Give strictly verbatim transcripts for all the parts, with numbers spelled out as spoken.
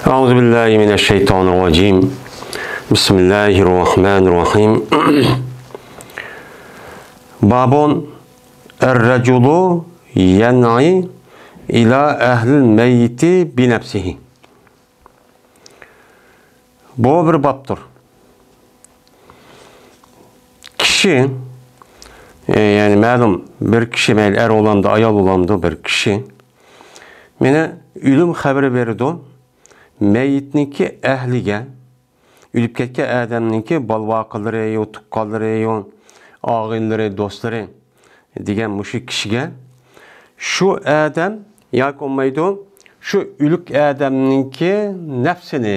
أعوذ بالله من الشيطان الرجيم. بسم الله الرحمن الرحيم. باب الرجل ينعي إلى أهل الميت بنفسه. بۇ بىر بابتۇر. كىشى، ئە، يەنى مەلۇم بىر كىشى، مەيلى ئەر بولامدۇ، ئايال بولامدۇ، بىر كىشى مانا ئۆلۈم خەۋىرى بېرىدۇ مەيىتنىڭكى ئەھلىگە، ئۆلۈپ كەتكەن ئادەمنىڭكى بالىۋاقىلىرى، يو تۇغقانلىرى، يو ئاغىنىلىرى، دوستلىرى دېگەن مۇشۇ كىشىگە. شۇ ئادەم ياكى بولمايدۇ، شۇ ئۆلۈك ئادەمنىڭكى نەپسىنى،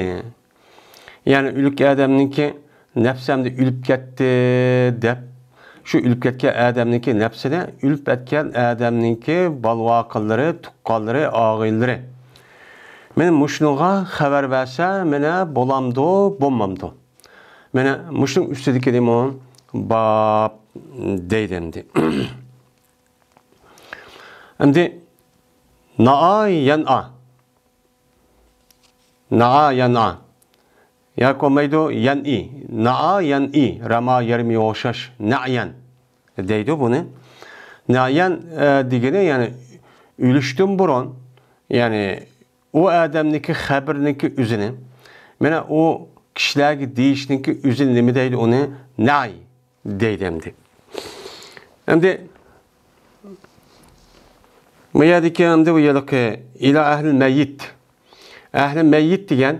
يەنى ئۆلۈك ئادەمنىڭكى نەپسى ئەمدى ئۆلۈپ كەتتى دەپ، شۇ ئۆلۈپ كەتكەن ئادەمنىڭكى نەپسىنى ئۆلۈپ كەتكەن ئادەمنىڭكى بالىۋاقىلىرى، تۇغقانلىرى، ئاغىنىلىرى، مانا مۇشۇنىڭغا خەۋەر بەرسە، مانا بولامدۇ، بولمامدۇ؟ مانا مۇشۇنىڭ ئۈستىدىكى نېمە؟ باب دەيدۇ ئەمدى. ئەمدى نائا يەنئا. نائا يەنئا. ياكى بولمايدۇ، يەنئى. نائا يەنئى. رەما يەرمىگە ئوخشاش. نەئيەن دەيدۇ بۇنى. نەئيەن، ئە، دېگىنى، يەنى ئۆلۈشتىن بۇرۇن، يەنى ئۇ ئادەمنىڭكى خەۋىرىنىڭكى ئۆزىنى، مانا ئۇ كىشىلەرگە دېيىشنىڭكى ئۆزىنى نېمە دەيدۇ؟ ئۇنى نەئي دەيدۇ ئەمدى. ئەمدى بۇ يەردىكى ئەمدى بۇ يەردىكى ئىلا ئەھلىل مەييىت. ئەھلى مەييىت دېگەن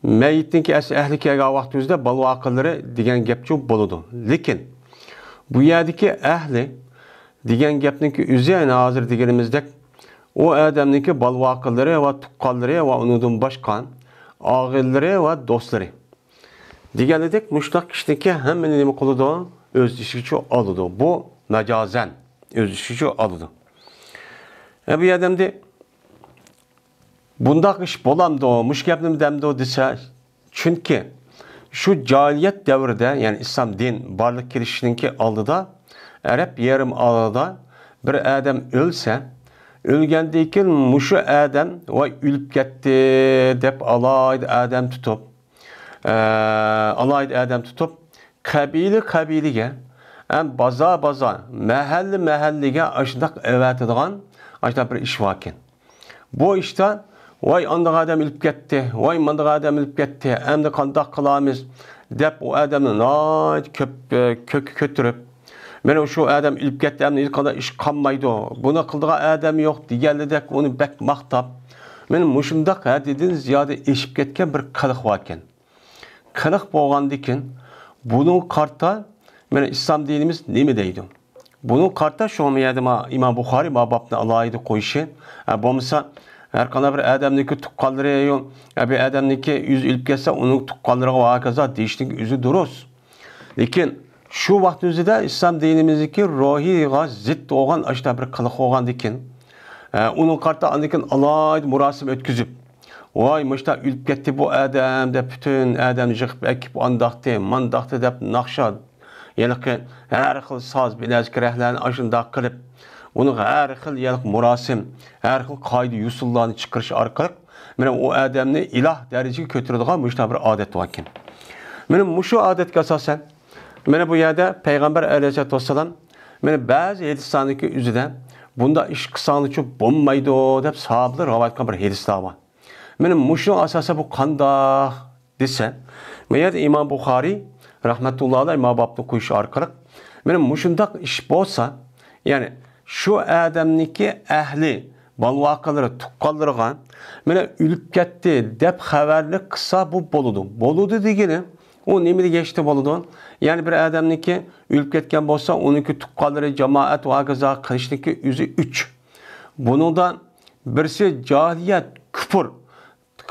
مەييىتنىڭكى ئەسلى ئەھلى كەلگەن ۋاقتىمىزدا بالىۋاقىلىرى دېگەن گەپچۇ بولىدۇ. لېكىن بۇ يەردىكى ئەھلى دېگەن گەپنىڭكى ئۆزى، يەنى ھازىر دېگىنىمىزدەك، ئۇ ئادەمنىڭكى بالىۋاقىلىرى ۋە تۇغقانلىرى ۋە ئۇنىڭدىن باشقا ئاغىنىلىرى ۋە دوستلىرى. دېگەنىدەك، مۇشۇنداق كىشىنىڭكى ھەممىنى نېمە قىلىدۇ؟ ئۆز ئىچىگىچە ئالىدۇ. بۇ مەجازەن ئۆز ئىچىگىچە ئالىدۇ. ئە، بۇ يەردە ئەمدى بۇنداق ئىش بولامدۇ، مۇشۇ گەپنىمۇ دەمدۇ دېسە، چۈنكى شۇ جاھىلىيەت دەۋرىدە، يەنى ئىسلام دىن بارلىققا كېلىشىنىڭكى ئالدىدا، ئەرەب يېرىم ئارىلىدا بىر ئادەم ئۆلسە، ئۆلگەندىن كېيىن مۇشۇ ئادەم، ۋاي، ئۆلۈپ كەتتى دەپ، ئالاھىدە ئادەم تۇتۇپ، ئە، ئالاھىدە ئادەم تۇتۇپ، قەبىلە قەبىلىگە، ھەم بازار بازار، مەھەللە مەھەللىگە ئاشۇنداق ئەۋەتىدىغان ئاشۇنداق بىر ئىش باركەن. بۇ ئىشتا، ۋاي، ئانداق ئادەم ئۆلۈپ كەتتى، ۋاي، مانداق ئادەم ئۆلۈپ كەتتى، ئەمدى قانداق قىلامىز دەپ، ئۇ ئادەمنى ناھايىتى كۆپ، ئە، كۆككە كۆتۈرۈپ، مانا شۇ ئادەم ئۆلۈپ كەتتى، ئەمدى ھېچقانداق ئىش قالمايدۇ، بۇنى قىلىدىغان ئادەم يوق دېگەنلىدەك ئۇنى بەك ماختاپ، مانا مۇشۇنداق ھەددىدىن زىيادە ئېشىپ كەتكەن بىر قىلىق باركەن. قىلىق بولغاندىكىن، بۇنىڭغا قارىتا مانا ئىسلام دىنىمىز نېمە دەيدۇ؟ بۇنىڭغا قارىتا شۇڭا مۇ يەردە ما ئىمام بۇخارىي ما بابنى ئالاھىدە قويۇشى، ھە، بولمىسا ھەر قانداق بىر ئادەمنىڭكى تۇغقانلىرى، يو، ھە، بىر ئادەمنىڭكى ئۆزى ئۆلۈپ كەتسە، ئۇنىڭ تۇغقانلىرىغا ۋە ھاكازا دېيىشنىڭ ئۆزى دۇرۇس. لېكىن شۇ ۋاقىت ئۆزىدە ئىسلام دىنىمىزدىكى روھىغا زىت بولغان ئاشۇنداق بىر قىلىق بولغاندىكىن، ئە، ئۇنىڭغا قارىتا ئاندىن كېيىن ئالاھىدە مۇراسىم ئۆتكۈزۈپ، ۋاي، مۇشۇنداق ئۆلۈپ كەتتى بۇ ئادەم دەپ، پۈتۈن ئادەمنى يىغىپ ئەكىپ، ئانداقتى، مانداقتى دەپ ناخشا، ھېلىقى ھەر خىل ساز، بىلەزكىرەكلەرنى ئاشۇنداق قىلىپ، ئۇنىڭغا ھەر خىل ھېلىقى مۇراسىم، ھەر خىل قائىدە-يوسۇنلارنى چىقىرىش ئارقىلىق، مانا ئۇ ئادەمنى ئىلاھ دەرىجىگە كۆتۈرىدىغان مۇشۇنداق بىر ئادەت باركەن. مانا مۇشۇ ئادەتكە ئاساسەن، مانا بۇ يەردە پەيغەمبەر ئەلەيھىسسالاتۇ ۋەسسالام، مانا بەزى ھەدىسلەرنىڭكى ئۆزىدە، بۇنداق ئىش قىلساڭلارچۇ بولمايدۇ دەپ ساھابىلەر رىۋايەت قىلغان بىر ھەدىسلەر بار. مانا مۇشۇنىڭ ئاساسەن بۇ قانداق دېسە، بۇ يەردە ئىمام بۇخارىي رەھمەتۇللاھى ئەلەيھ ما بابنى قويۇش ئارقىلىق، مانا مۇشۇنداق ئىش بولسا، يەنى شۇ ئادەمنىڭكى ئەھلى، بالىۋاقىلىرى، تۇغقانلىرىغا، مانا ئۆلۈپ كەتتى دەپ خەۋەرنى قىلسا، بۇ بولىدۇ. بولىدۇ دېگىنى، ئۇ نېمە دېگەن ئىشتا بولىدۇ؟ يەنى بىر ئادەمنىڭكى ئۆلۈپ كەتكەن بولسا، ئۇنىڭكى تۇغقانلىرى، جامائەت ۋە ھاكازا قىلىشنىڭكى ئۆزى ئۈچ. بۇنىڭدا بىرسى جاھىلىيەت، كۇپۇر،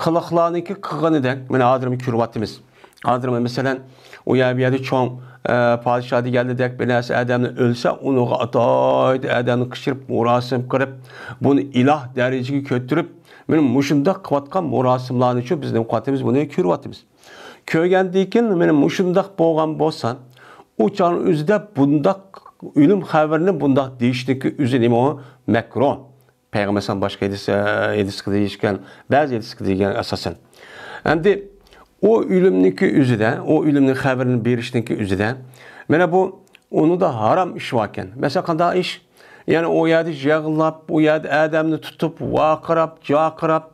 قىلىقلارنىڭكى قىلغىنىدەك، مانا ھازىر كۆرۈۋاتىمىز. ھازىر مەسىلەن، ئۇ يەر، بۇ يەردە چوڭ، ئە، پادىشاھ دېگەندەك بىر نەرسە ئادەمنى ئۆلسە، ئۇنىڭغا ئاتايدۇ ئادەمنى قىچىرىپ، مۇراسىم قىلىپ، بۇنى ئىلاھ دەرىجىگە كۆتۈرۈپ، مانا مۇشۇنداق قىلىۋاتقان مۇراسىملارنىچۇ بىز نېمە قىلىۋاتىمىز، بۇنى كۆرۈۋاتىمىز. كۆرگەندىن كېيىن، مانا مۇشۇنداق بولغان بولسا، ئۇ چاغنىڭ ئۆزىدە بۇنداق ئۆلۈم خەۋىرىنى بۇنداق دېيىشنىڭكى ئۆزى نېمە ئۇ؟ مەكرۇھ. پەيغەمبەر ئەلەيھىسسالام باشقا ھەدىس، ھەدىسكە دېيىشكەن، بەزى ھەدىسكە دېگەن ئاساسەن. ئەمدى ئۇ ئۆلۈمنىڭكى ئۆزىدە، ئۇ ئۆلۈمنىڭ خەۋىرىنى بېرىشنىڭكى ئۆزىدە، مانا بۇ ئۇنىڭدا ھارام ئىش باركەن. مەسىلەن، قانداق ئىش؟ يەنى ئۇ يەردە يىغلاپ، ئۇ يەردە ئادەمنى تۇتۇپ، ۋارقىراپ، جارقىراپ،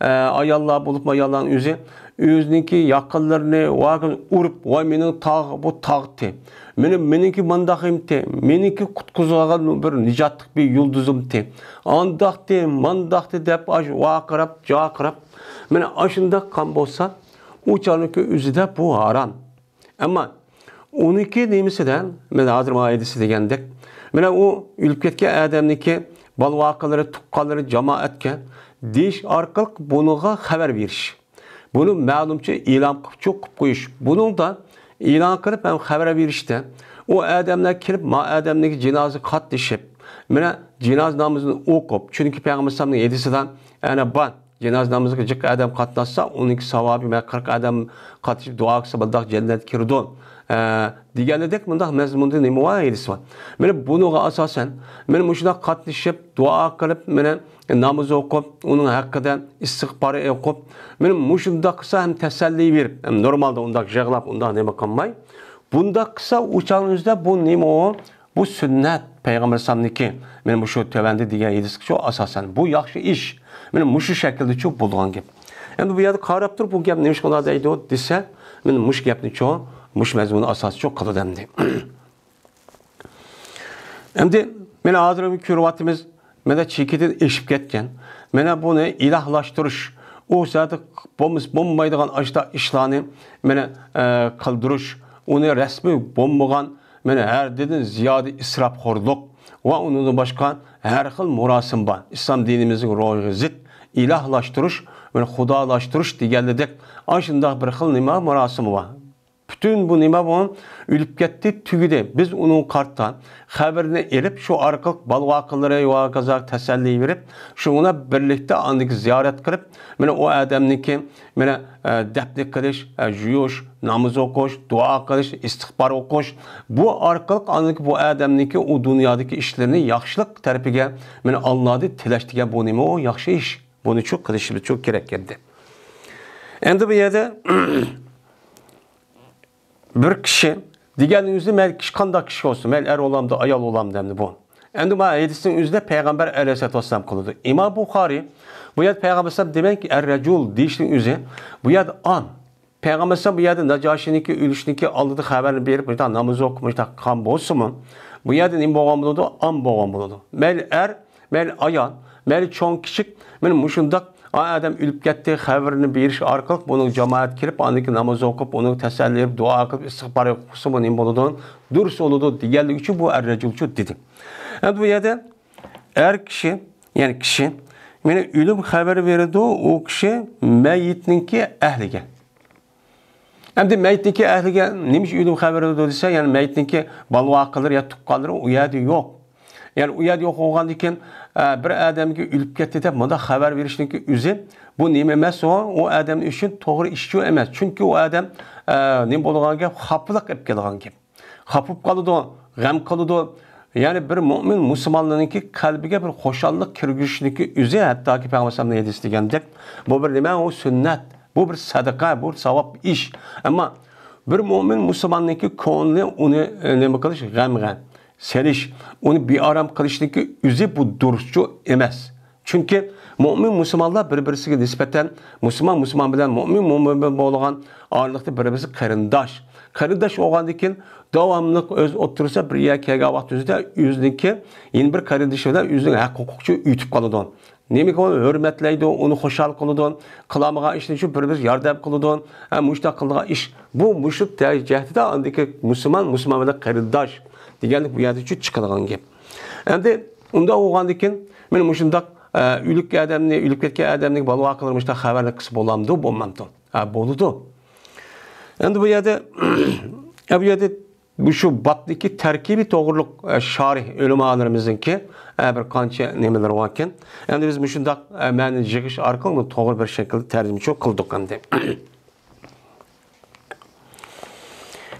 ئە، ئاياللار بولۇپمۇ، ئاياللارنىڭ ئۆزى، ئۆزىنىڭكى يېقىنلىرىنى ۋارقىراپ ئۇرۇپ، ۋاي مېنىڭ تاغ، بۇ تاغتى. مېنىڭ، مېنىڭكى مانداق ئىمتى، مېنىڭكى قۇتقۇزغان بىر نىجاتلىق بىر يۇلدۇزۇمتى. ئانداقتى، مانداقتى دەپ ئاش ۋارقىراپ، جارقىراپ. مانا ئاشۇنداق قان بولسا، ئۇ چاغنىڭكى ئۆزىدە بۇ ھارام. ئەمما ئۇنىڭكى نېمىسىدە، مانا ھازىر مانا ھەدىستە دېگەندەك، مانا ئۇ ئۆلۈپ كەتكەن ئادەمنىڭكى بالىۋاقىلىرى، تۇغقانلىرى، جامائەتكە دېيىش ئارقىلىق بۇنىڭغا خەۋەر بېرىش. بۇنى مەلۇمچە ئېلان قىلىپ، چوق قىلىپ قويۇش. بۇنىڭدا ئېلان قىلىپ ھەم خەۋەر بېرىشتە ئۇ ئادەملەر كېلىپ، ما ئادەمنىڭكى جىنازىسىغا قاتنىشىپ، مانا جىنازا نامىزىنى ئوقۇپ، چۈنكى پەيغەمبەر ئەلەيھىسسالامنىڭ ھەدىسىدە ئەنە بار، جىنازا نامىزىغا جىق ئادەم قاتناشسا، ئۇنىڭكى ساۋابى مەن قىرىق ئادەم قاتنىشىپ دۇئا قىلسا، بۇنداق جەننەتكە كىرىدۇ، ئە، دېگەنىدەك مۇنداق مەزمۇندا نېمە بار، ھەدىس بار. مانا بۇنىڭغا ئاساسەن، مانا مۇشۇنداق قاتنىشىپ، دۇئا قىلىپ، مانا ناماز ئوقۇپ، ئۇنىڭ ھەققىدە ئىستىغپار ئوقۇپ، مانا مۇشۇنداق قىلسا ھەم تەسەللى بېرىپ، ھەم نورمالدا ئۇنداق يىغلاپ، ئۇنداق نېمە قىلماي، بۇنداق قىلسا ئۇ چاغنىڭ ئۆزىدە بۇ نېمە ئۇ؟ بۇ سۈننەت، پەيغەمبەر ئەلەيھىسسالامنىڭكى، مانا مۇشۇ تۆۋەندە دېگەن ھەدىسكىچۇ ئاساسەن. بۇ ياخشى ئىش. مانا مۇشۇ شەكىلدىچۇ بولغان گەپ. ئەمدى بۇ يەردە قاراپ تۇرۇپ، بۇ گەپ نېمىشقا ئۇنداق دەيدۇ دېسە، مانا مۇشۇ گەپنىچۇ، مۇشۇ مەزمۇننى ئاساسچۇ قىلىدۇ ئەمدى. ئەمدى مانا ھازىر كۆرۈۋاتىمىز، مانا چېكىدىن ئېشىپ كەتكەن. مانا بۇنى ئىلاھلاشتۇرۇش، ئۇ زادى بولمىسا بولمايدىغان ئاشۇنداق ئىشلارنى مانا، ئە، قىلدۇرۇش، ئۇنى رەسمىي بولمىغان، مانا ھەددىدىن زىيادە ئىسراپخورلۇق ۋە ئۇنىڭدىن باشقا ھەر خىل مۇراسىم بار. ئىسلام دىنىمىزنىڭ روھىغا زىت، ئىلاھلاشتۇرۇش، مانا خۇدالاشتۇرۇش دېگەنلىدەك، ئاشۇنداق بىر خىل نېمە مۇراسىم بار. پۈتۈن بۇ نېمە بۇ؟ ئۆلۈپ كەتتى، تۈگىدى. بىز ئۇنىڭغا قارىتا خەۋىرىنى ئېلىپ، شۇ ئارقىلىق بالىۋاقىلىرى ۋە ھاكازا تەسەللى بېرىپ، شۇنىڭ بىلەن بىرلىكتە ئاندىكى زىيارەت قىلىپ، مانا ئۇ ئادەمنىڭكى، مانا، ئە، دەپنى قىلىش، ئە، يۇيۇش، ناماز ئوقۇش، دۇئا قىلىش، ئىستىغپار ئوقۇش، بۇ ئارقىلىق ئاندىكى بۇ ئادەمنىڭكى ئۇ دۇنيادىكى ئىشلىرىنى ياخشىلىق تەرىپىگە، مانا ئاللادىن تىلەش دېگەن بۇ نېمە ئۇ؟ ياخشى ئىش. بۇنىچۇ قىلىشىمىزچۇ كېرەك ئەمدى. ئەمدى بۇ يەردە بىر كىشى دېگەننىڭ ئۆزى، مەيلى كىشى قانداق كىشى بولسۇن، مەيلى ئەر بولامدۇ، ئايال بولامدۇ ئەمدى بۇ. ئەمدى مانا ھەدىسنىڭ ئۆزىدە پەيغەمبەر ئەلەيھىسسالاتۇ ۋەسسالام قىلىدۇ. ئىمام بۇخارىي بۇ يەردە پەيغەمبەر ئەلەيھىسسالام دېمەك، ئەر-رەجۇل دېيىشنىڭ ئۆزى بۇ يەردە ئام. پەيغەمبەر ئەلەيھىسسالام بۇ يەردە ناجاشىنىڭكى ئۆلۈشىنىڭكى ئالدىدا خەۋەرنى بېرىپ، مۇشۇنداق ناماز ئوقۇپ، مۇشۇنداق قىلغان بولسىمۇ، بۇ يەردە نېمە بولغان بولىدۇ؟ ئام بولغان بولىدۇ. مەيلى ئەر، مەيلى ئايال، مەيلى چوڭ كىچىك، مانا مۇشۇنداق ئا-، ئادەم ئۆلۈپ كەتتى خەۋىرىنى بېرىش ئارقىلىق بۇنىڭ جامائەت كېلىپ، ئاندىن كېيىن ناماز ئوقۇپ، ئۇنىڭ تەسەللى بېرىپ، دۇئا قىلىپ، ئىستىغپار ئوقۇسىمۇ نېمە بولىدۇ؟ دۇرۇس بولىدۇ دېگەنلىكى ئۈچۈن بۇ ئەر-رەجۇلچۇ دېدى. ئەمدى بۇ يەردە ئەر كىشى، يەنى كىشى، مانا ئۆلۈم خەۋىرى بېرىدۇ ئۇ كىشى مەييىتنىڭكى ئەھلىگە. ئەمدى مەييىتنىڭكى ئەھلىگە نېمە ئۈچۈن ئۆلۈم خەۋىرى بېرىدۇ دېسە، يەنى مەييىتنىڭكى بالىۋاقىلىرى يا تۇغقانلىرى ئۇ يەردە يوق. يەنى ئۇ يەردە يوق بولغاندىن كېيىن، ئە، بىر ئادەمگە ئۆلۈپ كەتتى دەپ مۇنداق خەۋەر بېرىشنىڭكى ئۆزى، بۇ نېمە ئەمەس ئۇ؟ ئۇ ئادەم ئۈچۈن توغرا ئىشچۇ ئەمەس. چۈنكى ئۇ ئادەم، ئە، نېمە بولغان گەپ؟ خاپىلىق ئېلىپ كېلىدىغان گەپ. خاپا بولۇپ قالىدۇ، غەم قىلىدۇ. يەنى بىر مۆمىن مۇسۇلمانلارنىڭكى قەلبىگە بىر خۇشاللىق كىرگۈزۈشنىڭكى ئۆزى، ھەتتاكى پەيغەمبەر ئەلەيھىسسالامنىڭ ھەدىسى دېگەندەك، بۇ بىر نېمە؟ ئۇ سۈننەت، بۇ بىر سەدىقە، بۇ بىر ساۋاب ئىش. ئەمما بىر مۆمىن مۇسۇلماننىڭكى كۆڭلىنى ئۇنى، ئە، نېمە قىلىش، غەمگە سېلىش، ئۇنى بىئارام قىلىشنىڭكى ئۆزى بۇ دۇرۇسچۇ ئەمەس. چۈنكى مۆمىن مۇسۇلمانلار بىر-بىرسىگە نىسبەتەن، مۇسۇلمان مۇسۇلمان بىلەن مۆمىن مۆمىن بىلەن بولغان ئارىلىقتا بىر-بىرسى قېرىنداش. قېرىنداش بولغاندىن كېيىن داۋاملىق ئۆز ئوتتۇرىسىدا بىر يەرگە كەلگەن ۋاقتىمىزدا ئۆزىنىڭكى يەنە بىر قېرىندىشى بىلەن ئۆزىنىڭ ھەق ھوقۇقىچۇ ئۆتۈپ قالىدۇ. نېمىگە ئۇنى ھۆرمەتلەيدۇ، ئۇنى خۇشال قىلىدۇ، قىلالمىغان ئىشىنى شۇ بىر-بىرىگە ياردەم قىلىدۇ. ھە، مۇشۇنداق قىلىدىغان ئىش. بۇ مۇشۇ تە-، جەھەتتە ئاندىكى مۇسۇلمان مۇسۇلمان بىلەن قېرىنداش دېگەنلىك بۇ يەردە شۇ چىقىدىغان گەپ. ئەمدى ئۇنداق بولغاندىن كېيىن، مانا مۇشۇنداق، ئە، ئۆلۈك ئادەمنى، ئۆلۈپ كەتكەن ئادەمنىڭ بالىۋاقىلىرى مۇشۇنداق خەۋەرنى قىلسا بولامدۇ، بولمامدۇ؟ ھە، بولىدۇ. ئەمدى بۇ يەردە، ئە، بۇ يەردە بۇ شۇ بابنىڭكى تەركىبى توغرۇلۇق، ئە، شارىھ ئۆلىمالىرىمىزنىڭكى، ئە، بىر قانچە نېمىلىرى باركەن. ئەمدى بىز مۇشۇنداق، ئە، مەنىنى يىغىش ئارقىلىق بۇنى توغرا بىر شەكىلدە تەرجىمىچۇ قىلدۇق ئەمدى.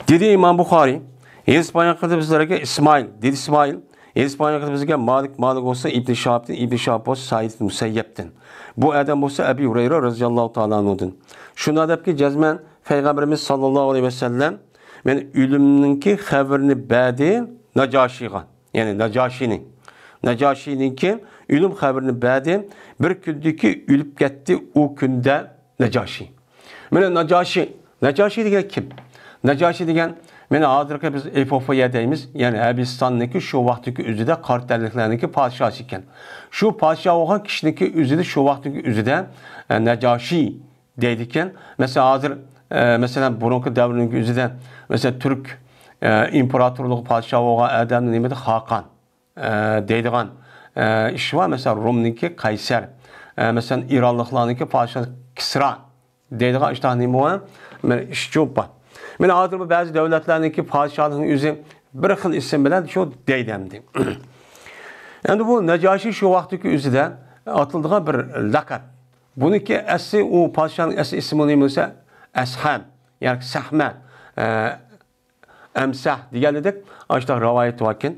دېدى ئىمام بۇخارىي، ھەدىس بايان قىلدى بىزلەرگە ئىسمائىل، دېدى ئىسمائىل، ھەدىس بايان قىلىپ بىزگە مالىك، مالىك بولسا ئىبن شىھابتىن، ئىبن شىھاب بولسا سەئىد ئىبن مۇسەييەبتىن. بۇ ئادەم بولسا ئەبى ھۇرەيرە رەزىياللاھۇ تائالا ئەنھۇدىن. شۇنداق دەپكى، جەزمەن پەيغەمبىرىمىز ساللاللاھۇ ئەلەيھى ۋەسەللەم، مەن ئۆلۈمنىڭكى خەۋىرىنى بەردى ناجاشىغا. يەنى ناجاشىنى. ناجاشىنىڭكى ئۆلۈم خەۋىرىنى بەردى. بىر كۈندىكى ئۆلۈپ كەتتى ئۇ كۈندە ناجاشى. مانا ناجاشى. ناجاشى دېگەن كىم؟ ناجاشى دېگەن، مانا ھازىرقى بىز ئېفىوپىيە دەيمىز، يەنى ھەبىستاننىڭكى شۇ ۋاقىتتىكى ئۆزىدە قارا تەنلىكلەرنىڭكى پادىشاھى ئىكەن. شۇ پادىشاھ بولغان كىشىنىڭكى ئۆزىدە شۇ ۋاقىتتىكى ئۆزىدە، ئە، ناجاشى دەيدىكەن. مەسىلەن، ھازىر، ئە، مەسىلەن، بۇرۇنقى دەۋرنىڭكى ئۆزىدە، مەسىلەن، تۈرك، ئە، ئىمپېراتورلۇقى پادىشاھى بولغان ئادەمنى نېمىدە خاقان، ئە، دەيدىغان، ئە، ئىش بار. مەسىلەن، رومنىڭكى قەيسەر، ئە، مەسىلەن، ئىرانلىقلارنىڭكى پادىشاھى كىسرا دەيدىغان ئىشتاق نېمە بار؟ مانا ئىشچۇ بار. مانا ھازىر بۇ بەزى دۆلەتلەرنىڭكى پادىشاھلىقىنىڭ ئۆزى بىر خىل ئىسىم بىلەن شۇ دەيدۇ ئەمدى. ئەمدى بۇ ناجاشى شۇ ۋاقىتتىكى ئۆزىدە ئاتىلىدىغان بىر لەقەپ. بۇنىڭكى ئەسلى، ئۇ پادىشاھنىڭ ئەسلى ئىسمى نېمە بولسا، ئەسھەم، يەنى سەھمە، ئە، ئەمسەھ دېگەنلىدەك ئاشۇنداق رىۋايەت باركەن.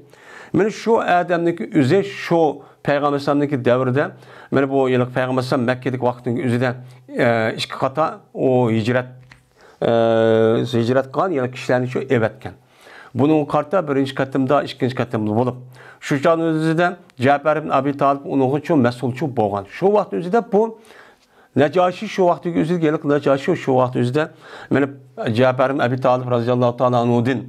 مانا شۇ ئادەمنىڭكى ئۆزى شۇ پەيغەمبەر ئەلەيھىسسالامنىڭكى دەۋرىدە، مانا بۇ ھېلىقى پەيغەمبەر ئەلەيھىسسالام مەككىدىكى ۋاقتىنىڭ ئۆزىدە، ئە، ئىككى قاتا ئۇ ھىجرەت، ئە، ھىجرەت قىلغان يەنى كىشىلەرنى شۇ ئەۋەتكەن. بۇنىڭغا قارىتا بىرىنچى قېتىمدا، ئىككىنچى قېتىمدا بولۇپ، شۇ چاغنىڭ ئۆزىدە جەپەر ئىبن ئەبى تالىپ ئۇنىڭغا شۇ مەسئۇلچۇ بولغان. شۇ ۋاقىتنىڭ ئۆزىدە بۇ ناجاشى شۇ ۋاقىتتىكى ئۆزىدە، ھېلىقى ناجاشى شۇ ۋاقىت ئۆزىدە، مانا جەپەر ئىبن ئەبى تالىپ رازىياللاھۇ تائالا ئەنھۇدىن،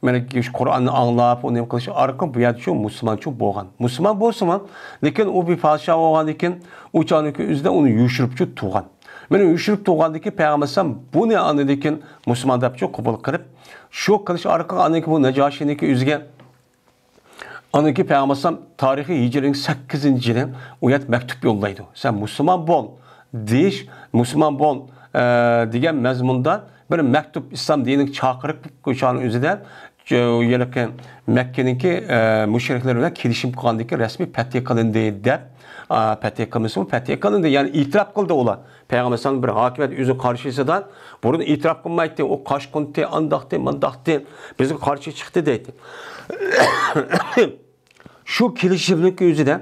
مانا شۇ قۇرئاننى ئاڭلاپ، ئۇنى نېمە قىلىش ئارقىلىق بۇ يەردە شۇ مۇسۇلمانچۇ بولغان. مۇسۇلمان بولسىمۇ، لېكىن ئۇ بىر پادىشاھ بولغاندىن كېيىن، ئۇ چاغنىڭكى ئۆزىدە ئۇنى يوشۇرۇپچۇ تۇغان. مانا يوشۇرۇپ تۇغاندىن كېيىن پەيغەمبەر ئەلەيھىسسالام بۇنى ئاندىن كېيىن مۇسۇلمان دەپچۇ قوبۇل قىلىپ، شۇ قىلىش ئارقىلىق ئاندىن كېيىن بۇ ناجاشىنىڭكى ئۆزىگە ئاندىن كېيىن پەيغەمبەر ئەلەيھىسسالام تارىخىي ھىجرىنىڭ سەككىزىنچى يىلى ئۇ يەردە مەكتۇپ يوللايدۇ. سەن مۇسۇلمان بول دېيىش، مۇسۇلمان بول، ئە، دېگەن مەزمۇندا بىر مەكتۇپ، ئىسلام دىنىغا چاقىرىق، شۇنىڭ ئۆزىدە، ئۇ ھېلىقى مەككىنىڭكى، ئە، مۇشرىكلىرى بىلەن كېلىشىم قىلغاندىن كېيىن رەسمىي پەتھى قىلىندى دەپ، ئا، پەتھى قىلمىسىمۇ، پەتھى قىلىندى، يەنى ئېتىراپ قىلدى ئۇلار. پەيغەمبەر ئەلەيھىسسالام بىر ھاكىمىيەت ئۆزىنىڭ قارشىسىدا بۇرۇن ئېتىراپ قىلمايتتى، ئۇ قاشقۇنتى، ئانداقتى، مانداقتى، بىزگە قارشى چىقتى دەيتتى. شۇ كېلىشىمنىڭكى ئۆزىدە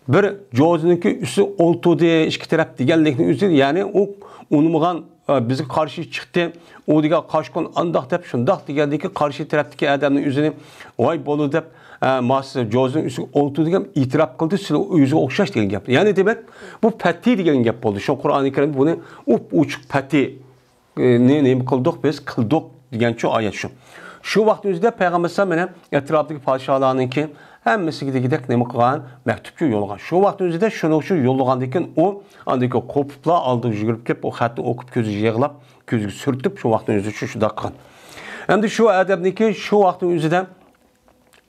بىر جوزىنىڭكى ئۈستى ئولتۇردى، ئىككى تەرەپ دېگەنلىكنىڭ ئۆزى، يەنى ئۇ ئۇنىمىغان، ئە، بىزگە قارشى چىقتى، ئۇ دېگەن قاشقۇن ئانداق دەپ، شۇنداق دېگەندىكى قارشى تەرەپتىكى ئادەمنىڭ ئۆزىنى، ۋاي بولدى دەپ، ئە، ما سىز جوزىنىڭ ئۈستىگە ئولتۇردى دېگەن ئېتىراپ قىلدى، سىلەر ئۆزىگە ئوخشاش دېگەن گەپ. يەنى دېمەك، بۇ پەتھى دېگەن گەپ بولدى. شۇ قۇرئانى كەرىمدە بۇنى ئۇپ-ئوچۇق پەتھى نى نېمە قىلدۇق بىز؟ قىلدۇق دېگەنچۇ ئايەت شۇ. شۇ ۋاقىت ئۆزىدە پەيغەمبەر ئەلەيھىسسالام مانا ئەتراپتىكى پادىشاھلارنىڭكى ھەممىسىگە دېگۈدەك نېمە قىلغان؟ مەكتۇپچۇ يوللىغان. شۇ ۋاقىت ئۆزىدە شۇنى شۇ يوللىغاندىن كېيىن ئۇ ئاندىن كېيىن قوپۇپلا ئالدىغا يۈگۈرۈپ كېلىپ، ئۇ خەتنى ئوقۇپ، كۆزىگە يىغلاپ، كۆزىگە سۈرتۈپ، شۇ ۋاقىت ئۆزىدە شۇ شۇنداق قىلغان. ئەمدى شۇ ئادەمنىڭكى شۇ ۋاقىت ئۆزىدە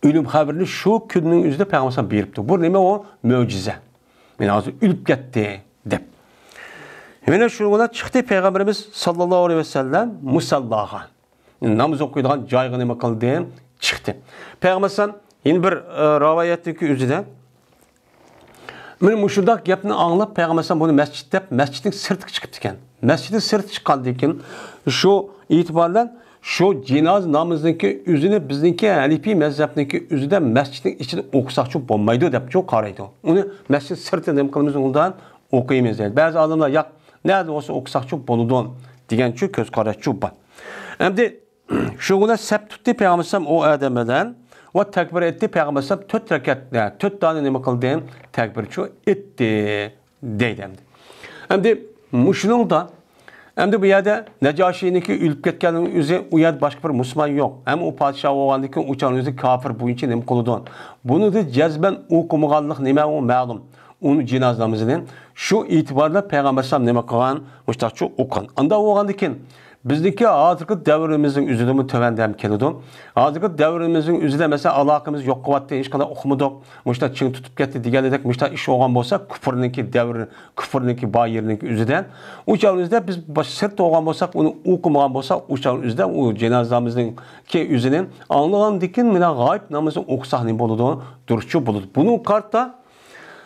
ئۆلۈم خەۋىرىنى شۇ كۈننىڭ ئۆزىدە پەيغەمبەر ئەلەيھىسسالام بېرىپتۇ. بۇ نېمە ئۇ؟ مۆجىزە. مانا ھازىر ئۆلۈپ كەتتى دەپ. مانا شۇنىڭ بىلەن چىقتى پەيغەمبىرىمىز ساللاللاھۇ ئەلەيھى ۋەسەللەم مۇسەللاغا. ناماز ئوقۇيدىغان جايغا نېمە قىلدى؟ چىقتى. پەيغەمبەر ئەلەيھىسسالام يەنە بىر، ئە، رىۋايەتتىكى ئۆزىدە مانا مۇشۇنداق گەپنى ئاڭلاپ پەيغەمبەر ئەلەيھىسسالام بۇنى مەسچىت دەپ مەسچىتنىڭ سىرتىغا چىقىپتىكەن. مەسچىتنىڭ سىرتىغا چىققاندىن كېيىن شۇ ئېتىبار بىلەن شۇ جىنازا نامىزىنىڭكى ئۆزىنى بىزنىڭكى ھەنىفىي مەزھەپنىڭكى ئۆزىدە مەسچىتنىڭ ئىچىدە ئوقۇساقچۇ بولمايدۇ دەپچۇ قارايدۇ. ئۇنى مەسچىت سىرتىدا نېمە قىلىمىز ئۇندا ئوقۇيمىز دەيدۇ. بەزى ئالىملار ياق، نەدە بولسا ئوقۇساقچۇ بولىدۇ دېگەنچۇ كۆز قاراشچۇ بار. ئەمدى شۇ بىلەن سەپ تۇتتى پەيغەمبەر ئەلەيھىسسالام ئۇ ئادەم بىلەن ۋە تەكبىر ئېيتتى پەيغەمبەر ئەلەيھىسسالام تۆت رەكەت، تۆت دانە نېمە قىلدى؟ تەكبىرچۇ ئېيتتى. دەيدۇ ئەمدى. ئەمدى مۇشۇنىڭدا، ئەمدى بۇ يەردە نەجاشىنىڭكى ئۆلۈپ كەتكەننىڭ ئۆزى، ئۇ يەردە باشقا بىر مۇسۇلمان يوق. ھەم ئۇ پادىشاھ بولغاندىن كېيىن ئۇ چاغنىڭ ئۆزى كاپىر بويىچە نېمە قىلىدۇ؟ بۇنىڭدا جەزمەن ئوقۇمىغانلىق نېمە ئۇ مەلۇم. ئۇنى جىنازا نامىزىنى شۇ ئېتىبار بىلەن پەيغەمبەر ئەلەيھىسسالام نېمە قىلغان؟ مۇشتاقچۇ ئوقۇغان. ئانداق بولغاندىن كېيىن بىزنىڭكى ھازىرقى دەۋرىمىزنىڭ ئۆزىدىمۇ تۆۋەندە ھەم كېلىدۇ. ھازىرقى دەۋرىمىزنىڭ ئۆزىدە، مەسىلەن، ئالاقىمىز يوق قىلىۋاتتى، ھېچقانداق ئۇقمىدۇق، مۇشۇنداق چىڭ تۇتۇپ كەتتى دېگەندەك، مۇشۇنداق ئىش بولغان بولسا، كۇفرنىڭكى دەۋرى، كۇفرنىڭكى بار يېرىنىڭكى ئۆزىدە، ئۇ چاغنىڭ ئۆزىدە بىز باش-، سىرتتا بولغان بولساق، ئۇنى ئوقۇمىغان بولساق، ئۇ چاغنىڭ ئۆزىدە ئۇ جىنازا نامىزىنىڭكى ئۆزىنى ئاڭلىغاندىن كېيىن مانا غايىب نامىزىنى ئوقۇساق نېمە بولىدۇ؟ دۇرۇسچۇ بولىدۇ. بۇنىڭغا قارىتا،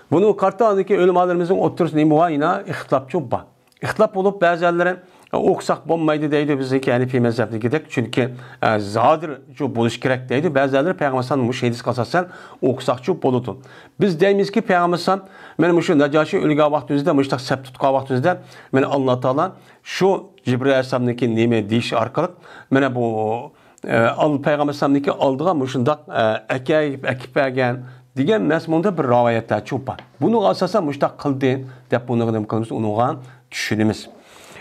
بۇنىڭغا قارىتا ئاندىكى ئۆلىمالىرىمىزنىڭ ئوتتۇرىسىدا نېمە بار؟ يەنە ئىختىلاپچۇ بار. ئىختىلاپ بولۇپ، بەزىلەرلىرى ئوقۇساق بولمايدۇ دەيدۇ بىزنىڭكى ھەنىپىي مەزھەپنىڭكىدەك، چۈنكى، ئە، ھازىرچۇ بولۇش كېرەك دەيدۇ. بەزىلەر پەيغەمبەر ئەلەيھىسسالام مۇشۇ ھەدىسكە ئاساسەن ئوقۇساقچۇ بولىدۇ. بىز دەيمىزكى، پەيغەمبەر ئەلەيھىسسالام مانا مۇشۇ ناجاشى ئۆلگەن ۋاقتىمىزدا، مۇشۇنداق سەپ تۇتقان ۋاقتىمىزدا، مانا ئاللا تائالا شۇ جىبرىئىل ئەلەيھىسسالامنىڭكى نېمە دېيىشى ئارقىلىق، مانا بۇ، ئە، ئال-، پەيغەمبەر ئەلەيھىسسالامنىڭكى ئالدىغا مۇشۇنداق، ئە، ئەكەپ، ئەكىپ بەرگەن دېگەن مەزمۇندا بىر رىۋايەتلەرچۇ بار. بۇنىڭغا ئاساسەن مۇشۇنداق قىلدى دەپ بۇنىڭغا نېمە قىلىمىز، ئۇنىڭغا چۈشىنىمىز.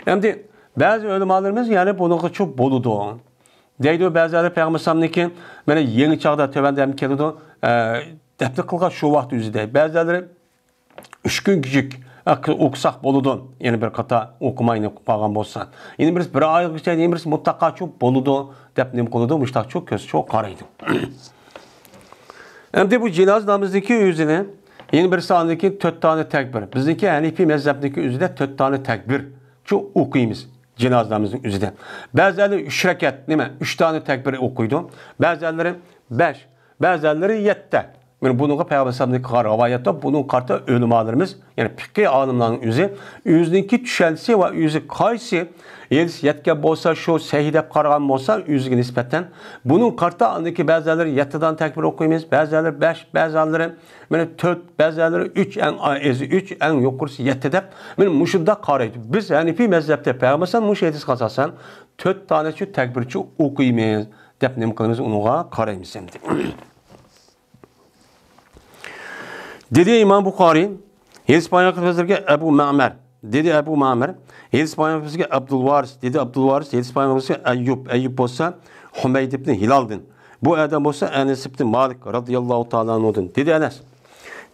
ئەمدى بەزى ئۆلىمالىرىمىز يەنە بۇنىڭغىچۇ بولىدۇ دەيدۇ. بەزىلەر پەيغەمبەر ئەلەيھىسسالامنىڭكى مانا يېڭى چاغدا تۆۋەندە ھەم كېلىدۇ، ئە، دەپنە قىلغان شۇ ۋاقىت ئۆزىدە. بەزىلەر ئۈچ كۈنگىچە ئوقۇساق بولىدۇ. يەنە بىر قاتا ئوقۇماينى قالغان بولسا. يەنە بىرسى بىر ئايغىچە، يەنە بىرسى مۇتلەقاچۇ بولىدۇ دەپ نېمە قىلىدۇ؟ مۇشتاقچۇ كۆزچۇ قارايدۇ. ئەمدى بۇ جىنازا نامىزىدىكى ئۆزىنى يەنە بىرسى ئاندىن كېيىن تۆت دانە تەكبىر. بىزنىڭكى ھەنىپىي مەزھەپنىڭكى ئۆزىدە تۆت دانە تەكبىرچۇ ئوقۇيمىز جىنازا نامىزىنىڭ ئۆزىدە. بەزىلەر ئۈچ رەكەت، نېمە، ئۈچ دانە تەكبىر ئوقۇيدۇ. بەزىلەر بەش، بەزىلەر يەتتە. مانا بۇنىڭغا پەيغەمبەر ئەلەيھىسسالامدىن قىلغان رىۋايەت بار. بۇنىڭغا قارىتا ئۆلىمالىرىمىز، يەنى پىقھىي ئالىملارنىڭ ئۆزى، ئۆزىنىڭكى چۈشەنچىسى ۋە ئۆزى قايسى ھەدىس يەتكەن بولسا، شۇ سەھىھ دەپ قارىغان بولسا، ئۆزىگە نىسبەتەن، بۇنىڭغا قارىتا ئاندىكى بەزىلەر يەتتە دانە تەكبىر ئوقۇيمىز، بەزىلەر بەش، بەزىلەر مانا تۆت، بەزىلەر ئۈچ، ئەڭ ئېزى ئۈچ، ئەڭ يۇقىرىسى يەتتە دەپ، مانا مۇشۇنداق قارايدۇ. بىز ھەنىپىي مەزھەپتە پەيغەمبەر ئەلەيھىسسالام مۇشۇ ھەدىسكە ئاساسەن تۆت دانە شۇ تەكبىرچۇ ئوقۇيمىز دەپ نېمە قىلىمىز، ئۇنىڭغا قارايمىز ئەمدى. دېدى ئىمام بۇخارىي، ھەدىس بايان قىلىپ بەرگەن ئەبۇ مەمەر. دېدى ئەبۇ مەمەر، ھەدىس بايان قىلىپ بەرگەن ئابدۇلۋارىس. دېدى ئابدۇلۋارىس، ھەدىس بايان قىلىپ بەرگەن ئەييۇب. ئەييۇب بولسا ھۇمەيد ئىبنى ھىلالدىن. بۇ ئادەم بولسا ئەنەس ئىبنى مالىك رازىياللاھۇ تائالا ئەنھۇدىن. دېدى ئەنەس.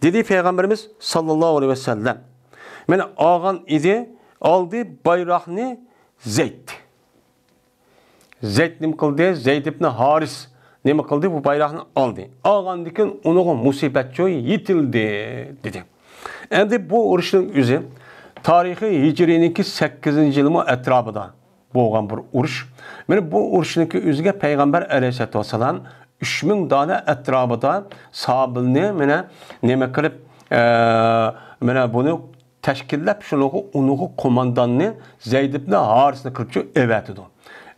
دېدى پەيغەمبىرىمىز ساللاللاھۇ ئەلەيھى ۋەسەللەم، مانا ئالغان ئىدى، ئالدى بايراقنى زەيد. زەيد نېمە قىلدى؟ زەيد ئىبنى ھارىس نېمە قىلدى؟ بۇ بايراقنى ئالدى. ئالغاندىن كېيىن ئۇنىڭغا مۇسىبەتچۇ يېتىلدى، دېدى. ئەمدى بۇ ئۇرۇشنىڭ ئۆزى تارىخى ھىجرىينىڭكى سەككىزىنچى يىلمۇ ئەتراپىدا بولغان بىر ئۇرۇش. مانا بۇ ئۇرۇشنىڭكى ئۆزىگە پەيغەمبەر ئەلەيھىسسالاتۇ ۋەسسالام ئۈچ مىڭ دانە ئەتراپىدا ساھابىلىنى مانا نېمە قىلىپ، ئە، مانا بۇنى تەشكىللەپ، شۇنىڭغا، ئۇنىڭغا قومانداننى زەيد ئىبنى ھارىسنى قىلىپچۇ ئەۋەتىدۇ.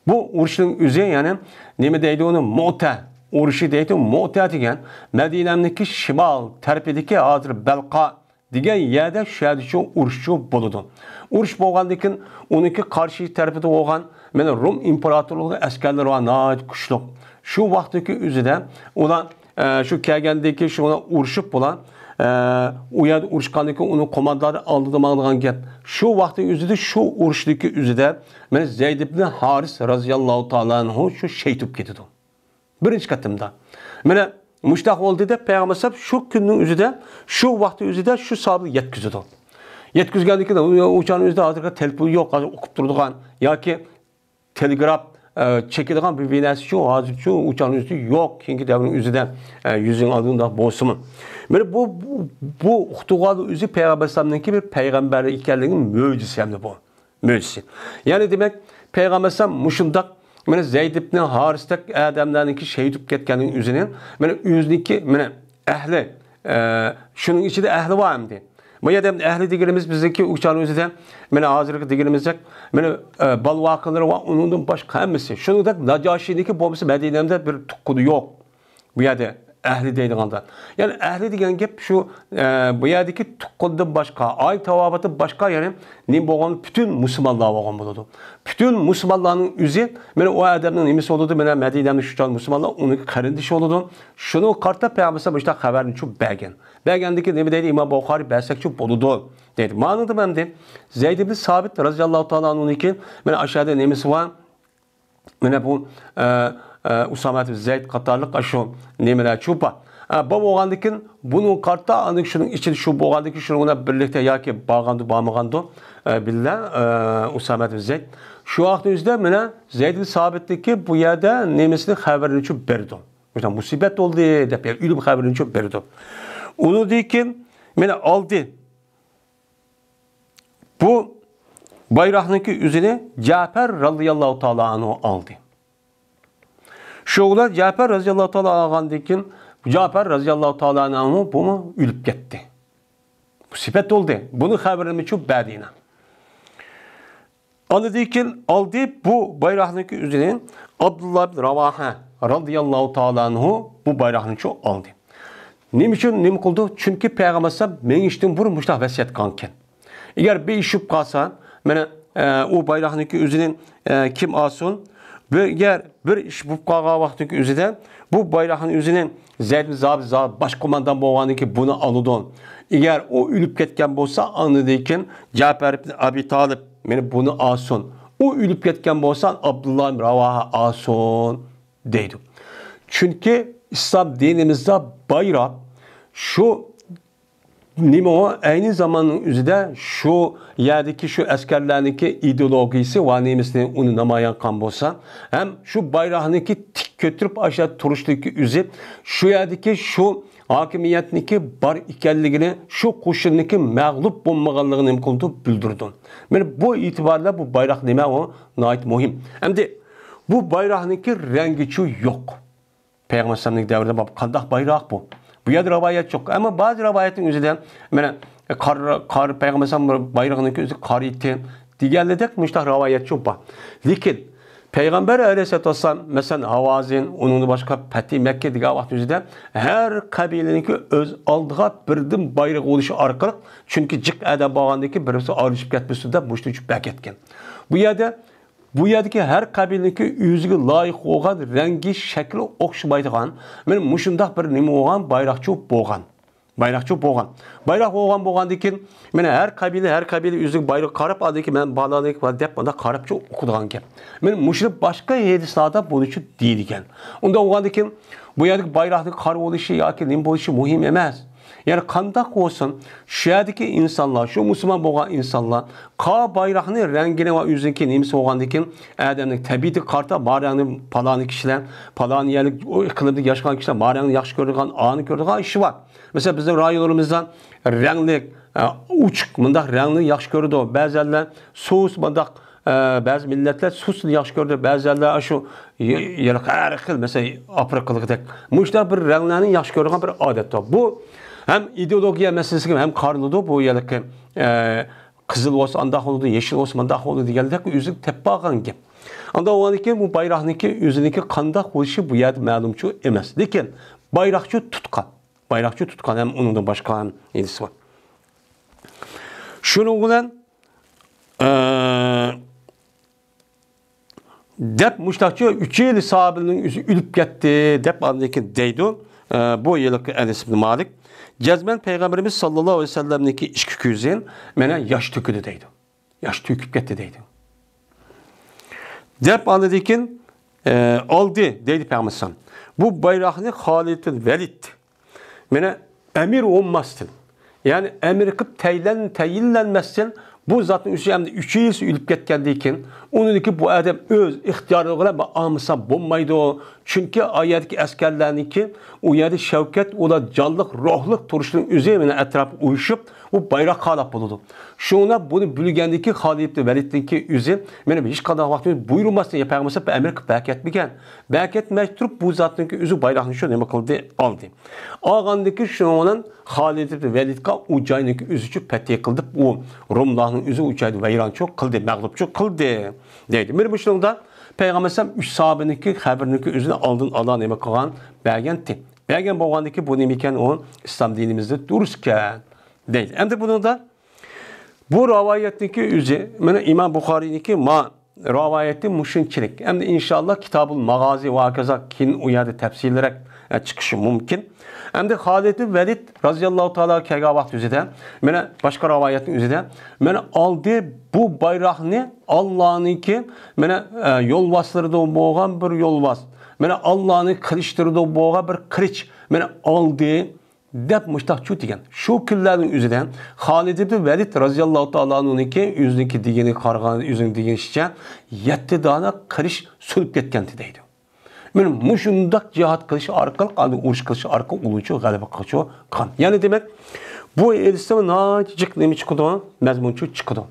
بۇ ئۇرۇشنىڭ ئۆزى، يەنى نېمە دەيدۇ ئۇنى؟ مۆتە ئۇرۇشى دەيدۇ. مۆتە دېگەن مەدىنەنىڭكى شىمال تەرىپىدىكى، ھازىر بەلقا دېگەن يەردە، شۇ يەردىچۇ ئۇرۇشچۇ بولىدۇ. ئۇرۇش بولغاندىن كېيىن ئۇنىڭكى قارشى تەرىپىدە بولغان مانا رۇم ئىمپېراتورلۇقىنىڭ ئەسكەرلىرى بار، ناھايىتى كۈچلۈك. شۇ ۋاقىتتىكى ئۆزىدە ئۇلار، ئە، شۇ كەلگەندىكى شۇ ئۇرۇشۇپ بۇلار، ئە، ئۇ يەردە ئۇرۇشقاندىن كېيىن ئۇنىڭ قوماندانى ئالدىدا ماڭىدىغان گەپ. شۇ ۋاقىتنىڭ ئۆزىدە شۇ ئۇرۇشتىكى ئۆزىدە مانا زەيد ئىبنى ھارىس رازىياللاھۇ تائالا ئەنھۇ شۇ شېھىت بولۇپ كېتىدۇ. بىرىنچى قېتىمدا. مانا مۇشتاق بولدى دەپ پەيغەمبەر ئەلەيھىسسالام شۇ كۈننىڭ ئۆزىدە، شۇ ۋاقىتنىڭ ئۆزىدە شۇ ساھابىلەرگە يەتكۈزىدۇ. يەتكۈزگەندىن كېيىن ئۇ، ئۇ چاغنىڭ ئۆزىدە ھازىرقى تېلېفون يوق، ھازىر ئوقۇپ تۇرىدىغان ياكى تېلېگراف، ئە، چېكىدىغان بىر، بىر نەرسىچۇ، ھازىرچۇ ئۇ چاغنىڭ ئۆزىدە يوق، كېيىنكى دەۋرنىڭ ئۆزىدە، ئە، يۈز يىل ئالدىن ئۇنداق بولسىمۇ. مانا بۇ، بۇ، بۇ ئۇقتۇرغان ئۆزى پەيغەمبەر ئەلەيھىسسالامنىڭكى بىر پەيغەمبەر ئىكەنلىكىنىڭ مۆجىزىسى ھەمدە بۇ. مۆجىزىسى. يەنى دېمەك، پەيغەمبەر ئەلەيھىسسالام مۇشۇنداق، مانا زەيد ئىبنى ھارىستەك ئادەملەرنىڭكى شېھىت بولۇپ كەتكەننىڭ ئۆزىنى، مانا ئۆزىنىڭكى، مانا ئەھلى، ئە، شۇنىڭ ئىچىدە ئەھلى بار ئەمدى. بۇ يەردە ئەھلى دېگىنىمىز بىزنىڭكى ئۇ چاغنىڭ ئۆزىدە، مانا ھازىرقى دېگىنىمىزدەك، مانا، ئە، بالىۋاقىلىرى ۋە ئۇنىڭدىن باشقا ھەممىسى. شۇنىڭدەك ناجاشىنىڭكى بولمىسا مەدىنەمدە بىر تۇغقىنى يوق. بۇ يەردە ئەھلى دەيدىغاندا، يەنى ئەھلى دېگەن گەپ شۇ، ئە، بۇ يەردىكى تۇغقاندىن باشقا، ئائىلە تاۋابىتىدىن باشقا، يەنى نېمە بولغان، پۈتۈن مۇسۇلمانلار بولغان بولىدۇ. پۈتۈن مۇسۇلمانلارنىڭ ئۆزى، مانا ئۇ ئادەمنىڭ نېمىسى بولىدۇ، مانا مەدىنەمدە شۇ چاغ مۇسۇلمانلار ئۇنىڭ قېرىندىشى بولىدۇ. شۇنىڭغا قارىتا پەيغەمبەر ئەلەيھىسسالام مۇشۇنداق خەۋەرنى چۈشۈرۈپ بەرگەن. بەرگەندىن كېيىن نېمە دەيدۇ؟ ئىمام بۇخارىي بەرسەكچۇ بولىدۇ دەيدۇ. مانىدا ئەمدى زەيد ئىبن سابىت رازىياللاھۇ تائالا ئەنھۇنىڭكى، مانا ئاشۇ يەردە نېمىسى بار؟ مانا بۇ، ئە، ئە، ئۇسامە ئىبن زەيد قاتارلىق ئاشۇ نېمىلەر چوپا. ئە، بۇ بولغاندىن كېيىن بۇنىڭ قارتا، ئاندىن شۇنىڭ ئىچىدە شۇ بولغاندىن كېيىن شۇنىڭ بىلەن بىرلىكتە ياكى بارغاندۇ، بارمىغاندۇ، ئە، بىللە، ئە، ئۇسامە ئىبن زەيد. شۇ ۋاقىتنىڭ ئۆزىدە مانا زەيد ئىبن سابىتنىڭكى بۇ يەردە نېمىسىنى خەۋىرىنى چۈشۈرۈپ بېرىدۇ. مۇشۇنداق مۇسىبەت بولدى دەپ، يەنى ئۆلۈم خەۋىرىنى چۈشۈرۈپ بېرىدۇ. ئۇنىڭدىن كېيىن مانا ئالدى. بۇ بايراقنىڭكى ئۆزىنى جەپەر رازىياللاھۇ تائالا ئەنھۇ ئالدى. شۇ بىلەن جەپەر رازىياللاھۇ تائالا ئالغاندىن كېيىن، جەپەر رازىياللاھۇ تائالا ئەنھۇ بۇمۇ ئۆلۈپ كەتتى. مۇسىبەت بولدى. بۇنى خەۋىرىنى چۈشۈرۈپ بەردى يەنە. ئاندىن كېيىن ئالدى بۇ بايراقنىڭكى ئۆزىنى ئابدۇللا ئىبن راۋاھە رازىياللاھۇ تائالا ئەنھۇ بۇ بايراقنى شۇ ئالدى. نېمە ئۈچۈن نېمە قىلدى؟ چۈنكى پەيغەمبەر ئەلەيھىسسالام مېڭىشتىن بۇرۇن مۇشۇنداق ۋەسىيەت قىلغانىكەن. ئەگەر بىر ئىش بولۇپ قالسا، مانا، ئە، ئۇ بايراقنىڭكى ئۆزىنى، ئە، كىم ئالسۇن؟ بىر، ئەگەر بىر ئىش بولۇپ قالغان ۋاقىتنىڭكى ئۆزىدە بۇ بايراقنىڭ ئۆزىنى زەيد ئىبن سابىت، سابىت باش قوماندان بولغاندىن كېيىن بۇنى ئالىدۇ. ئەگەر ئۇ ئۆلۈپ كەتكەن بولسا، ئاندىن كېيىن جەپەر ئىبن ئەبى تالىپ مانا بۇنى ئالسۇن. ئۇ ئۆلۈپ كەتكەن بولسا، ئابدۇللا ئىبن راۋاھە ئالسۇن دەيدۇ. چۈنكى ئىسلام دىنىمىزدا بايراق شۇ نېمە ئۇ؟ ئەينى زاماننىڭ ئۆزىدە شۇ يەردىكى شۇ ئەسكەرلەرنىڭكى ئىدېئولوگىيىسى ۋە نېمىسىنى ئۇنى نامايان قىلغان بولسا، ھەم شۇ بايراقنىڭكى تىك كۆتۈرۈپ ئاشۇ تۇرۇشلۇقى ئۆزى شۇ يەردىكى شۇ ھاكىمىيەتنىڭكى بار ئىكەنلىكىنى، شۇ قوشۇننىڭكى مەغلۇپ بولمىغانلىقىنى نېمە قىلىدۇ؟ بىلدۈرىدۇ. مانا بۇ ئېتىباردا بۇ بايراق نېمە ئۇ؟ ناھايىتى مۇھىم. ئەمدى بۇ بايراقنىڭكى رەڭگىچۇ يوق. پەيغەمبەر ئەلەيھىسسالامنىڭ دەۋرىدە بولغان قانداق بايراق بۇ؟ بۇ يەردە رىۋايەت يوق. ئەمما بەزى رىۋايەتنىڭ ئۆزىدە، مانا، قار، قار، پەيغەمبەر ئەلەيھىسسالام بايرىقىنىڭكى ئۆزى قارا ئىدى دېگەنلىكتەك مۇشۇنداق رىۋايەتچۇ بار. لېكىن پەيغەمبەر ئەلەيھىسسالاتۇ ۋەسسالام، مەسىلەن، ھاۋازىن، ئۇنىڭدىن باشقا پەتھى مەككە دېگەن ۋاقىت ئۆزىدە ھەر قەبىلىنىڭكى ئۆز ئالدىغا بىردىن بايرىقى بولۇشى ئارقىلىق، چۈنكى جىق ئادەم بولغاندىن كېيىن بىرسى ئايرىلىشىپ كەتمىسۇن دەپ مۇشۇنى ئۈچۈپ بەرگەن. بۇ يەردە بۇ يەردىكى ھەر قەبىلىنىڭكى ئۆزىگە لايىق بولغان رەڭگى، شەكلى ئوخشىمايدىغان، مانا مۇشۇنداق بىر نېمە بولغان، بايراقچۇ بولغان. بايراقچۇ بولغان. بايراق بولغان بولغاندىن كېيىن، مانا ھەر قەبىلە، ھەر قەبىلە ئۆزىگە بايراق قاراپ، ئاندىن كېيىن مەن بالانى دەپ مۇنداق قاراپچۇ ئوقۇيدىغان گەپ. مانا مۇشۇنى باشقا ھەدىسلەردە بۇنىچۇ دېيىلگەن. ئۇنداق بولغاندىن كېيىن، بۇ يەردىكى بايراقنىڭ قارا بولۇشى ياكى نېمە بولۇشى مۇھىم ئەمەس. يەنى قانداق بولسۇن، شۇ يەردىكى ئىنسانلار، شۇ مۇسۇلمان بولغان ئىنسانلار قا بايراقنى رەڭگىنى ۋە ئۆزىنىڭكى نېمىسى بولغاندىن كېيىن، ئادەمنىڭ تەبىئىتىگە قارىتا ما رەڭنى پالانى كىشىلەر، پالانى يەرلىك ئۇ ئىقلىمدا ياشىغان كىشىلەر ما رەڭنى ياخشى كۆرىدىغان، ئانى كۆرىدىغان ئىشى بار. مەسىلەن، بىزنىڭ رايونلىرىمىزدا رەڭلىك، ئە، ئوچۇق مۇنداق رەڭنى ياخشى كۆرىدۇ. بەزەنلەر سۇس مۇنداق ئە، بەزى مىللەتلەر سۇسنى ياخشى كۆرىدۇ، بەزىلەر شۇ ي-، يەنە ھەر خىل، مەسىلەن، ئافرىقىلىقتەك مۇشۇنداق بىر رەڭلەرنى ياخشى كۆرىدىغان بىر ئادەت بار. بۇ ھەم ئىدېئولوگىيە مەسىلىسىگە ھەم قارىلىدۇ. بۇ يەردىكى، ئە، قىزىل بولسا ئانداق بولىدۇ، يېشىل بولسا مۇنداق بولىدۇ دېگەندەك ئۆزى تېپىپ بارغان گەپ. ئاندىن ئۇنىڭدىن كېيىن بۇ بايراقنىڭكى ئۆزىنىڭكى قانداق بولۇشى بۇ يەردە مەلۇمچۇ ئەمەس. لېكىن بايراقچۇ تۇتقان، بايراقچۇ تۇتقان ھەم ئۇنىڭدىن باشقا ھەم ئىدىسى بار. شۇنىڭ بىلەن ئە، دەپ مۇشتاقچۇ، ئۈچىلا ساھابىنىڭ ئۆزى ئۆلۈپ كەتتى دەپ ئاندىن كېيىن دەيدۇ. ئە، بۇ ھېلىقى ئەنەس ئىبن مالىك. جەزمەن پەيغەمبىرىمىز ساللاللاھۇ ئەلەيھى ۋەسەللەمنىڭكى ئىككى كۆزى مانا ياش تۆكىدۇ دەيدۇ. ياش تۆكۈپ كەتتى دەيدۇ. دەپ ئاندىن كېيىن، ئە، ئالدى دەيدۇ پەيغەمبەر ئەلەيھىسسالام. بۇ بايراقنى خالىد بىن ۋەلىد مانا ئەمىر بولماستىن، يەنى ئەمىر قىلىپ تەيلەن-، تەيىنلەنمەستىن، بۇ زاتنىڭ ئۆزى ئەمدى ئۈچىنچىسى ئۆلۈپ كەتكەندىن كېيىن، ئۇنىڭدىكى بۇ ئادەم ئۆز ئىختىيارى بىلەن بۇ ئالمىسا بولمايدۇ. چۈنكى ئا يەردىكى ئەسكەرلەرنىڭكى ئۇ يەردە شەۋكەت، ئۇلار جانلىق، روھلۇق تۇرۇشنىڭ ئۆزى مانا ئەتراپقا ئۇيۇشۇپ، بۇ بايراق خالاپ بولىدۇ. شۇڭا بۇنى بىلگەندىن كېيىن خالىد ئىبن ۋەلىدنىڭكى ئۆزى مانا ھېچقانداق ۋاقىت بۇيرۇماستىن، يا پەيغەمبەر ئەلەيھىسسالام ئەمىر قىلىپ بەركەتمىگەن. بەركەتمەي تۇرۇپ بۇ زاتنىڭكى ئۆزى بايراقنى شۇ نېمە قىلدى، ئالدى. ئالغاندىن كېيىن شۇنىڭ بىلەن خالىد ئىبن ۋەلىدقا ئۇ جاينىڭكى ئۆزىچۇ پەتھى قىلدى، ئۇ روملارنىڭ ئۆزى ئۇ جايدا ۋەيرانچۇ قىلدى، مەغلۇپچۇ قىلدى دەيدۇ. مانا مۇشۇنىڭدا پەيغەمبەر ئەلەيھىسسالام ئۈچ ساھابىنىڭكى خەۋىرىنىڭكى ئۆزىنى ئالدىن ئالا نېمە قىلغان، بەرگەنتى. بەرگەن بولغاندىن كېيىن بۇ نېمە ئىكەن، ئۇ ئىسلام دىنىمىزدا دۇرۇس ئىكەن دەيدۇ. ئەمدى بۇنىڭدا بۇ رىۋايەتنىڭكى ئۆزى، مانا ئىمام بۇخارىينىڭكى ما رىۋايىتى مۇشۇنچىلىك. ئەمدى ئىنشاللا كىتابۇل ماغازى ۋە ھاكازا كېيىن ئۇ يەردە تەپسىلىيرەك، ئە، چىقىشى مۇمكىن. ئەمدى خالىد ئىبن ۋەلىد رازىياللاھۇ تائالا كەلگەن ۋاقىت ئۆزىدە، مانا باشقا رىۋايەتنىڭ ئۆزىدە، مانا ئالدى بۇ بايراقنى ئاللانىڭكى، مانا، ئە، يولۋاسلىرىدىن بولغان بىر يولۋاس، مانا ئاللانىڭ قىلىچلىرىدىن بولغان بىر قىلىچ، مانا ئالدى دەپ مۇشتاقچۇ دېگەن. شۇ كۈنلەرنىڭ ئۆزىدە خالىد ئىبن ۋەلىد رازىياللاھۇ تائالا ئەنھۇنىڭكى ئۆزىنىڭكى دېگىنىگە قارىغان، ئۆزىنىڭ دېگىنىچە يەتتە دانە قىلىچ سۇنۇپ كەتكەنتى دەيدۇ. مانا مۇشۇنداق جىھاد قىلىش ئارقىلىق، ئاندىن ئۇرۇش قىلىش ئارقىلىق ئۇلۇنچۇ غەلىبە قىلغۇچۇ قىلغان. يەنى دېمەك، بۇ ھەدىستىن ناھايىتى جىق نېمە چىقىدۇ؟ مەزمۇنچۇ چىقىدۇ.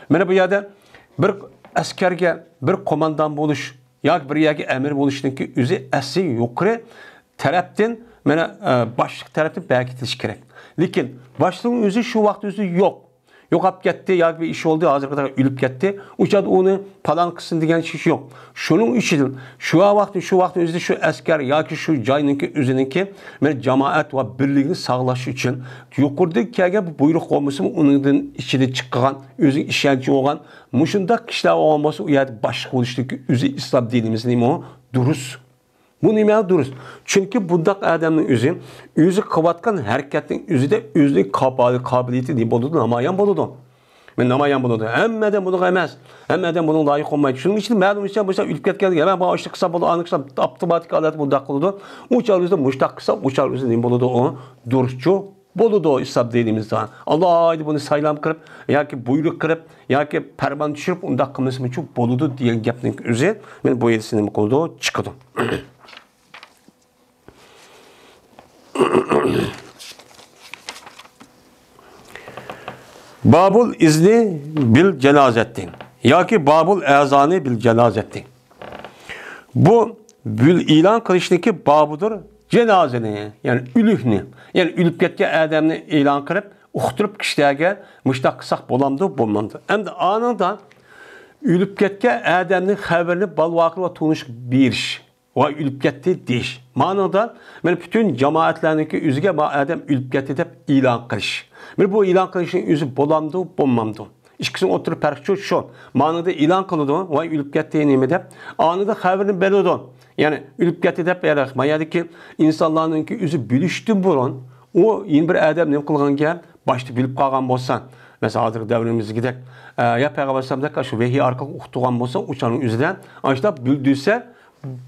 مانا بۇ يەردە بىر ئەسكەرگە بىر قوماندان بولۇش ياكى بىر يەرگە ئەمىر بولۇشنىڭكى ئۆزى ئەسلى يۇقىرى تەرەپتىن، مانا، ئە، باشلىق تەرەپتىن بەرىكىتىلىشى كېرەك. لېكىن باشلىقنىڭ ئۆزى شۇ ۋاقىت ئۆزى يوق. يوقاپ كەتتى ياكى بىر ئىش بولدى، ھازىرغا قەدەر ئۆلۈپ كەتتى. ئۇ چاغدا ئۇنى پالان قىلسۇن دېگەن ئىش يوق. شۇنىڭ ئۈچۈن شۇ ۋاقىت، شۇ ۋاقىتنىڭ ئۆزىدە شۇ ئەسكەر ياكى شۇ جاينىڭكى ئۆزىنىڭكى بىر جامائەت ۋە بىرلىكنى ساقلاش ئۈچۈن يۇقىرىدىن كەلگەن بۇ بۇيرۇق بولمىسىمۇ، ئۇنىڭدىن ئىچىدە چىققان، ئۆزىگە ئىشەنچى بولغان، مۇشۇنداق كىشىلەر بولغان بولسا، ئۇ يەردە باشلىق بولۇشتىكى ئۆزى ئىسلام دىنىمىزنىڭ دۇرۇس. بۇ نېمە دۇرۇس؟ چۈنكى بۇنداق ئادەمنىڭ ئۆزى، ئۆزى قىلىۋاتقان ھەرىكەتنىڭ ئۆزىدە ئۆزىنىڭ كاپالى-، قابىلىيىتى نېمە بولىدۇ؟ نامايان بولىدۇ. مەن نامايان بولىدۇ. ھەممە ئادەم بۇنىڭغا ئەمەس. ھەممە ئادەم بۇنىڭغا لايىق بولمايدۇ. شۇنىڭ ئۈچۈن مەلۇم ئىشلار بولسا ئۆلۈپ كەتكەن، مەن بۇ ئىشنى قىلسام بولىدۇ، ئانى قىلسام ئاپتوماتىك ھالەتتە بۇنداق قىلىدۇ. ئۇ چاغدا بۇنداق قىلسا، ئۇ چاغدا نېمە بولىدۇ؟ ئۇ دۇرۇسچۇ بولىدۇ ئىسلام دىنىمىزدا. ئالاھىدە بۇنى سايلام قىلىپ ياكى بۇيرۇق قىلىپ ياكى پەرمان چۈشۈرۈپ ئۇنداق قىلمىسىمۇچۇ بولىدۇ دېگەن گەپنىڭ ئۆزى مانا بۇ يەردە نېمە قىلىدۇ؟ چىقىدۇ. بابۇل ئىزنى بىل جانازەتتىن ياكى بابۇل ئەزانى بىل جانازەتتىن. بۇ بىل ئېلان قىلىشنىڭكى بابىدۇر جانازىنى، يەنى ئۆلۈكنى، يەنى ئۆلۈپ كەتكەن ئادەمنى ئېلان قىلىپ، ئۇقتۇرۇپ كىشىلەرگە مۇشۇنداق قىلساق بولامدۇ، بولمامدۇ؟ ئەمدى ئانىڭدا ئۆلۈپ كەتكەن ئادەمنىڭ خەۋىرىنى بالىۋاقلىق ۋە تونۇشقا بېرىش ۋە ئۆلۈپ كەتتى دېيىش. مانىڭدا مانا پۈتۈن جامائەتلەرنىڭكى ئۆزىگە ما ئادەم ئۆلۈپ كەتتى دەپ ئېلان قىلىش. مانا بۇ ئېلان قىلىشنىڭ ئۆزى بولامدۇ، بولمامدۇ؟ ئىككىسىنىڭ ئوتتۇرا پەرقى شۇ، شۇ. مانىدا ئېلان قىلىدۇ، ۋاي ئۆلۈپ كەتتى نېمە دەپ. ئانىدا خەۋىرىنى بېرىدۇ. يەنى ئۆلۈپ كەتتى دەپ، يەنى ما يەردىكى ئىنسانلارنىڭكى ئۆزى بىلىشتىن بۇرۇن، ئۇ يەنە بىر ئادەم نېمە قىلغان گەپ، باشتا بىلىپ قالغان بولسا، مەسىلەن، ھازىرقى دەۋرىمىزدىكىدەك، ئە، يا پەيغەمبەر ئەلەيھىسسالامدەك شۇ ۋەھىي ئارقىلىق ئۇقتۇرغان بولسا، ئۇ چاغنىڭ ئۆزىدە، ئاشۇنداق بىلدۈرسە،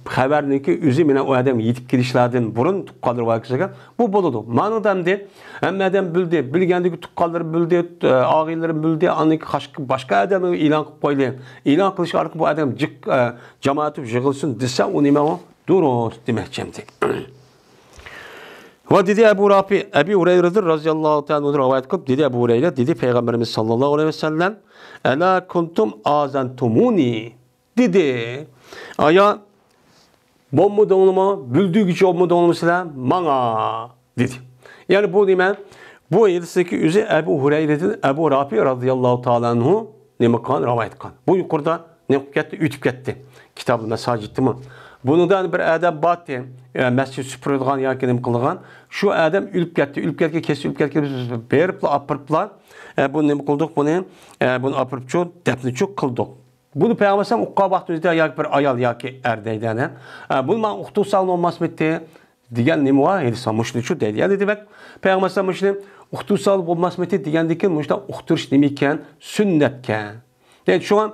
خەۋەرنىڭكى ئۆزى مانا ئۇ ئادەم يېتىپ كېلىشلەردىن بۇرۇن تۇغقانلىرى ۋاكىسىگە بۇ بولىدۇ. مانىدا ئەمدى ھەممە ئادەم بىلدى، بىلگەندىكى تۇغقانلىرى بىلدى، ئاغىنىلىرى بىلدى، ئاندىن كېيىن باشقا، باشقا ئادەمگە ئېلان قىلىپ قويدى. ئېلان قىلىش ئارقىلىق بۇ ئادەم جىق، ئە، جامائەت بولۇپ يىغىلسۇن دېسە، ئۇ نېمە ئۇ؟ دۇرۇس دېمەكچى ئەمدى. ۋە دېدى ئەبۇ رافى، ئەبى ھۇرەيرىدىن رازىياللاھۇ تائالا ئەنھۇ رىۋايەت قىلىپ، دېدى ئەبۇ ھۇرەيرە، دېدى پەيغەمبىرىمىز ساللاللاھۇ ئەلەيھى ۋەسەللەم، ئەلا كۇنتۇم ئازەنتۇمۇنى. دېدى. ئايا، بولمىدىڭلىمۇ، بىلدۈرگۈچى بولمىدىڭلىمۇ سىلەر ماڭا؟ دېدى. يەنى بۇ نېمە؟ بۇ ھەدىستىكى ئۆزى ئەبۇ ھۇرەيرىدىن ئەبۇ رافى رازىياللاھۇ تائالا ئەنھۇ نېمە قىلغان؟ رىۋايەت قىلغان. بۇ يۇقىرىدا نېمە قىلىپ كەتتى؟ ئۆتۈپ كەتتى. كىتابۇل مەساجىدتىمۇ. بۇنىڭدا بىر ئادەم بارتى، ئە، مەسچىت سۈپۈرىدىغان ياكى نېمە قىلىدىغان. شۇ ئادەم ئۆلۈپ كەتتى. ئۆلۈپ كەتكەن، كېسىلى ئۆلۈپ كەتكەن، بېرىپلا ئاپىرىپلا، ئە، بۇنى نېمە قىلدۇق؟ بۇنى، ئە، بۇنى ئاپىرىپچۇ، دەپنىچۇ قىلدۇق. بۇنى پەيغەمبەر ئەلەيھىسسالام ئۇققان ۋاقتىمىزدا ياكى بىر ئايال ياكى ئەر دەيدۇ ئەنە. ئە، بۇنى ماڭا ئۇقتۇرساڭ بولماسمىتى دېگەن نېمە بار؟ ھەدىس بار. مۇشۇنى شۇ دەيدۇ. يەنى دېمەك، پەيغەمبەر ئەلەيھىسسالام مۇشۇنى ئۇقتۇرساڭ بولماسمىتى دېگەندىن كېيىن مۇشۇنداق ئۇقتۇرۇش نېمە ئىكەن؟ سۈننەتكەن. يەنى شۇڭا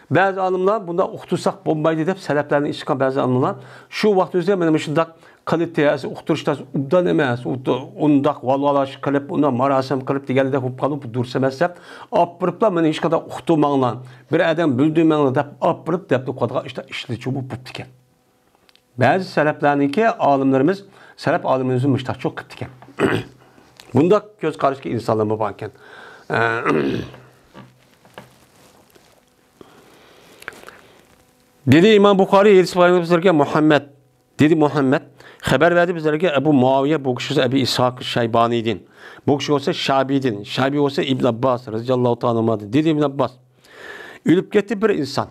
بەزى ئالىملار بۇنداق ئۇقتۇرساق بولمايدۇ دەپ سەلەفلەردىن ئىشقا بەزى ئالىملار شۇ ۋاقتىمىزدا مانا مۇشۇنداق قىلىتى، ئۇقتۇرۇش تاس ئوبدان ئەمەس، ئۇ-، ئۇنداق ۋالۋالاش قىلىپ، ئۇنداق ماراسىم قىلىپ دېگەندەك بولۇپ قالدى، بۇ دۇرۇس ئەمەس دەپ ئاپىرىپلا، مانا ھېچقانداق ئۇقتۇرماڭلار، بىر ئادەم بىلدۈرمەڭلار دەپ ئاپىرىپ دەپنى قويىدىغان ئىشتا ئىشلىتىشى بۇ بوپتىكەن. بەزى سەلەپلەرنىڭكى ئالىملىرىمىز، سەلەپ ئالىملىرىمىز مۇشتاقچۇ قىپتىكەن. بۇنداق كۆز قاراشتىكى ئىنسانلارمۇ باركەن. ئە، دېدى ئىمام بۇخارىي، ھەدىس بايان بىزلەرگە مۇھەممەد، دېدى مۇھەممەد، خەۋەر بەردى بىزلەرگە ئەبۇ مۇئاۋىيە، بۇ كىشى بولسا ئەبى ئىسھاق شەيبانىيدىن، بۇ كىشى بولسا شەبىدىن، شەبى بولسا ئىبن ئابباس رەزىياللاھۇ تائالا ئەنھۇدىن. دېدى ئىبن ئابباس، ئۆلۈپ كەتتى بىر ئىنسان.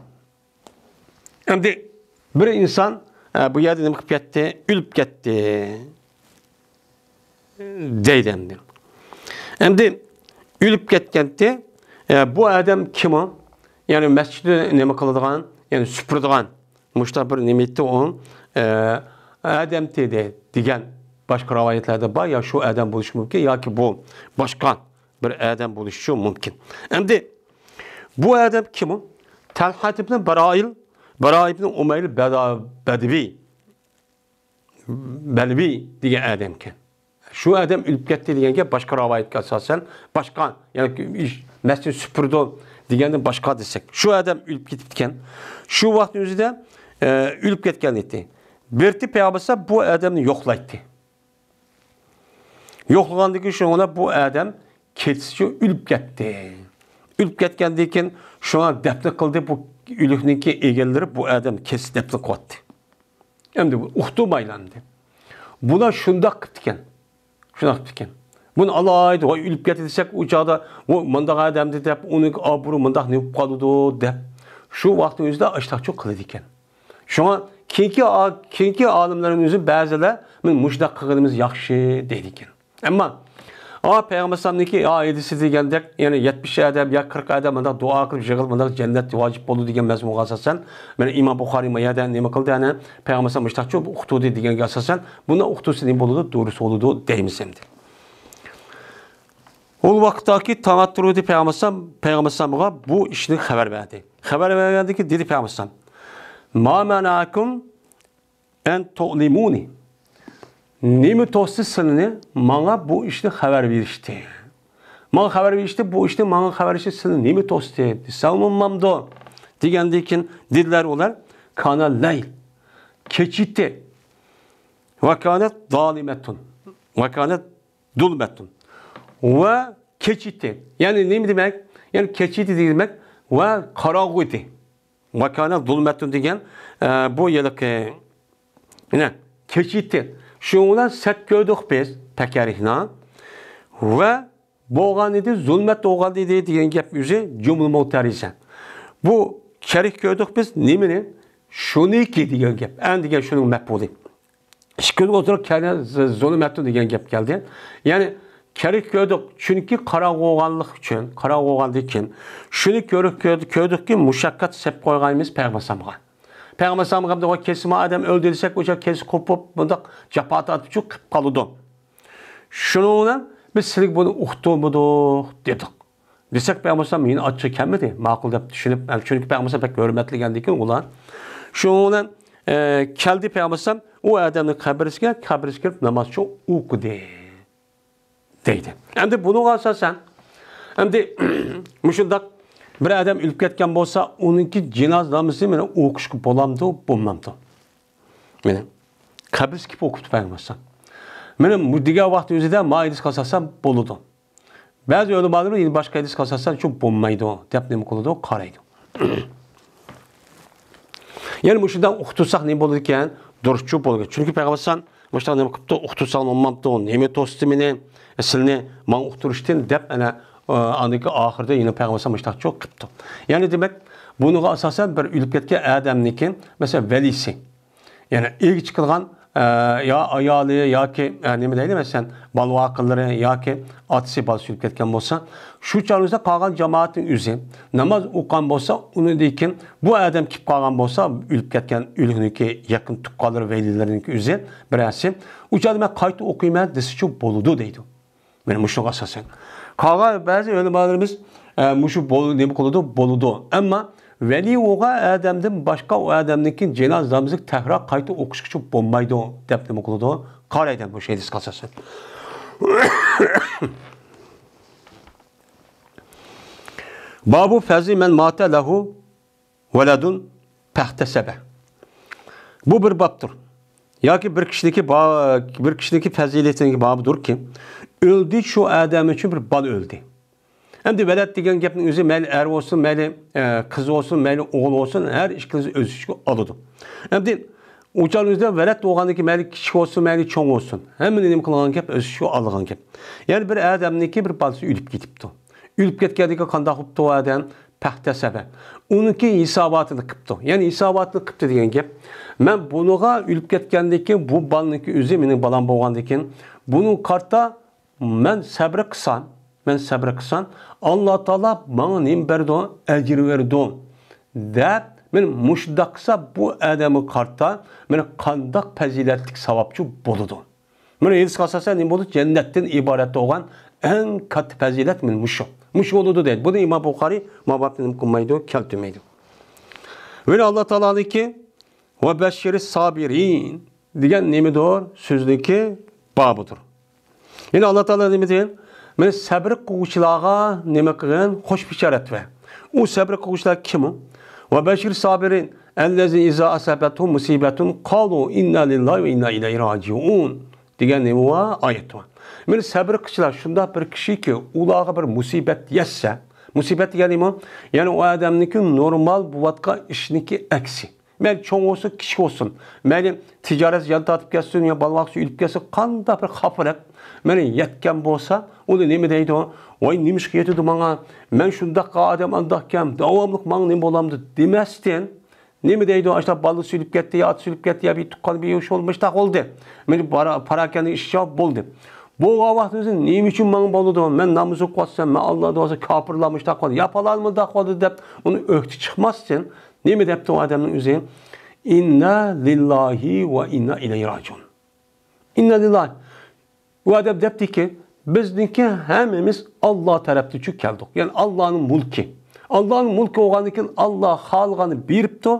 ئەمدى بىر ئىنسان، ئە، بۇ يەردە نېمە قىلىپ كەتتى؟ ئۆلۈپ كەتتى. دەيدۇ ئەمدى. ئەمدى ئۆلۈپ كەتكەنتى. ئە، بۇ ئادەم كىم ئۇ؟ يەنى مەسچىتنى نېمە قىلىدىغان، يەنى سۈپۈرىدىغان. مۇشۇنداق بىر نېمە ئېيتتى ئۇ، ئە، ئادەمتى دە-، دېگەن باشقا رىۋايەتلەردە بار. يا شۇ ئادەم بولۇشى مۇمكىن، ياكى بۇ باشقا بىر ئادەم بولۇشى مۇمكىن. ئەمدى بۇ ئادەم كىم ئۇ؟ تەلھەت ئىبن بارايىل، باراي ئىبن ئۇمەيل بەدا-، بەدىۋى. بەلبى دېگەن ئادەمكەن. شۇ ئادەم ئۆلۈپ كەتتى دېگەن گەپ باشقا رىۋايەتكە ئاساسەن، باشقا، يەنى ئىش، مەسچىت سۈپۈرىدۇ دېگەندىن باشقا دېسەك، شۇ ئادەم ئۆلۈپ كېتىپتىكەن. شۇ ۋاقىتنىڭ ئۆزىدە، ئە، ئۆلۈپ كەتكەن ئىدى. بىرتى پەيغەمبەر بۇ ئادەمنى يوقلايتتى. يوقلىغاندىن كېيىن شۇڭا بۇ ئادەم كېسىچۇ ئۆلۈپ كەتتى. ئۆلۈپ كەتكەندىن كېيىن شۇڭا دەپنە قىلدى بۇ ئۆلۈكنىڭكى ئېگىلىرى بۇ ئادەم كېسە دەپنە قىلىۋەتتى. ئەمدى بۇ ئۇقتۇرمايلا ئەمدى. بۇلار شۇنداق قىپتىكەن. شۇنداق قىپتىكەن. بۇنى ئالايىتى، ۋاي، ئۆلۈپ كەتتى دېسەك، ئۇ چاغدا، ۋاي، مۇنداق ئادەمدى دەپ، ئۇنىڭ ئابرۇيى مۇنداق نېمە بولۇپ قالىدۇ دەپ، شۇ ۋاقىتنىڭ ئۆزىدە ئاشتاقچۇ قىلىدىكەن. شۇڭا كېيىنكى ئا-، كېيىنكى ئالىملارنىڭ ئۆزى بەزىلەر، مانا مۇشۇنداق قىلغىنىمىز ياخشى دەيدىكەن. ئەمما، ئا، پەيغەمبەر ئەلەيھىسسالامنىڭكى، ئا، ھەدىسى دېگەندەك، يەنى يەتمىش ئادەم يا قىرىق ئادەم مۇنداق دۇئا قىلىپ يىغىلىپ، مۇنداق جەننەت ۋاجىپ بولىدۇ دېگەن مەزمۇنغا ئاساسەن، مانا ئىمام بۇخارىي ما يەردە نېمە قىلدى، ئەنە، پەيغەمبەر ئەلەيھىسسالام مۇشۇنداقچۇ ئۇقتۇردى دېگەنگە ئاساسەن، بۇنىڭ ئۇقتۇرۇشى نېمە بولىدۇ؟ دۇرۇس بولىدۇ دەيمىز ئەمدى. ئۇ ۋاقىتتاكى تاڭ ئاتتۇرۇۋىدى پەيغەمبەر ئەلەيھىسسالام، پەيغەمبەر ئەلەيھىسسالامغا بۇ ئىشنى خەۋەر بەردى. خەۋەر بەرگەندىكىن دېدى پەيغەمبەر ئەلەيھىسسالام، ما مەنەئەكۇم ئەن تۇئەللىمۇنى. نېمە توستى سىلىنى ماڭا بۇ ئىشنى خەۋەر بېرىشتى؟ ماڭا خەۋەر بېرىشتى، بۇ ئىشنى ماڭا خەۋەر بېرىشتى سىلىنى نېمە توستى؟ دېسەم بولمامدۇ؟ دېگەندىن كېيىن دېدىلەر ئۇلار، كانە لەيل، كېچە ئىدى. ۋە كانەت زالىمەتۇن. ۋە كانەت زۇلمەتۇن. ۋە كېچە ئىدى. يەنى نېمە دېمەك؟ يەنى كېچە ئىدى دېمەك ۋە قاراڭغۇ ئىدى. ۋە كانەت زۇلمەتۇن دېگەن، ئە، بۇ ھېلىقى، مانا، كېچە ئىدى. شۇنىڭ بىلەن سەت كۆردۇق بىز، پەكەرىكنى. ۋە بولغان ئىدى، زۇلمەت بولغان ئىدى دېگەن گەپ ئۆزى جۈملە مۇئتەرىزە. بۇ كېرەك كۆردۇق بىز نېمىنى؟ شۇنىكى دېگەن گەپ. ئەن دېگەن شۇنىڭ مەپئۇلى. ئىككى كۆز ئوتتۇرىغا كەلگەن ز-، زۇلمەتۇ دېگەن گەپ كەلدى. يەنى كېرەك كۆردۇق، چۈنكى قاراڭغۇ بولغانلىق ئۈچۈن، قاراڭغۇ بولغاندىن كېيىن، شۇنى كۆرۈپ كۆردى-، كۆردۇقكى، مۇشەققەت سېلىپ قويغانمىز پەيغەمبەر ئەلەيھىسسالامغا. پەيغەمبەر ئەلەيھىسسالام غەمدە، ۋاي، كېسىمۇ ئادەم ئۆلدى دېسەك، ئۇ كېسى قوپۇپ، بۇنداق جاپا تارتىپ چىقىپ قالىدۇ. شۇنىڭ بىلەن بىز سىلىگە بۇنى ئۇقتۇرمىدۇق دېدۇق. دېسەك، پەيغەمبەر ئەلەيھىسسالام يەنە ئاچچىقى كەلمىدى، ماقۇل دەپ چۈشىنىپ، چۈنكى پەيغەمبەر ئەلەيھىسسالام بەك ھۆرمەتلىگەندىكىن ئۇلار. شۇنىڭ بىلەن، ئە، كەلدى پەيغەمبەر ئەلەيھىسسالام، ئۇ ئادەمنىڭ قەبرىسىگە، قەبرىسىگە كىرىپ نامازچۇ ئوقۇدى، دەيدۇ. ئەمدى بۇنىڭغا ئاساسەن، ئەمدى مۇشۇنداق بىر ئادەم ئۆلۈپ كەتكەن بولسا، ئۇنىڭكى جىنازا نامىزىنى مانا ئوقۇشقا بولامدۇ، بولمامدۇ؟ مانا قەبرىسىگە كېلىپ ئوقۇپتۇ پەيغەمبەر ئەلەيھىسسالام. مانا بۇ دېگەن ۋاقىت ئۆزىدە ما ھەدىسكە ئاساسەن بولىدۇ. بەزى ئۆلىمالىرىمىز يەنە باشقا ھەدىسكە ئاساسەن شۇ بولمايدۇ دەپ نېمە قىلىدۇ؟ قارايدۇ. يەنى مۇشۇنداق ئۇقتۇرساق نېمە بولىدىكەن؟ دۇرۇسچۇ بولىدىكەن. چۈنكى پەيغەمبەر ئەلەيھىسسالام مۇشۇنداق نېمە قىپتۇ؟ ئۇقتۇرساڭ بولمامتۇ؟ نېمە توستى مېنى؟ سىلنى ماڭا ئۇقتۇرۇشتىن دەپ ئەنە، ئاندىكى ئاخىرىدا يەنە پەيغەمبەر ئەلەيھىسسالام مۇشۇنداقچۇ قىپتۇ. يەنى دېمەك، بۇنىڭغا ئاساسەن بىر ئۆلۈپ كەتكەن ئادەمنىڭكى، مەسىلەن، ۋەلىسى، يەنى ئىگە چىقىدىغان، ئە، يا ئايالى ياكى، ئە، نېمە دەيلى، مەسىلەن، بالا-ۋاقىلىرى ياكى ئاتىسى، بالىسى ئۆلۈپ كەتكەن بولسا، شۇ چاغدا قالغان جامائەتنىڭ ئۆزى ناماز ئوقۇغان بولسا، ئۇنىڭدىن كېيىن بۇ ئادەم كېلىپ قالغان بولسا، ئۆلۈپ كەتكەن ئۆلۈكنىڭكى يېقىن تۇغقانلىرى، ۋەلىلىرىنىڭكى ئۆزى بىرەرسى، ئۇ چاغدا مەن قايتا ئوقۇيمەن دېسىچۇ بولىدۇ دەيدۇ. مانا مۇشۇنىڭغا ئاساسەن. قالغان بەزى ئۆلىمالىرىمىز، ئە، مۇشۇ بول-، نېمە قىلىدۇ؟ بولىدۇ. ئەمما ۋەلى بولغان ئادەمدىن باشقا ئۇ ئادەمنىڭكى جىنازا نامىزىنى تەكرار قايتا ئوقۇشقىچە بولمايدۇ دەپ نېمە قىلىدۇ؟ قارايدۇ مۇشۇ ھەدىسكە ئاساسەن. بابۇ فەزلى مەن ماتە لەھۇ ۋەلەدۇن پەختەسەبە. بۇ بىر بابتۇر. ياكى بىر كىشىنىڭكى با-، بىر كىشىنىڭكى پەزىلىتىنىڭكى بابىدۇركى، ئۆلدى، شۇ ئادەم ئۈچۈن بىر بالا ئۆلدى. ئەمدى ۋەلەد دېگەن گەپنىڭ ئۆزى مەيلى ئەر بولسۇن، مەيلى، ئە، قىز بولسۇن، مەيلى ئوغۇل بولسۇن، ھەر ئىككىلىسى ئۆز ئۈستىگە ئالىدۇ. ئەمدى ئۇ چاغنىڭ ئۆزىدە ۋەلەد بولغاندىكىن مەيلى كىچىك بولسۇن، مەيلى چوڭ بولسۇن، ھەممىنى نېمە قىلغان گەپ، ئۆز ئۈستىگە ئالىدىغان گەپ. يەنى بىر ئادەمنىڭكى بىر بالىسى ئۆلۈپ كېتىپتۇ. ئۆلۈپ كەتكەندىكىن قانداق بوپتۇ ئۇ ئادەم؟ پەختەسەبە. ئۇنىڭكى ھېساباتىنى قىپتۇ. يەنى ھېساباتىنى قىپتۇ دېگەن گەپ. مەن بۇنىڭغا ئۆلۈپ كەتكەندىكىن، بۇ بالىنىڭكى ئۆزى مېنىڭ بالام بولغاندىكىن، بۇنىڭغا قارىتا مەن سەبرى قىلسام، مەن سەبرى قىلسام، ئاللا تائالا ماڭا نېمە بەردۇ؟ ئەجىر بەردۇ، دەپ، مەن مۇشۇنداق قىلسا، بۇ ئادەمگە قارىتا مەن قانداق پەزىلەتلىك ساۋابچۇ بولىدۇ؟ مانا ھەدىسكە ئاساسەن نېمە بولىدۇ؟ جەننەتتىن ئىبارەت بولغان ئەڭ كاتتا پەزىلەت مانا مۇشۇ. مۇشۇ بولىدۇ دەيدۇ. بۇنى ئىمام بۇخارىي ما بابنى نېمە قىلمايدۇ؟ كەلتۈرمەيدۇ. يەنە ئاللا تائالانىڭكى ۋە بەششىرى سابىرىن دېگەن نېمىدۇر؟ سۆزنىڭكى بابىدۇر. يەنە ئاللا تائالا نېمە دېگەن؟ مانا سەبرى قىلغۇچىلارغا نېمە قىلغىن؟ خوش بېشارەت بەر. ئۇ سەبرى قىلغۇچىلار كىم ئۇ؟ ۋە بەششىرى سابىرىن ئەللەزىنە ئىزا ئاسابەتھۇم مۇسىبەتۇن قالۇ ئىننا لىللاھى ۋە ئىننا ئىلەيھى راجىئۇن دېگەن نېمە بار؟ ئايەت بار. مانا سەبرى قىلغۇچىلار شۇنداق بىر كىشىكى، ئۇلارغا بىر مۇسىبەت يەتسە، مۇسىبەت دېگەن نېمە؟ يەنى ئۇ ئادەمنىڭكى نورمال بولۇۋاتقان ئىشنىڭكى ئەكسى. مەيلى چوڭ بولسۇن، كىچىك بولسۇن، مەيلى تىجارەت زىيان تارتىپ كەتسۇن يا بالىۋاقچە ئۆلۈپ كەتسۇن، قانداق بىر خاپىلىق مېنى يەتكەن بولسا، ئۇنى نېمە دەيدۇ؟ ۋاي، نېمىشقا يېتىدۇ ماڭا؟ مەن شۇنداق ئادەم، ئانداقكەن، داۋاملىق ماڭا نېمە بولامدۇ دېمەستىن، نېمە دەيدۇ؟ ئاشۇنداق بالىسى ئۆلۈپ كەتتى، يا ئاتىسى ئۆلۈپ كەتتى، يا بىر تۇغقان، بىر يوشۇن مۇشتاق بولدى. مېنى پارا-، پاراكەندە ئىش جاۋاب بولدى. بولغان ۋاقىت ئۆزى نېمە ئۈچۈن ماڭا بولىدۇ؟ مەن ناماز ئوقۇۋاتسام، مەن ئاللا دېۋاتسام، كاپىرلار مۇشتاق قىلدى، يا پالان مۇنداق قىلدى دەپ ئۇنى ئۆكتە چىقماستىن، نېمە دەپتۇ ئادەمنىڭ ئۆزى؟ ئىننا لىللاھى ۋە ئىننا ئىلەيھى راجىئۇن. ئىننا لىللاھى. ئۇ ئادەم دەپتىكى، بىزنىڭكى ھەممىمىز ئاللا تەرەپتىنچۇ كەلدۇق. يەنى ئاللانىڭ مۈلكى. ئاللانىڭ مۈلكى بولغاندىن كېيىن ئاللا خالىغاننى بېرىپتۇ،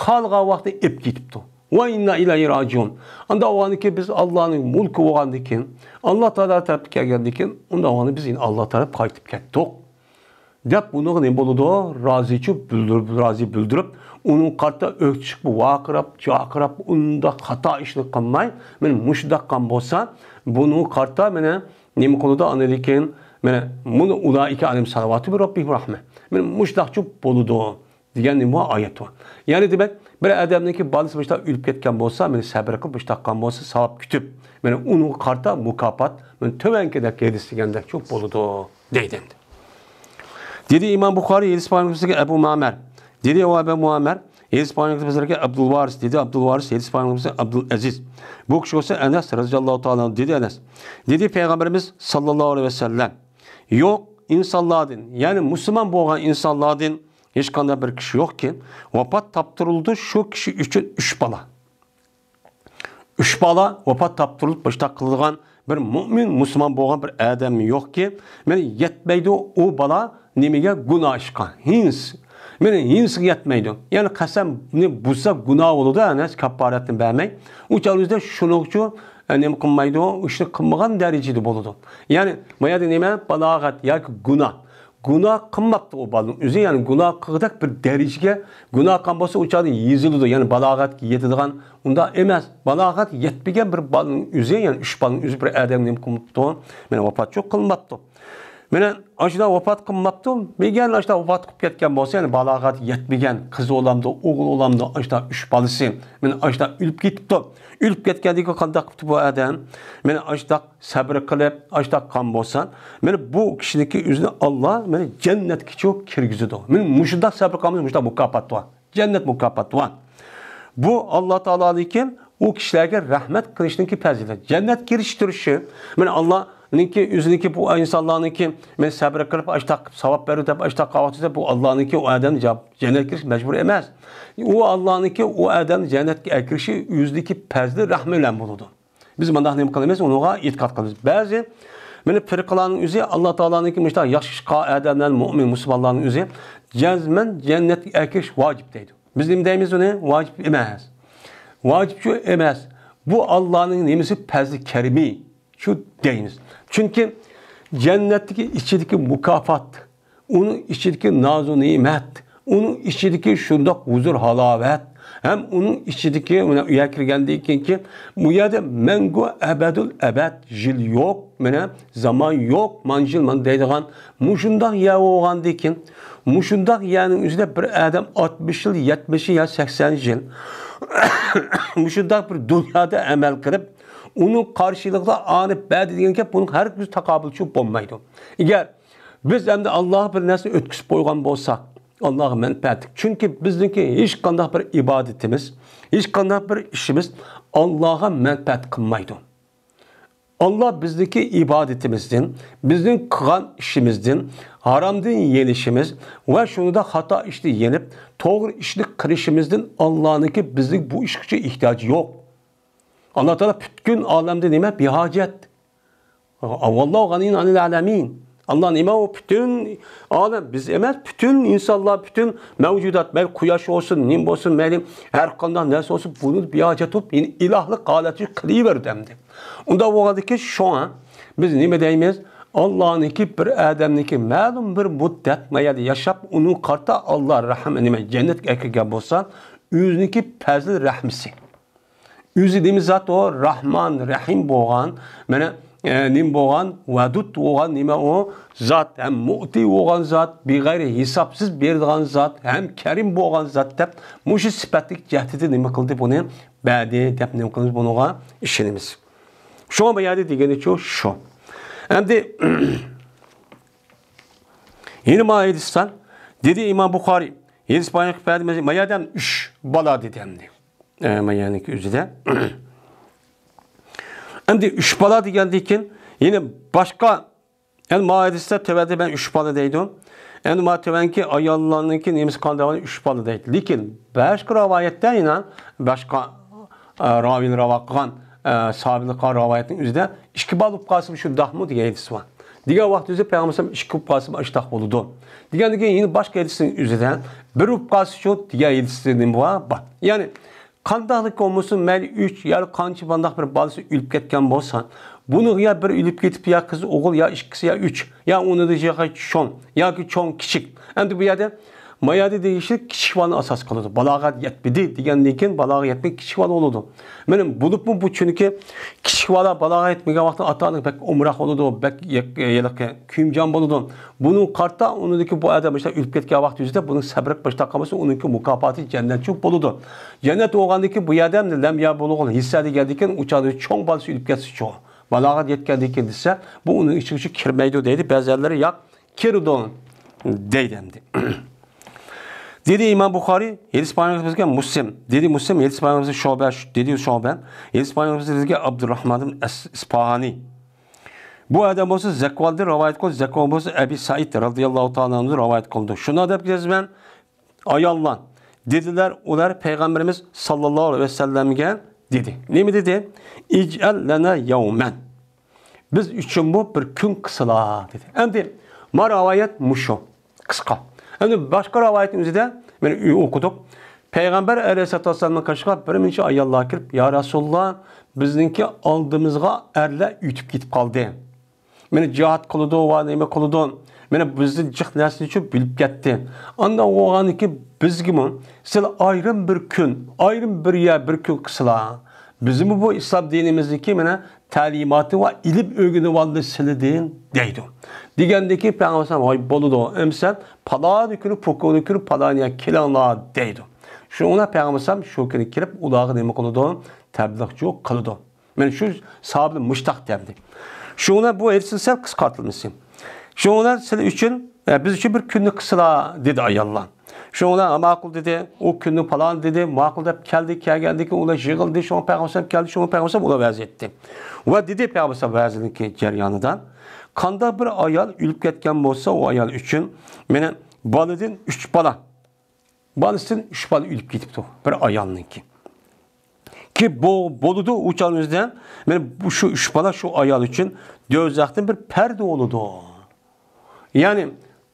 خالىغان ۋاقىتتا ئېلىپ كېتىپتۇ. ۋە ئىننا ئىلەيھى راجىئۇن. ئاندا بولغاندىن كېيىن بىز ئاللانىڭ مۈلكى بولغاندىن كېيىن، ئاللا تائالا تەرەپتىن كەلگەندىن كېيىن، ئۇنداق بولغاندا بىز ئاللا تەرەپ قايتىپ كەتتۇق. دەپ ئۇنىڭغا نېمە بولىدۇ؟ رازىچۇ بىلدۈرۈپ، رازى بىلدۈرۈپ، ئۇنىڭغا قارىتا ئۆكتە چىقىپ، ۋارقىراپ، جارقىراپ، ئۇنداق خاتا ئىشنى قىلماي، مانا مۇشۇنداق قىلغان بولسا، بۇنىڭغا قارىتا مانا نېمە قىلىدۇ؟ ئاندىن كېيىن مانا بۇنى ئۇلائىكە ئەلەيھىم سالىۋاتۇ مىن رەببىھىم رەھمە. مانا مۇشۇنداقچۇ بولىدۇ دېگەن نېمە ئايەت بار. يەنى دېمەك، بىر ئادەمنىڭكى بالىسى مۇشۇنداق ئۆلۈپ كەتكەن بولسا، مانا سەبرى قىلىپ مۇشۇنداق قىلغان بولسا، ساۋاب كۈتۈپ، مانا ئۇنىڭغا قارىتا مۇكاپات، مانا تۆۋەنكىدەك ھەدىس دېگەندەكچۇ بولىدۇ دەيدۇ ئەمدى. دېدى ئىمام بۇخارىي، ھەدىس بۇخارىي، ئەبۇ مەمەر. دېدى ئەبۇ مەمەر، ھەدىس بۇخارىي، ئابدۇلۋارىس، دېدى ئابدۇلۋارىس، ھەدىس بۇخارىي، ئابدۇلئەزىز. بۇ كىشى بولسا ئەنەس رەزىياللاھۇ تائالا ئەنھۇ، دېدى ئەنەس. دېدى پەيغەمبىرىمىز ساللاللاھۇ ئەلەيھى ۋەسەللەم، يوق ئىنسانلاردىن، يەنى مۇسۇلمان بولغان ئىنسانلاردىن ھېچقانداق بىر كىشى يوقكى، ۋاپات تاپتۇرۇلىدۇ شۇ كىشى ئۈچۈن ئۈچ بالا. ئۈچ بالا ۋاپات تاپتۇرۇلۇپ مۇشۇنداق قىلىدىغان بىر مۆمىن، مۇسۇلمان بولغان بىر ئادەم يوقكى، مانا يەتمەيدۇ ئۇ بالا نېمىگە؟ گۇناھ ئىشقا، ھىنس. مانا ھىنسقا يەتمەيدۇ. يەنى قەسەمنى بۇزسا گۇناھ بولىدۇ، ئەنەس كاپپارەتنى بەرمەي. ئۇ چاغدا شۇنىڭ ئۈچۈن، ئە، نېمە قىلمايدۇ؟ ئۇ ئىشنى قىلمىغان دەرىجىدە بولىدۇ. يەنى ما يەردە نېمە؟ بالاغەت ياكى گۇناھ. گۇناھ قىلماپتۇ ئۇ بالىنىڭ ئۆزى، يەنى گۇناھ قىلغۇدەك بىر دەرىجىگە گۇناھ قىلغان بولسا، ئۇ چاغدا يېزىلىدۇ، يەنى بالاغەتكە يېتىدىغان، ئۇنداق ئەمەس. بالاغەت يەتمىگەن بىر بالىنىڭ ئۆزى، يەنى ئۈچ بالىنىڭ ئۆزى بىر ئادەم نېمە قىلماپتۇ؟ مانا ۋاپاتچۇ قىلماپتۇ. مانا ئاشۇنداق ۋاپات قىلماپتۇ. بىر يەنى ئاشۇنداق ۋاپات قىلىپ كەتكەن بولسا، يەنى بالاغەت يەتمىگەن قىز بولامدۇ، ئوغۇل بولامدۇ، ئاشۇنداق ئۈچ بالىسى، مانا ئاشۇنداق ئۆلۈپ كېتىپتۇ. ئۆلۈپ كەتكەندىن كېيىن قانداق قىپتۇ بۇ ئادەم؟ مانا ئاشۇنداق سەبرى قىلىپ، ئاشۇنداق قىلغان بولسا، مانا بۇ كىشىنىڭكى ئۆزىنى ئاللا مانا جەننەتكىچۇ كىرگۈزىدۇ. مانا مۇشۇنداق سەبرى قىلغان بولسا، مۇشۇنداق مۇكاپات بار. جەننەت مۇكاپاتى بار. بۇ ئاللا تائالانىڭكى ئۇ كىشىلەرگە رەھمەت قىلىشنىڭكى پەزىلىتى. جەننەتكە كىرىش تۇرۇشى، مانا ئاللانىڭكى ئۆزىنىڭكى بۇ ئىنسانلارنىڭكى مانا سەبرى قىلىپ، ئاشۇنداق قىلىپ ساۋاب بەرىدۇ دەپ، ئاشۇنداق قىلىۋاتىدۇ دەپ، بۇ ئاللانىڭكى ئۇ ئادەمنى جاۋاب جەننەتكە كىرىشكە مەجبۇر ئەمەس. ئۇ ئاللانىڭكى ئۇ ئادەمنى جەننەتكە ئەكىرىشى ئۆزىدىكى پەزلى رەھمى بىلەن بولىدۇ. بىز مۇنداق نېمە قىلىمىز؟ ئۇنىڭغا ئېتىقاد قىلىمىز. بەزى مانا پىرقىلارنىڭ ئۆزى ئاللا تائالانىڭكى مۇشۇنداق ياخشى ئىش قىلغان ئادەملەر، مۆمىن مۇسۇلمانلارنىڭ ئۆزى جەزمەن جەننەتكە ئەكىرىش ۋاجىپ دەيدۇ. بىز نېمە دەيمىز ئۇنى؟ ۋاجىپ ئەمەس. ۋاجىپچۇ ئەمەس. بۇ ئاللانىڭ نېمىسى؟ پەزلى كەرىمى. شۇ دەيمىز. چۈنكى جەننەتتىكى ئىچىدىكى مۇكاپات، ئۇنىڭ ئىچىدىكى نازۇ نېمەت، ئۇنىڭ ئىچىدىكى شۇنداق ھۇزۇر ھالاۋەت، ھەم ئۇنىڭ ئىچىدىكى مانا ئۇ يەرگە كىرگەندىن كېيىنكى بۇ يەردە مەڭگۈ ئەبەدۇل ئەبەد، يىل يوق، مانا زامان يوق، مانجىل مانا دەيدىغان مۇشۇنداق يەر بولغاندىن كېيىن، مۇشۇنداق يەرنىڭ ئۆزىدە بىر ئادەم ئاتمىش يىل، يەتمىش يىل يا سەكسەن يىل مۇشۇنداق بىر دۇنيادا ئەمەل قىلىپ، ئۇنىڭ قارشىلىقىدا ئانى بەدى دېگەن گەپ، بۇنىڭ ھەرگىز تاقابىلچى بولمايدۇ. ئەگەر بىز ئەمدى ئاللاغا بىر نەرسە ئۆتكۈزۈپ قويغان بولساق، ئاللاغا مەنپەئەتلىك. چۈنكى بىزنىڭكى ھېچقانداق بىر ئىبادىتىمىز، ھېچقانداق بىر ئىشىمىز ئاللاغا مەنپەئەت قىلمايدۇ. ئاللا بىزنىڭكى ئىبادىتىمىزدىن، بىزنىڭ قىلغان ئىشىمىزدىن، ھارامدىن يېنىشىمىز ۋە شۇنىڭدا خاتا ئىشنى يېنىپ، توغرا ئىشنى قىلىشىمىزدىن ئاللانىڭكى بىزنىڭ بۇ ئىشقىچە ئېھتىياجى يوق. ئاللا تائالا پۈتكۈل ئالەمدە نېمە؟ بىھاجەت. ۋاللاھۇ غەنىييۇن ئەنىل ئالەمىن. ئاللا نېمە ئۇ؟ پۈتۈن ئالەم، بىز ئەمەس، پۈتۈن ئىنسانلار، پۈتۈن مەۋجۇدات، مەيلى قۇياش بولسۇن، نېمە بولسۇن، مەيلى ھەر قانداق نەرسە بولسۇن، بۇنى بىھاجەت بولۇپ، يەنى ئىلاھلىق ھالەتكە كىرىۋەردى ئەمدى. ئۇنداق بولغاندىكىن شۇڭا بىز نېمە دەيمىز؟ ئاللانىڭكى بىر ئادەمنىڭكى مەلۇم بىر مۇددەت ما يەردە ياشاپ، ئۇنىڭغا قارىتا ئاللا رەھىم، نېمە، جەننەتكە ئەكىرگەن بولسا، ئۆزىنىڭكى پەزىل رەھمىسى. ئۆزى نېمە زات ئۇ؟ راھمان، رەھىم بولغان، مانا، ئە، نېمە بولغان، ۋەدۇد بولغان نېمە ئۇ زات، ھەم مۇئتى بولغان زات، بىغەيرى ھېسابسىز بېرىدىغان زات، ھەم كەرىم بولغان زات دەپ، مۇشۇ سۈپەتلىك جەھىتىدە نېمە قىلدى بۇنى؟ بەردى دەپ نېمە قىلىمىز؟ بۇنىڭغا ئىشىنىمىز. شۇڭا بۇ يەردە دېگىنىچۇ شۇ. ئەمدى يەنە ما ھەدىستان دېدى ئىمام بۇخارىي، ھەدىس بايان قىلىپ بەردى، ما يەردە ئۈچ بالا دېدى ئەمدى. ئە، ما يەرنىڭكى ئۆزىدە. ئەمدى ئۈچ بالا دېگەندىن كېيىن يەنە باشقا، يەنى ما ھەدىستە تۆۋەندە مەن ئۈچ بالا دەيدۇ. ئەمدى ما تۆۋەنكى ئاياللارنىڭكى نېمىسى قانداق ئۈچ بالا دەيدۇ. لېكىن باشقا رىۋايەتتە يەنە باشقا، ئە، راۋىلەر رىۋايەت قىلغان، ئە، ساھابىلەر قىلغان رىۋايەتنىڭ ئۆزىدە ئىككى بالا بولۇپ قالسىمۇ شۇنداقمۇ دېگەن ھەدىس بار. دېگەن ۋاقىت ئۆزى پەيغەمبەر ئىككى بولۇپ قالسىمۇ ئاشۇنداق بولىدۇ. دېگەندىن كېيىن يەنە باشقا ھەدىسنىڭ ئۆزىدە بىر بولۇپ قالسىچۇ دېگەن ھەدىسى نېمە بار؟ بار. يەنى قانداقلىك بولمىسۇن، مەيلى ئۈچ يا قانچە بۇنداق بىر بالىسى ئۆلۈپ كەتكەن بولسا، بۇنىڭ يا بىر ئۆلۈپ كېتىپ، يا قىز ئوغۇل، يا ئىككىسى، يا ئۈچ، يا ئۇنىڭدىن ياخشى چوڭ ياكى چوڭ كىچىك. ئەمدى بۇ يەردە ما يەردە دېيىشلىك كىچىك بالىنى ئاساس قىلىدۇ. بالاغەت يەتمىدى دېگەندىن كېيىن بالاغەت يەتمىگەن كىچىك بالا بولىدۇ. مېنىڭ بولۇپمۇ بۇ چۈنكى كىچىك بالا بالاغەت يەتمىگەن ۋاقىتتا ئاتا-ئانا بەك ئومراق بولىدۇ، بەك يە-، ھېلىقى كۆيۈمجان بولىدۇ. بۇنىڭغا قارىتا ئۇنىڭدىكى بۇ ئادەم مۇشۇنداق ئۆلۈپ كەتكەن ۋاقتى يۈزىدە بۇنىڭ سەبرى مۇشۇنداق قىلمىسا، ئۇنىڭكى مۇكاپاتى جەننەتچۇ بولىدۇ. جەننەت بولغاندىن كېيىن بۇ يەردە لەم يەبلۇغۇل ھىنسا دېگەندىن كېيىن ئۇ چاغدا چوڭ بالىسى ئۆلۈپ كەتسىچۇ، بالاغەت يەتكەندىن كېيىن دېسە، بۇ ئۇنىڭ ئىچىگە كىرمەيدۇ دەيدۇ. بەزىلەر ياق، كىرىدۇ دەيدۇ ئەمدى. دېدى ئىمام بۇخارىي، ھەدىس بايان قىلىپ بەرگەن مۇسلىم. دېدى مۇسلىم، ھەدىس بايان قىلىپ شۇبە، دېدى شۇبە، ھەدىس بايان قىلىپ بەرگەن ئابدۇرراھمان ئىبن ئىس-، ئىسپاھانى. بۇ ئادەم بولسا زەكۋاندىن رىۋايەت قىلدى، زەكۋان بولسا ئەبى سەئىد رەزىياللاھۇ تائالا ئەنھۇدىن رىۋايەت قىلدى. شۇنداق دەپ يازىمەن، ئاياللار دېدىلەر، ئۇلار پەيغەمبىرىمىز ساللاللاھۇ ئەلەيھى ۋەسەللەمگە دېدى. نېمە دېدى؟ ئىجئەل لەنا يەۋمەن. بىز ئۈچۈنمۇ بىر كۈن قىلسىلا دېدى. ئەمدى ما رىۋايەت مۇشۇ. قىسقا. ئەمدى باشقا رىۋايەتنىڭ ئۆزىدە مانا ئوقۇدۇق. پەيغەمبەر ئەلەيھىسسالاتۇ ۋەسسالامنىڭ قېشىغا بىر نەچچە ئاياللار كىرىپ، يا رەسۇلاللا، بىزنىڭكى ئالدىمىزغا ئەرلەر ئۆتۈپ كېتىپ قالدى. مانا جىھاد قىلىدۇ ۋە نېمە قىلىدۇ. مانا بىزدىن جىق نەرسىنى چۈشۈرۈپ بىلىپ كەتتى. ئانداق بولغاندىكىن بىزگىمۇ سىلەر ئايرىم بىر كۈن، ئايرىم بىر يەر، بىر كۈن قىلسىلا. بىزمۇ بۇ ئىسلام دىنىمىزدىكى مانا تەلىماتى ۋە ئىلىم ئۆگىنىۋالدى سىلىدىن دەيدۇ. دېگەندىكى پەيغەمبەر ۋاي بولىدۇ، ئەمسە پالان كۈنى، پوكۇنى كۈنى پالان يەرگە كېلىڭلار دەيدۇ. شۇنىڭ بىلەن پەيغەمبەر شۇ كۈنى كېلىپ ئۇلارغا نېمە قىلىدۇ؟ تەبلىغچۇ قىلىدۇ. مانا شۇ ساھابىلەر مۇشتاق دەمدى. شۇنىڭ بىلەن بۇ ھەدىسنىڭ سەل قىسقارتىلمىسى. شۇنىڭ بىلەن سىلەر ئۈچۈن، ئە، بىز ئۈچۈن بىر كۈننى قىلسىلا دېدى ئاياللار. شۇنىڭ بىلەن ماقۇل دېدى، ئۇ كۈننى پالان دېدى، ماقۇل دەپ كەلدى، كەلگەندىن كېيىن ئۇلار يىغىلدى، شۇڭا پەيغەمبەر كەلدى، شۇڭا پەيغەمبەر ئۇلار ۋەز ئېيتتى. ۋە دېدى پەيغەمبەر ۋەزىنىڭكى جەريانىدا، قانداق بىر ئايال ئۆلۈپ كەتكەن بولسا، ئۇ ئايال ئۈچۈن مانا بالىدىن ئۈچ بالا، بالىسىدىن ئۈچ بالا ئۆلۈپ كېتىپتۇ بىر ئايالنىڭكى. كى بو-، بولىدۇ، ئۇ چاغنىڭ ئۆزىدە مانا بۇ، شۇ ئۈچ بالا شۇ ئايال ئۈچۈن دوزاختىن بىر پەردە بولىدۇ. يەنى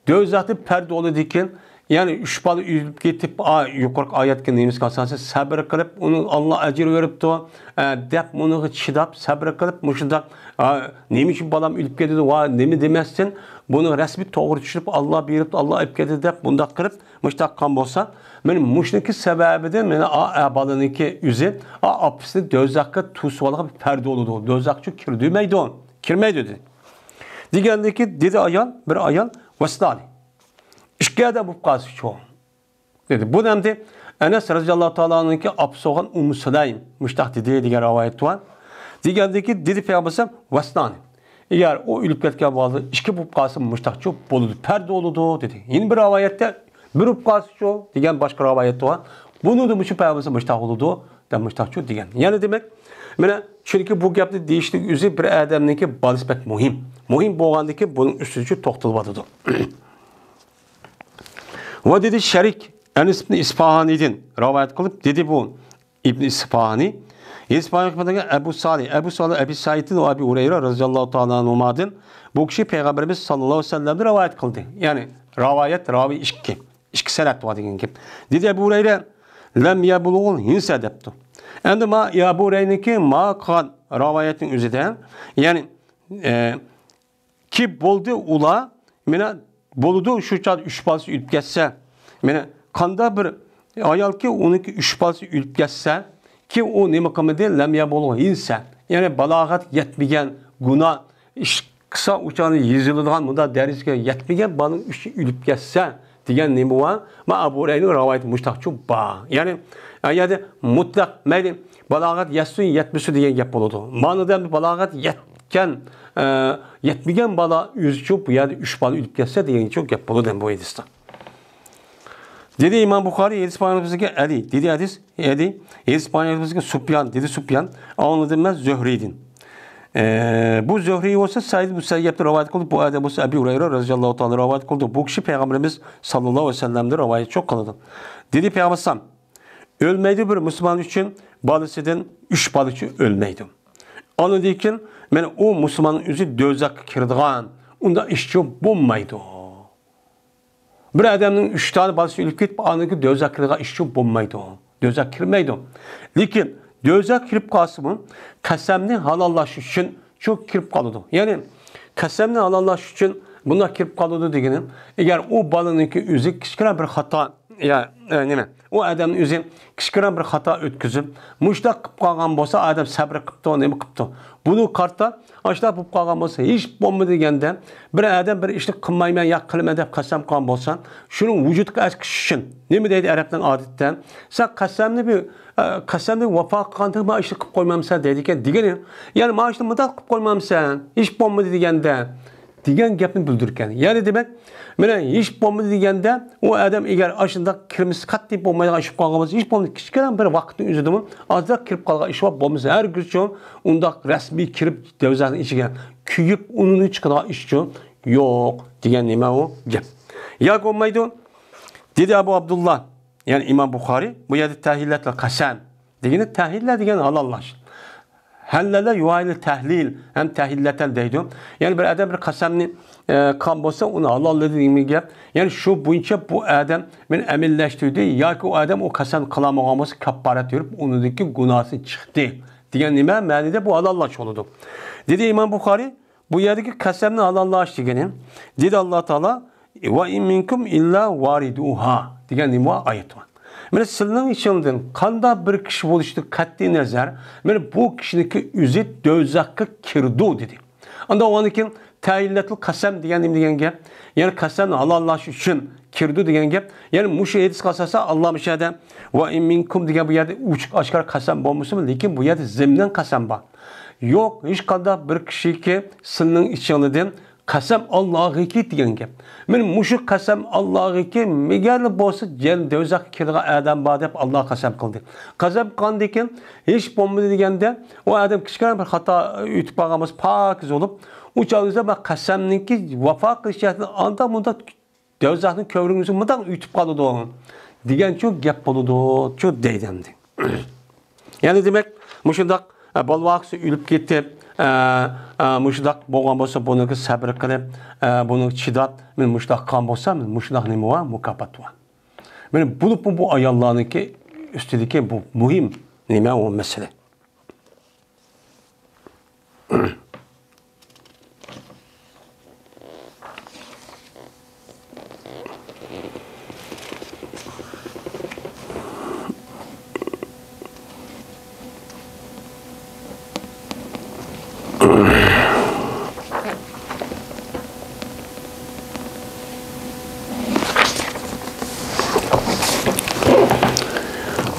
دوزاختىن پەردە بولىدىكەن، يەنى ئۈچ بالا ئۆلۈپ كېتىپ، ئا، يۇقىرىقى ئايەتكە نېمىسىگە ئاساسەن سەبرى قىلىپ، ئۇنى ئاللا ئەجىر بېرىپتۇ، ئە، دەپ ئۇنىڭغا چىداپ، سەبرى قىلىپ، مۇشۇنداق، ئا، نېمە ئۈچۈن بالام ئۆلۈپ كېتىدۇ، ۋا نېمە دېمەستىن، بۇنى رەسمىي توغرا چۈشىنىپ، ئاللا بېرىپتۇ، ئاللا ئېلىپ كەتتى دەپ، بۇنداق قىلىپ، مۇشۇنداق قىلغان بولسا، مانا مۇشۇنىڭكى سەۋەبىدىن مانا ئا، ئا بالىنىڭكى ئۆزى، ئا، ئاپىسىنى دوزاخقا توسۇۋالغان بىر پەردە بولىدۇ. دوزاخقا كىردۈرمەيدۇ، كىرمەيدۇ دېدى. دېگەندىكى دېدى ئايال، بىر ئايال، ۋەسنانى. ئىككى ئادەم بولۇپ قالسىچۇ؟ دېدى. بۇ ئەمدى ئەنەس رەزىياللاھۇ تائالا ئەنھۇنىڭكى ئاپىسى بولغان ئۇممۇ سۇلەيم مۇشتاق دېدى دېگەن رىۋايەت بار. دېگەندىكى دېدى پەيغەمبەر ئەلەيھىسسالام، ۋەسنانى. ئەگەر ئۇ ئۆلۈپ كەتكەن ۋاقتىدا ئىككى بولۇپ قالسا مۇشتاقچۇ بولىدۇ، پەردە بولىدۇ دېدى. يەنە بىر رىۋايەتتە بىر بولۇپ قالسىچۇ دېگەن باشقا رىۋايەت بار. بۇنىڭدا مۇشۇ پەيغەمبەر ئەلەيھىسسالام مۇشتاق بولىدۇ دەپ مۇشتاقچۇ دېگەن. يەنى دېمەك، مانا چۈنكى بۇ گەپنى دېيىشنىڭ ئۆزى بىر ئادەمنىڭكى بالىسى بەك مۇھىم. مۇھىم بولغاندىكىن بۇنىڭ ئۈستىدىچۇ توختىلىۋاتىدۇ. ۋە دېدى شەرىك ئەنەس ئىبن ئىسپاھانىدىن رىۋايەت قىلىپ، دېدى بۇ ئىبن ئىسپاھانى، ئىسپاھانى ئەبۇ سالى، ئەبۇ سالى، ئەبى سەئىدتىن ۋە ئەبى ھۇرەيرە رەزىياللاھۇ تائالا ئەنھۇمادىن، بۇ كىشى پەيغەمبىرىمىز ساللاللاھۇ ئەلەيھى ۋەسەللەمدىن رىۋايەت قىلدى. يەنى رىۋايەت، راۋى ئىككى، ئىككى سەنەد بار دېگەن گەپ. دېدى ئەبۇ ھۇرەيرە، لەم يەبلۇغۇل ھىنسە دەپتۇ. ئەمدى ما، ئەبۇ ھۇرەيرىنىڭكى ما قىلغان رىۋايەتنىڭ ئۆزىدە، يەنى، ئە، كى بولدى ئۇلار، مانا بولىدۇ، شۇ چاغدا ئۈچ بالىسى ئۆلۈپ كەتسە، مانا قانداق بىر ئايالكى ئۇنىڭكى ئۈچ بالىسى ئۆلۈپ كەتسە، كى ئۇ نېمە قىلمىدى؟ لەم يەبلۇغ ھىنسە، يەنى بالاغەت يەتمىگەن گۇناھ ئىش قىلسا، ئۇ چاغدا يېزىلىدىغان مۇنداق دەرىجىگە يەتمىگەن بالىنىڭ ئۈچى ئۆلۈپ كەتسە دېگەن نېمە بار؟ مانا ئەبۇ ھۇرەيرىنىڭ رىۋايىتى مۇشتاقچۇ بار. يەنى، ئە، يەردە مۇتلەق مەيلى بالاغەت يەتسۇن، يەتمىسۇن دېگەن گەپ بولىدۇ. مانىدا بالاغەت يەتكەن، ئە، يەتمىگەن بالا ئۆزىچۇ بۇ يەردە ئۈچ بالا ئۆلۈپ كەتسە دېگەنچۇ گەپ بولىدۇ بۇ ھەدىستە. دېدى ئىمام بۇخارى، ھەدىس بايانىمىزدىكى ئەلى، دېدى ھەدىس، ئەلى، ھەدىس بايانىمىزدىكى سۇپيان، دېدى سۇپيان، ئاڭلىدىم مەن زۆھرىدىن. ئە، بۇ زۆھرى بولسا سەئىد بۇن مۇسەييەبتىن رىۋايەت قىلدى، بۇ ئادەم بولسا ئەبى ھۇرەيرە رازىياللاھۇ تائالا رىۋايەت قىلدى. بۇ كىشى پەيغەمبىرىمىز ساللاللاھۇ ئەلەيھى ۋەسەللەمدىن رىۋايەت قىلىدۇ. دېدى پەيغەمبەر ئەلەيھىسسالام، ئۆلمەيدۇ بىر مۇسۇلمان ئۈچۈن بالىسىدىن ئۈچ بالىچۇ ئۆلمەيدۇ. ئاندىن كېيىن مانا ئۇ مۇسۇلماننىڭ ئۆزى دوزاخقا كىرىدىغان، ئۇنداق ئىشچۇ بولمايدۇ. بىر ئادەمنىڭ ئۈچ دانە بالىسى ئۆلۈپ كېتىپ، ئاندىن كېيىن دوزاخقا كىرىدىغان ئىشچۇ بولمايدۇ. دوزاخقا كىرمەيدۇ. لېكىن دوزاخقا كىرىپ قالسىمۇ، قەسەمنى ھالاللاش ئۈچۈن شۇ كىرىپ قالىدۇ. يەنى قەسەمنى ھالاللاش ئۈچۈن بۇنداق كىرىپ قالىدۇ دېگىنى، ئەگەر ئۇ بالىنىڭكى ئۆزى كىچىككىنە بىر خاتا، يا، ئە، نېمە، ئۇ ئادەمنىڭ ئۆزى كىچىككىنە بىر خاتا ئۆتكۈزۈپ، مۇشۇنداق قىلىپ قالغان بولسا، ئادەم سەبرى قىپتۇ، نېمە قىپتۇ. بۇنى قارىتا، ئاشۇنداق بولۇپ قالغان بولسا، ھېچ بولمىدى دېگەندە، بىر ئادەم بىر ئىشنى قىلمايمەن يا قىلىمەن دەپ قەسەم قىلغان بولسا، شۇنىڭ ۋۇجۇدقا ئەكىشىش ئۈچۈن نېمە دەيدۇ ئەرەبنىڭ ئادىتىدە؟ سەن قەسەمنى بىر، ئە، قەسەمنى ۋاپا قىلغاندىن ما ئىشنى قىلىپ قويمامسەن دەيدىكەن دېگىنى. يەنى ما ئىشنى مۇنداق قىلىپ قويمامسەن، ھېچ بولمىدى دېگەندە، دېگەن گەپنى بىلدۈرگەن. يەنى دېمەك، مانا ھېچ بولمىدى دېگەندە، ئۇ ئادەم ئەگەر ئاشۇنداق كىرمىسى قەتئىي بولمايدىغان ئىش بولۇپ قالغان بولسا، ھېچ بولمىدى، كىچىككىنە بىر ۋاقىتنىڭ ئۆزىدىمۇ ئازراق كىرىپ قالغان ئىش بار، بولمىسا ھەرگىزچۇ ئۇنداق رەسمىي كىرىپ دەۋزەنىڭ ئىچىگە كۆيۈپ ئۇنىڭدىن چىقىدىغان ئىشچۇ يوق دېگەن نېمە ئۇ گەپ. ياكى بولمايدۇ، دېدى ئەبۇ ئابدۇللا، يەنى ئىمام بۇخارىي، بۇ يەردە تەھلىلەتۇل قەسەم دېگىنى تەھلىلە دېگەن ھالاللاش. ھەللەلە يۇۋايىل تەھلىل ھەم تەھلىلەتەن دەيدۇ. يەنى بىر ئادەم بىر قەسەمنى، ئە، قىلغان بولسا، ئۇنى ھالاللىدى دېگەن گەپ. يەنى شۇ بويىچە بۇ ئادەم مېنى ئەمەللەشتۈردى ياكى ئۇ ئادەم ئۇ قەسەمنى قىلالمىغان بولسا، كاپپارەت بېرىپ، ئۇنىڭدىكى گۇناھسى چىقتى دېگەن نېمە مەنىدە بۇ ھالاللاش بولىدۇ. دېدى ئىمام بۇخارىي، بۇ يەردىكى قەسەمنى ھالاللاش دېگىنى، دېدى ئاللا تائالا، ۋە ئىن مىنكۇم ئىللا ۋارىدۇھا دېگەن نېمە بار؟ ئايەت بار. مانا سىلىنىڭ ئىچىڭدىن قانداق بىر كىشى بولۇشىدىن قەتئىي نەزەر، مانا بۇ كىشىنىڭكى ئۆزى دوزاخقا كىرىدۇ دېدى. ئاندا ئۇنىڭدىن كېيىن تەھلىلەتۇل قەسەم دېگەن نېمە دېگەن گەپ؟ يەنى قەسەمنى ھالاللاش ئۈچۈن كىرىدۇ دېگەن گەپ. يەنى مۇشۇ ھەدىسكە ئاساسەن ئاللامە شەدە ۋە ئىن مىنكۇم دېگەن بۇ يەردە ئوچۇق ئاشكارا قەسەم بولمىسىمۇ، لېكىن بۇ يەردە زىمنەن قەسەم بار. يوق، ھېچقانداق بىر كىشىكى سىلىنىڭ ئىچىڭلىدىن قەسەم ئاللاغىكى دېگەن گەپ. مانا مۇشۇ قەسەم ئاللاغىكى، مېگەرلا بولسا جەن دوزاخقا كىرىدىغان ئادەم بار دەپ ئاللا قەسەم قىلدى. قەسەم قىلغاندىن كېيىن ھېچ بولمىدى دېگەندە، ئۇ ئادەم كىچىككىنە بىر خاتا ئۆتۈپ قالغان بولسا پاكىز بولۇپ، ئۇ چاغدا مانا قەسەمنىڭكى ۋاپا قىلىش جەھەتتىن ئانداق مۇنداق دوزاخنىڭ كۆۋرۈكىنى مۇنداق ئۆتۈپ قالىدۇ دېگەنچۇ گەپ بولىدۇچۇ دەيدۇ ئەمدى. يەنى دېمەك، مۇشۇنداق، ئە، بالىۋاقىسى ئۆلۈپ كېتىپ، ئە، ئە، مۇشۇنداق بولغان بولسا، بۇنىڭغا سەبرى قىلىپ، ئە، بۇنىڭغا چىداپ، مەن مۇشۇنداق قىلغان بولسا، مەن مۇشۇنداق نېمە بار؟ مۇكاپات بار. مانا بولۇپمۇ بۇ ئاياللارنىڭكى ئۈستىدىكى بۇ مۇھىم نېمە ئۇ مەسىلە.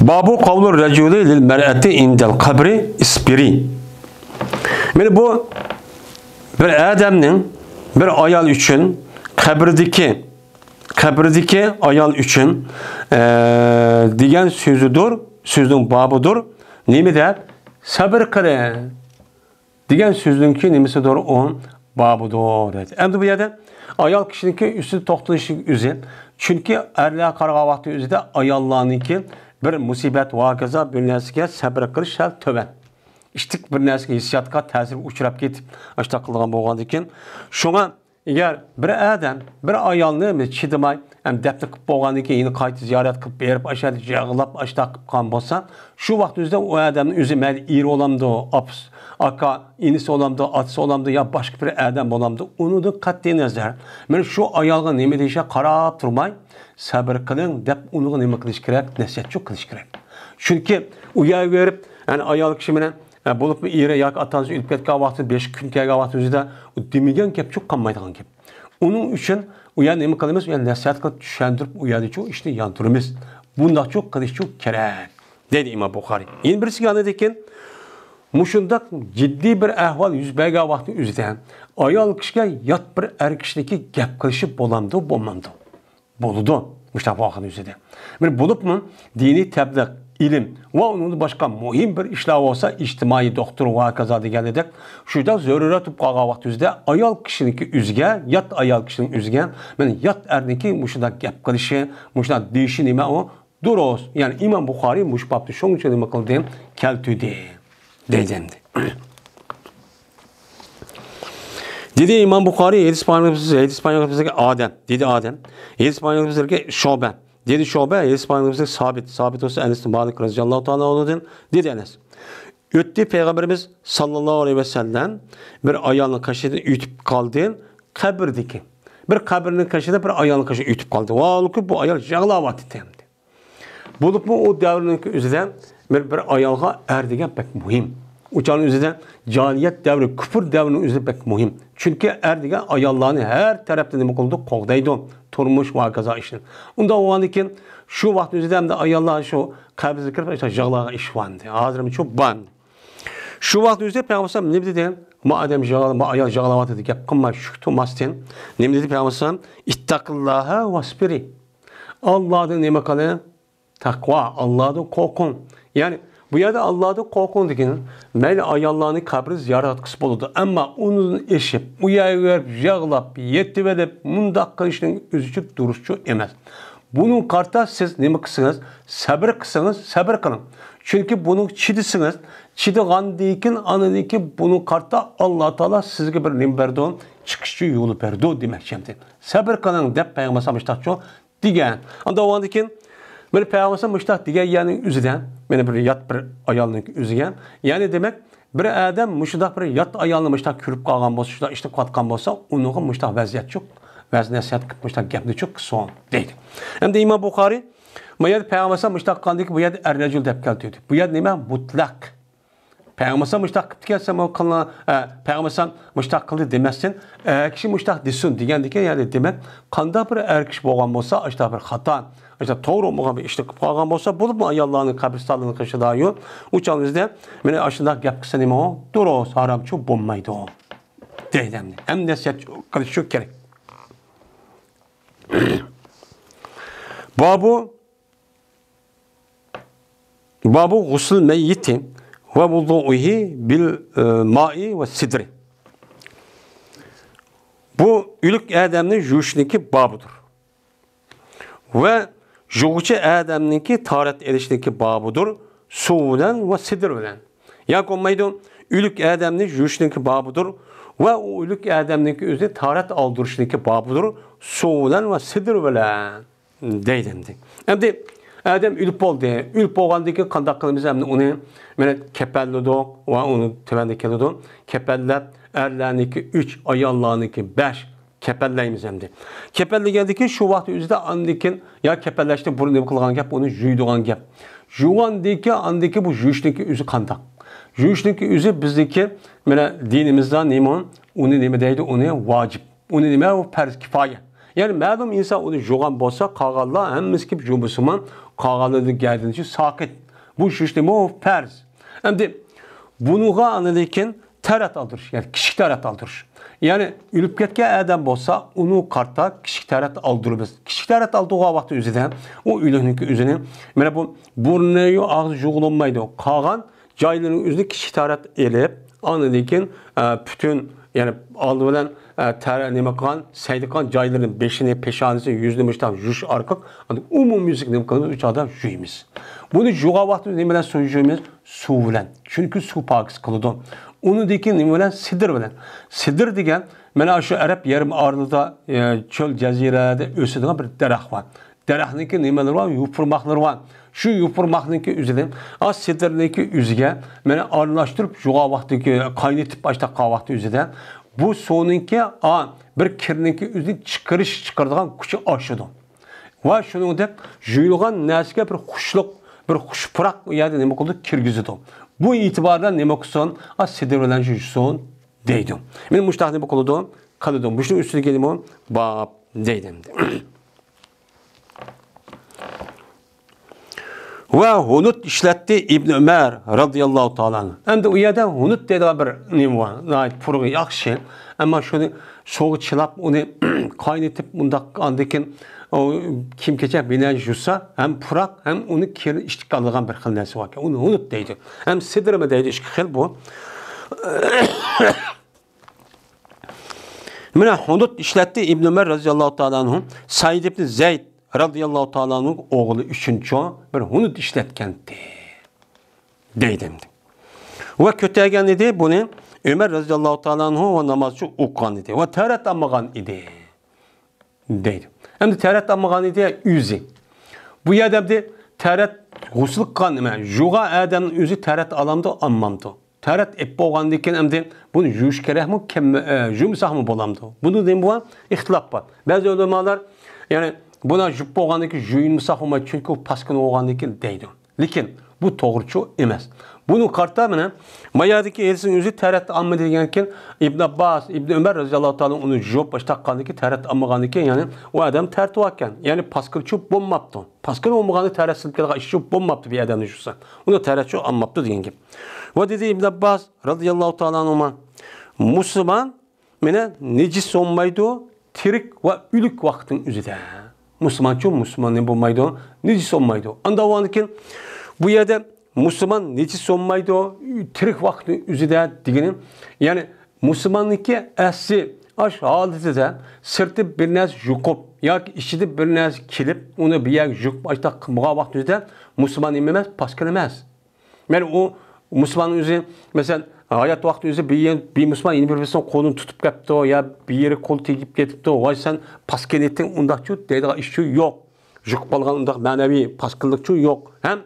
بابۇ قەۋلۇر رەجۇلى لىل مەرئەتى ئىندەل قەبرى ئىسبىرى. مانا بۇ بىر ئادەمنىڭ بىر ئايال ئۈچۈن قەبرىدىكى، قەبرىدىكى ئايال ئۈچۈن، ئە، دېگەن سۆزىدۇر، سۆزنىڭ بابىدۇر. نېمە دەپ؟ سەبرى قىلىڭ دېگەن سۆزنىڭكى نېمىسىدۇر؟ ئۇ بابىدۇر دەيدۇ. ئەمدى بۇ يەردە ئايال كىشىنىڭكى ئۈستىدە توختىلىشى ئۆزى. چۈنكى ئەرلەر قارىغان ۋاقتى ئۆزىدە ئاياللارنىڭكى بىر مۇسىبەت، ۋاكىزا، بىر نەرسىگە سەبرى قىلىش سەل تۆۋەن. ئىتتىك بىر نەرسىگە ھېسسىياتقا تەسىرگە ئۇچراپ كېتىپ، ئاشۇنداق قىلىدىغان بولغاندىكىن، شۇڭا ئەگەر بىر ئادەم بىر ئايالنى چىدىماي، ھەم دەپنە قىلىپ بولغاندىن كېيىن يەنە قايتا زىيارەت قىلىپ بېرىپ، ئاشۇ يەردە يىغلاپ، ئاشۇنداق قىلىپ قالغان بولسا، شۇ ۋاقىت ئۆزىدە ئۇ ئادەمنىڭ ئۆزى مەيلى ئېرى بولامدۇ، ئاپىسى، ئاكا، ئىنىسى بولامدۇ، ئاتىسى بولامدۇ يا باشقا بىر ئادەم بولامدۇ، ئۇنىڭدىن قەتئىي نەزەر، مانا شۇ ئايالغا نېمە دېيىشىگە قاراپ تۇرماي، سەبرى قىلىڭ دەپ ئۇنىڭغا نېمە قىلىش كېرەك؟ نەسىھەتچۇ قىلىش كېرەك. چۈنكى ئۇ يەرگە بېرىپ، يەنى ئايال كىشى بىلەن، ئە، بولۇپمۇ ئېرى ياكى ئاتا-ئانىسى ئۆلۈپ كەتكەن ۋاقتىدا، بېشى كۈن كەلگەن ۋاقتىدا ئۆزىدە دېمىگەن گەپچۇ قالمايدىغان گەپ. ئۇنىڭ ئۈچۈن ئۇ يەردە نېمە قىلىمىز؟ ئۇ يەردە نەسىھەت قىلىپ چۈشەندۈرۈپ، ئۇ يەردىچۇ ئىشنى ياندۇرىمىز. بۇنداقچۇ قىلىشچۇ كېرەك، دەيدۇ ئىمام بۇخارىي. يەنە بىرسىگە ئاندىن كېيىن، مۇشۇنداق جىددىي بىر ئەھۋال يۈز بەرگەن ۋاقىتنىڭ ئۆزىدە ئايال كىشىگە يات بىر ئەر كىشىنىڭكى گەپ قىلىشى بولامدۇ، بولمامدۇ؟ بولىدۇ، مۇشۇنداق ۋاقىتنىڭ ئۆزىدە. بىر بولۇپمۇ دىنىي تەبلىغ، ئىلىم ۋە ئۇنىڭدىن باشقا مۇھىم بىر ئىشلار بولسا، ئىجتىمائىي دوختۇر ۋە ھاكازا دېگەندەك، شۇنداق زۆرۈرەت بولۇپ قالغان ۋاقىت ئۆزىدە ئايال كىشىنىڭكى ئۆزىگە، يات ئايال كىشىنىڭ ئۆزىگە، مانا يات ئەرنىڭكى مۇشۇنداق گەپ قىلىشى، مۇشۇنداق دېيىشى نېمە ئۇ؟ دۇرۇس. يەنى ئىمام بۇخارىي مۇشۇ بابتا شۇنچە نېمە قىلدى؟ كەلتۈردى. دەيدۇ ئەمدى. دېدى ئىمام بۇخارىي، ھەدىس پايغىمبىرىمىزگە ئادەم، دېدى ئادەم. ھەدىس پايغىمبىرىمىزگە شۇبە، دېدى شۇبە. ھەدىس پايغىمبىرىمىزگە سابىت، سابىت بولسا ئەنەس بىن مالىك رەزىياللاھۇ تائالا ئەنھۇدىن، دېدى ئەنەس. ئۆتتى پەيغەمبىرىمىز ساللاللاھۇ ئەلەيھى ۋەسەللەم بىر ئايالنىڭ قېشىدىن ئۆتۈپ قالدى، قەبرىدىكى. بىر قەبرىنىڭ قېشىدا بىر ئايالنىڭ قېشىدىن ئۆتۈپ قالدى. ۋاھالبۇكى بۇ ئايال يىغلاۋاتىدۇ. بولۇپمۇ ئۇ دەۋرنىڭ ئۆزىدە بىر، بىر ئايالغا ئەر دېگەن بەك مۇھىم. ئۇ چاغنىڭ ئۆزىدە جاھىلىيەت دەۋرى، كۇپۇر دەۋرىنىڭ ئۆزىدە بەك مۇھىم. چۈنكى ئەر دېگەن ئاياللارنى ھەر تەرەپتىن نېمە قىلىدۇ؟ قوغدايدۇ. تۇرمۇش ۋە ھاكازا ئىشنى. ئۇنداق بولغاندىن كېيىن شۇ ۋاقىتنىڭ ئۆزىدە ئەمدى ئاياللار شۇ قەبرىگە كىرىپ يىغلىغان ئىش بار ئەمدى. ھازىرمۇ شۇ بار. شۇ ۋاقىتنىڭ ئۆزىدە پەيغەمبەر ئەلەيھىسسالام نېمە دېدى؟ ما ئادەم يىغلا-، ما ئايال يىغلاۋاتىدۇ، گەپ قىلماي، شۈك تۇرماستىن. نېمە دېدى پەيغەمبەر ئەلەيھىسسالام؟ ئىتتەقىللاھە ۋەسبىرى. ئاللادىن نېمە قىلىڭ؟ تەقۋا، ئاللادىن قورقۇڭ. يەنى بۇ يەردە ئاللادىن قورقۇڭ دېگىنى، مەيلى ئاياللارنى قەبرىنى زىيارەت قىلسا بولىدۇ، ئەمما ئۇنىڭدىن ئېشىپ، ئۇ يەرگە بېرىپ يىغلاپ، يېتىۋېلىپ، مۇنداق قىلىشنىڭ ئۆزىچۇ دۇرۇسچۇ ئەمەس. بۇنىڭغا قارىتا سىز نېمە قىلسىڭىز، سەبرى قىلسىڭىز، سەبرى قىلىڭ. چۈنكى بۇنىڭغا چىدىسىڭىز، چىدىغاندىن كېيىن، ئاندىن كېيىن بۇنىڭغا قارىتا ئاللا تائالا سىزگە بىر نېمە بەردى؟ چىقىشچۇ يولى بەردى دېمەكچى ئەمدى. سەبرى قىلىڭ دەپ پەيغەمبەر ئەلەيھىسسالام مۇشۇنداقچۇ دېگەن. ئاندىن ئۇنىڭدىن كېيىن مانا پەيغەمبەر مۇشۇنداق دېگەن يەرنىڭ ئۆزىدە، مانا بىر يات بىر ئايالنىڭ ئۆزىگە، يەنى دېمەك، بىر ئادەم مۇشۇنداق بىر يات ئايالنى مۇشۇنداق كۆرۈپ قالغان بولسا، شۇنداق ئىشنى قىلىۋاتقان بولسا، ئۇنىڭغا مۇشۇنداق ۋەزىيەتچۇ، ۋەز نەسىھەت قىلىپ، مۇشۇنداق گەپنىچۇ قىلسۇن دەيدۇ. ئەمدى ئىمام بۇخارىي، بۇ يەردە پەيغەمبەر مۇشۇنداق قىلغاندىكىن، بۇ يەردە ئەر رەجۇل دەپ كەلتۈردى. بۇ يەردە نېمە؟ مۇتلەق. پەيغەمبەر مۇشتاق قىپتىكەن، سەن بۇ قىلنا-، ئە، پەيغەمبەر مۇشتاق قىلدى دېمەسسەن، ئەر كىشى مۇشتاق دېسۇن دېگەندىكىن، يەنى دېمەك، قانداق بىر ئەر كىشى بولغان بولسا، ئاشتاق بىر خاتا، ئاشتاق توغرا بولمىغان بىر ئىشنى قىلىپ قالغان بولسا، بولۇپمۇ ئاياللارنىڭ قەبرىستانلىرىنىڭ قېشىدا يۇ-، ئۇ چاغنىڭ ئۆزىدە، مانا ئاشۇنداق گەپ قىلسا نېمە ئۇ؟ دۇرۇس، ھارامچۇ بولمايدۇ. دەيدۇ ئەمدى. ئەمدى نەسىھەت قىلىش شۇ كېرەك. بابۇ بابۇ غۇسل مەييىتى ۋە ۋۇزۇئىھى بىل، ئە، مائى ۋە سىدرى. بۇ ئۆلۈك ئادەمنى يۇيۇشنىڭكى بابىدۇر. ۋە يۇغۇچى ئادەمنىڭكى تاھارەت ئېلىشنىڭكى بابىدۇر، سۇ بىلەن ۋە سىدىر بىلەن. ياكى بولمايدۇ، ئۆلۈك ئادەمنى يۇيۇشنىڭكى بابىدۇر ۋە ئۇ ئۆلۈك ئادەمنىڭكى ئۆزىنى تاھارەت ئالدۇرۇشنىڭكى بابىدۇر، سۇ بىلەن ۋە سىدىر بىلەن. دەيدۇ ئەمدى. ئەمدى ئادەم ئۆلۈپ بولدى. ئۆلۈپ بولغاندىن كېيىن قانداق قىلىمىز؟ ئەمدى ئۇنى مانا كەپەنلىدۇق ۋە ئۇنى تۆۋەندە كېلىدۇ. كەپەنلەپ، ئەرلەرنىڭكى ئۈچ، ئاياللارنىڭكى بەش كەپەنلەيمىز ئەمدى. كەپەنلىگەندىن كېيىن شۇ ۋاقىت ئۆزىدە ئاندىن كېيىن يا كەپەنلەشتىن بۇرۇن نېمە قىلغان گەپ؟ ئۇنى يۇيىدىغان گەپ. يۇغاندىن كېيىن ئاندىن كېيىن بۇ يۇيۇشنىڭكى ئۆزى قانداق؟ يۇيۇشنىڭكى ئۆزى بىزنىڭكى مانا دىنىمىزدا نېمە؟ ئۇنى نېمە دەيدۇ؟ ئۇنى ۋاجىپ. ئۇنى نېمە؟ ئۇ پەرز كىپايە. يەنى مەلۇم ئىنسان ئۇنى يۇغان بولسا، قالغانلار ھەممىسى كېلىپ يۇمىسىمۇ، قالغانلىرىنىڭ گەردىنى ساقىت. بۇ يۇيۇشنى بۇ پەرز. ئەمدى بۇنىڭغا ئاندىن كېيىن تەرەت ئالدۇرۇش، يەنى كىشىك تەرەت ئالدۇرۇش. يەنى ئۆلۈپ كەتكەن ئادەم بولسا، ئۇنىڭ قارتا كىشىك تەرەت ئالدۇرىمىز. كىشىك تەرەت ئالدۇرغان ۋاقتى ئۆزىدە ئۇ ئۆلۈكنىڭكى ئۆزىنى، مانا بۇ بۇرنى، ئاغزى يۇغۇلۇنمايدۇ. قالغان جايلىرىنىڭ ئۆزىنى كىشىك تەرەت ئېلىپ، ئاندىن كېيىن، ئە، پۈتۈن، يەنى ئالدى بىلەن، ئە، تەرە-، نېمە قىلغان، سەيدىقان جايلىرىنى، بېشىنى، پېشانىسىنى، يۈزىنى مۇشتاق يۇيۇش ئارقىلىق، ئاندىن ئومۇميۈزلۈك نېمە قىلىمىز؟ ئۇ چاغدا يۇيىمىز. بۇنى يۇغان ۋاقتىمىز نېمە بىلەن سۇ يۇيىمىز؟ سۇ بىلەن. چۈنكى سۇ پاكىز قىلىدۇ. ئۇنىڭدىن كېيىن نېمە بىلەن؟ سىدىر بىلەن. سىدىر دېگەن، مانا شۇ ئەرەب يېرىم ئارىلىدا، ئە، چۆل جەزىرىلەردە ئۆسىدىغان بىر دەرەخ بار. دەرەخنىڭكى نېمىلىرى بار؟ يوپۇرماقلىرى بار. شۇ يوپۇرماقنىڭكى ئۆزىدىن، ئا، سىدىرنىڭكى ئۆزىگە، مانا، ئارىلاشتۇرۇپ يۇغان ۋاقتىدىكى، قاينىتىپ ئاشتاق قىلغان ۋاقتى ئۆزىدە، بۇ سۇنىڭكى، ئا، بىر كىرنىڭكى ئۆزىنى چىقىرىش، چىقىرىدىغان كۈچى ئاشىدۇ. ۋە شۇنىڭدەك يۇيۇلغان نەرسىگە بىر خۇشلۇق، بىر خۇش پۇراق ئۇ يەردە نېمە قىلىدۇ؟ كىرگۈزىدۇ. بۇ ئېتىباردا نېمە قىلسۇن؟ ئا، سېدىر بىلەن يۇيۇشسۇن دەيدۇ. مانا مۇشۇنداق نېمە قىلىدۇ؟ قىلىدۇ. مۇشۇنىڭ ئۈستىدىكى نېمە؟ باب دەيدۇ ئەمدى. ۋە ھۇنۇت ئىشلەتتى ئىبن ئۆمەر رازىياللاھۇ تائالا ئەنھۇ. ئەمدى ئۇ يەردە ھۇنۇت دەيدىغان بىر نېمە بار. ناھايىتى پۇرىقى ياخشى. ئەمما شۇنى سۇغا چىلاپ، ئۇنى قاينىتىپ، ئۇنداق ئاندىن كېيىن ئۇ كىيىم-كېچەك بىلەن يۇسا، ھەم پۇراق، ھەم ئۇنى كىرىن ئىشتىككە ئالىدىغان بىر خىل نەرسە باركەن. ئۇنى ھۇنۇت دەيدۇ. ھەم سىدرىمۇ دەيدۇ، ئىككى خىل بۇ. مانا ھۇنۇت ئىشلەتتى ئىبن ئۆمەر رازىياللاھۇ تائالا ئەنھۇ، سەئىد ئىبن زەيد رازىياللاھۇ تائالا ئەنھۇ ئوغلى ئۈچۈنچى بىر ھۇنۇت ئىشلەتكەنتى. دەيدۇ ئەمدى. ۋە كۆتەرگەن ئىدى بۇنى ئۆمەر رازىياللاھۇ تائالا ئەنھۇ ۋە نامازچى ئوقۇغان ئىدى. ۋە تەرەت ئالمىغان ئىدى. دەيدۇ. ئەمدى تەرەت ئالمىغان ئىدى ئۆزى. بۇ يەردە ئەمدى تەرەت غۇسۇل قىلغان نېمە؟ يۇغان ئادەمنىڭ ئۆزى تەرەت ئالامدۇ، ئالمامدۇ؟ تەرەت ئېپ بولغاندىن كېيىن ئەمدى بۇنى يۇيۇش كېرەكمۇ، كەم-، ئە، يۇمىساقمۇ بولامدۇ؟ بۇنىڭ نېمە بار؟ ئىختىلاپ بار. بەزى ئۆلىمالار، يەنى بۇنى يۇيۇپ بولغاندىن كېيىن يۇيۇنمىساق بولمايدۇ، چۈنكى ئۇ پاسكىنا بولغاندىن كېيىن دەيدۇ. لېكىن بۇ توغرىچۇ ئەمەس. بۇنىڭغا قارىتا مانا، ما يەردىكى ھەدىسنىڭ ئۆزى تەرەت ئالمىدى دېگەنكىن، ئىبن ئابباس، ئىبن ئۆمەر رازىياللاھۇ تائالا ئۇنى يۇيۇپ، ئاشتاققاندىن كېيىن تەرەت ئالمىغاندىن كېيىن، يەنى ئۇ ئادەم تەرىتى باركەن. يەنى پاسكىنىچۇ بولماپتۇ. پاسكىنا بولمىغاندا تەرەت سېلىپ كېلىدىغان ئىشچۇ بولماپتۇ بىر ئادەمنى يۇسا. ئۇنى تەرەتچۇ ئالماپتۇ دېگەن گەپ. ۋە دېدى ئىبن ئابباس رازىياللاھۇ تائالا ئەنھۇما، مۇسۇلمان مانا نىجىس بولمايدۇ، تىرىك ۋە ئۆلۈك ۋاقىتنىڭ ئۆزىدە. مۇسۇلمانچۇ مۇسۇلمان نېمە بولمايدۇ؟ نىجىس بولمايدۇ. ئانداق بولغاندىكىن، بۇ يەردە مۇسۇلمان نىجىس بولمايدۇ، تىرىك ۋاقىتنىڭ ئۆزىدە دېگىنى، يەنى مۇسۇلماننىڭكى ئەسلى ئاش ھالىتىدە سىرتى بىر نەرسە يۇقۇپ ياكى ئىچىدە بىر نەرسە كېلىپ، ئۇنى بىر يەرگە يۇقۇپ، ئاشتاق قىلمىغان ۋاقتىمىزدا مۇسۇلمان نېمە ئەمەس؟ پاسكىنا ئەمەس. مەن ئۇ مۇسۇلماننىڭ ئۆزى، مەسىلەن، ھايات ۋاقتى ئۆزى بىر يەر، بىر مۇسۇلمان يەنە بىر بىرسىنىڭ قولىنى تۇتۇپ كەپتۇ، يا بىر يېرى قول تېگىپ كېتىپتۇ، ۋاي سەن پاسكىنا ئىدىڭ ئۇنداقچۇ دەيدىغان ئىشچۇ يوق. يۇقۇپ قالغان ئۇنداق مەنىۋى پاسكىنلىقچۇ يوق. ھەم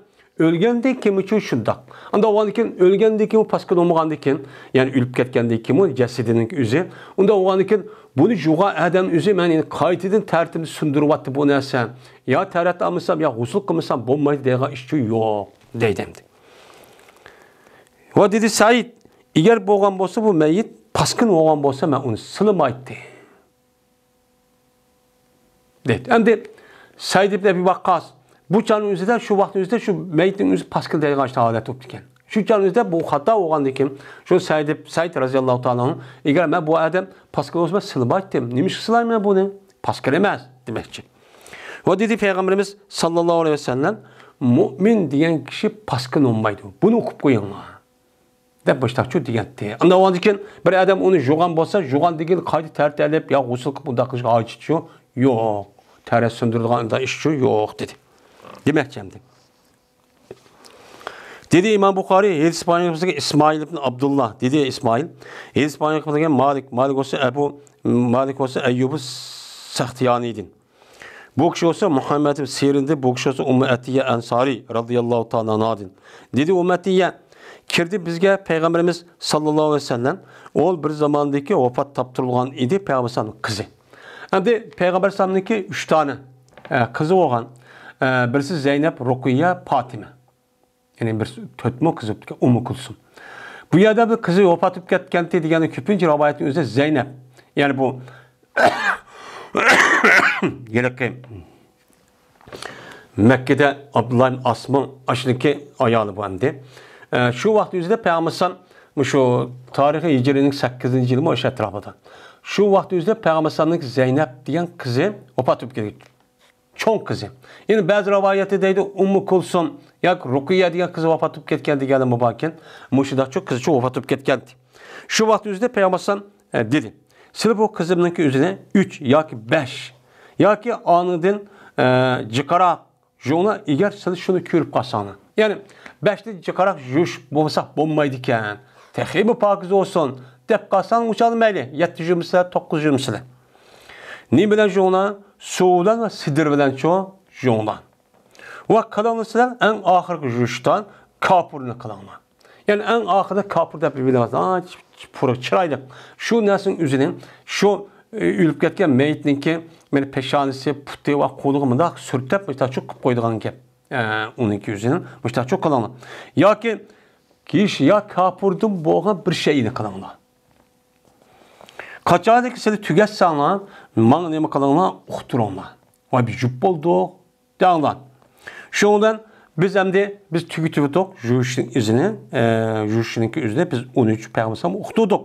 ئۆلگەندىن كېيىنمۇچۇ شۇنداق. ئانداق بولغاندىن كېيىن، ئۆلگەندىن كېيىن پاسكىنا بولمىغاندىن كېيىن، يەنى ئۆلۈپ كەتكەندىن كېيىنمۇ جەسىتىنىڭ ئۆزى. ئۇنداق بولغاندىن كېيىن بۇنى يۇغان ئادەم ئۆزى مەن يەنە قايتىدىن تەرىتىمنى سۇندۇرۇۋاتتى بۇ نەرسە. يا تەرەت ئالمىسام، يا غۇسۇل قىلمىسام بولمايدۇ دەيدىغان ئىشچۇ يوق دەيدۇ ئەمدى. ۋە دېدى سەئىد، ئەگەر بولغان بولسا بۇ مەييىت پاسكىنا بولغان بولسا مەن ئۇنى سىلىمايتتى. دەيدۇ. ئەمدى سەئىد ئىبن ئەبى ۋەققاس بۇ چاغنىڭ ئۆزىدە، شۇ ۋاقىتنىڭ ئۆزىدە شۇ مەييىتنىڭ ئۆزى پاسكىنا دەيدىغان ھالەت بولۇپتىكەن. شۇ چاغنىڭ ئۆزىدە بۇ خاتا بولغاندىن كېيىن، شۇ سەئىد ئىب-، سەئىد رازىياللاھۇ تائالا ئەنھۇ، ئەگەر مەن بۇ ئادەم پاسكىنا بولسا مەن سىلىمايتتىم. نېمىشقا سىلايمەن بۇنى؟ پاسكىنا ئەمەس دېمەكچى. ۋە دېدى پەيغەمبىرىمىز ساللاللاھۇ ئەلەيھى ۋەسەللەم، مۇئمىن دېگەن كىشى پاسكىنا بولمايدۇ. بۇنى ئوقۇپ قويۇڭلار. دەپ مۇشتاقچۇ دېگەنتى. ئانداق بولغاندىن كېيىن بىر ئادەم ئۇنى يۇغان بولسا، يۇغان دېگىن قايتا تەرىتىپ ئېلىپ يا غۇسۇل قىلىپ ئۇنداق قىلىشقا ھاجىتىچۇ يوق. تەرەت سۇندۇرىدىغان ئۇنداق ئىشچۇ يوق دېدى. دېمەكچى ئەمدى. دېدى ئىمام بۇخارى، ھەدىس بايانىمىزدىكى ئىسمائىل ئىبن ئابدۇللا، دېدى ئىسمائىل، ھەدىس بايانىمىزدىكى مالىك، مالىك بولسا ئەبۇ، مالىك بولسا ئەييۇبۇ سەختىيانىدىن. بۇ كىشى بولسا مۇھەممەد ئىبن سىرىندىن، بۇ كىشى بولسا ئۇممۇ ئەتىيە ئەنسارى رازىياللاھۇ تائالا ئەنھادىن. دېدى ئۇممۇ ئەتىيە، كىردى بىزگە پەيغەمبىرىمىز ساللاللاھۇ ئەلەيھى ۋەسەللەم، ئۇ بىر زاماندىكى ۋاپات تاپتۇرۇلغان ئىدى پەيغەمبەر ئەلەيھىسسالامنىڭ قىزى. ئەمدى پەيغەمبەر ئەلەيھىسسالامنىڭكى ئۈچ دانە، ئە، قىزى بولغان. ئە، بىرسى زەينەپ، رۇقىيە، پاتىمە. يەنى بىر تۆتمۇ قىزى ئۇممۇ كۇلسۇم. بۇ يەردە بىر قىزى ۋاپات بولۇپ كەتكەنتى دېگەندە كۆپىنچە رىۋايەتنىڭ ئۆزىدە زەينەپ. يەنى بۇ ھېلىقى مەككىدە ئابدۇللا ئىبن ئاسمىڭ ئاشۇنىڭكى ئايالى بۇ ئەمدى. ئە، شۇ ۋاقىت ئۆزىدە پەيغەمبەر ئەلەيھىسسالام مۇشۇ تارىخىي ھىجرىينىڭ سەككىزىنچى يىلىمۇ ئاشۇ ئەتراپىدا. شۇ ۋاقىت ئۆزىدە پەيغەمبەر ئەلەيھىسسالامنىڭ زەينەپ دېگەن قىزى ۋاپات بولۇپ كەتكەن. چوڭ قىزى. يەنە بەزى رىۋايەتتە دەيدۇ، ئۇممۇ كۇلسۇم ياكى رۇقىيە دېگەن قىزى ۋاپات بولۇپ كەتكەن دېگەنلەرمۇ باركەن. مۇشۇنداقچۇ قىزچۇ ۋاپات بولۇپ كەتكەنتى. شۇ ۋاقىت ئۆزىدە پەيغەمبەر ئەلەيھىسسالام، ئە، دېدى، سىلەر بۇ قىزىمنىڭكى ئۆزىنى ئۈچ ياكى بەش ياكى ئانىڭدىن، ئە، جىقراق يۇيۇڭلار، ئەگەر سىلەر شۇنى كۆرۈپ قالساڭلار. يەنى بەشتىن جىقراق يۇيۇش بولمىسا بولمايدىكەن. تېخىمۇ پاكىز بولسۇن دەپ قالساڭ، ئۇ چاغدا مەيلى، يەتتە يۇيۇمسىلەر، توققۇز يۇيۇمسىلەر. نېمە بىلەن يۇيۇڭلار؟ سۇ بىلەن ۋە سىدىر بىلەنچۇ يۇيۇڭلار. ۋە قىلىڭلار سىلەر ئەڭ ئاخىرقى يۇيۇشتا كاپۇرنى قىلىڭلار. يەنى ئەڭ ئاخىرىدا كاپۇر دەپ بىلىۋالىسىز. ھا، پۇرىقى چىرايلىق. شۇ نەرسىنىڭ ئۆزىنى شۇ، ئۆ، ئۆلۈپ كەتكەن مېيىتنىڭكى، مانا، پېشانىسى، پۇتى ۋە قولىغا مۇنداق سۈرتەپ، مۇشۇنداق قىلىپ قويىدىغان گەپ. ئە، ئۇنىڭكى ئۆزىنى مۇشتاقچۇ قىلىڭلار. ياكى كىشى يا كاپىردىن بولغان بىر شەيئىنى قىلىڭلار. قاچانكى سىلى تۈگەتسەڭلار، ماڭا نېمە قىلىڭلار، ئۇقتۇرۇڭلار. ۋاي، بىز جۈپ بولدۇق دەڭلار. شۇنىڭ بىلەن بىز ئەمدى، بىز تۈگىتىۋېتىق، يۇيۇشنىڭ ئىزىنى، ئە، يۇيۇشنىڭكى ئۆزىنى بىز ئون ئۈچ پەيغەمبەر ئۇقتۇردۇق.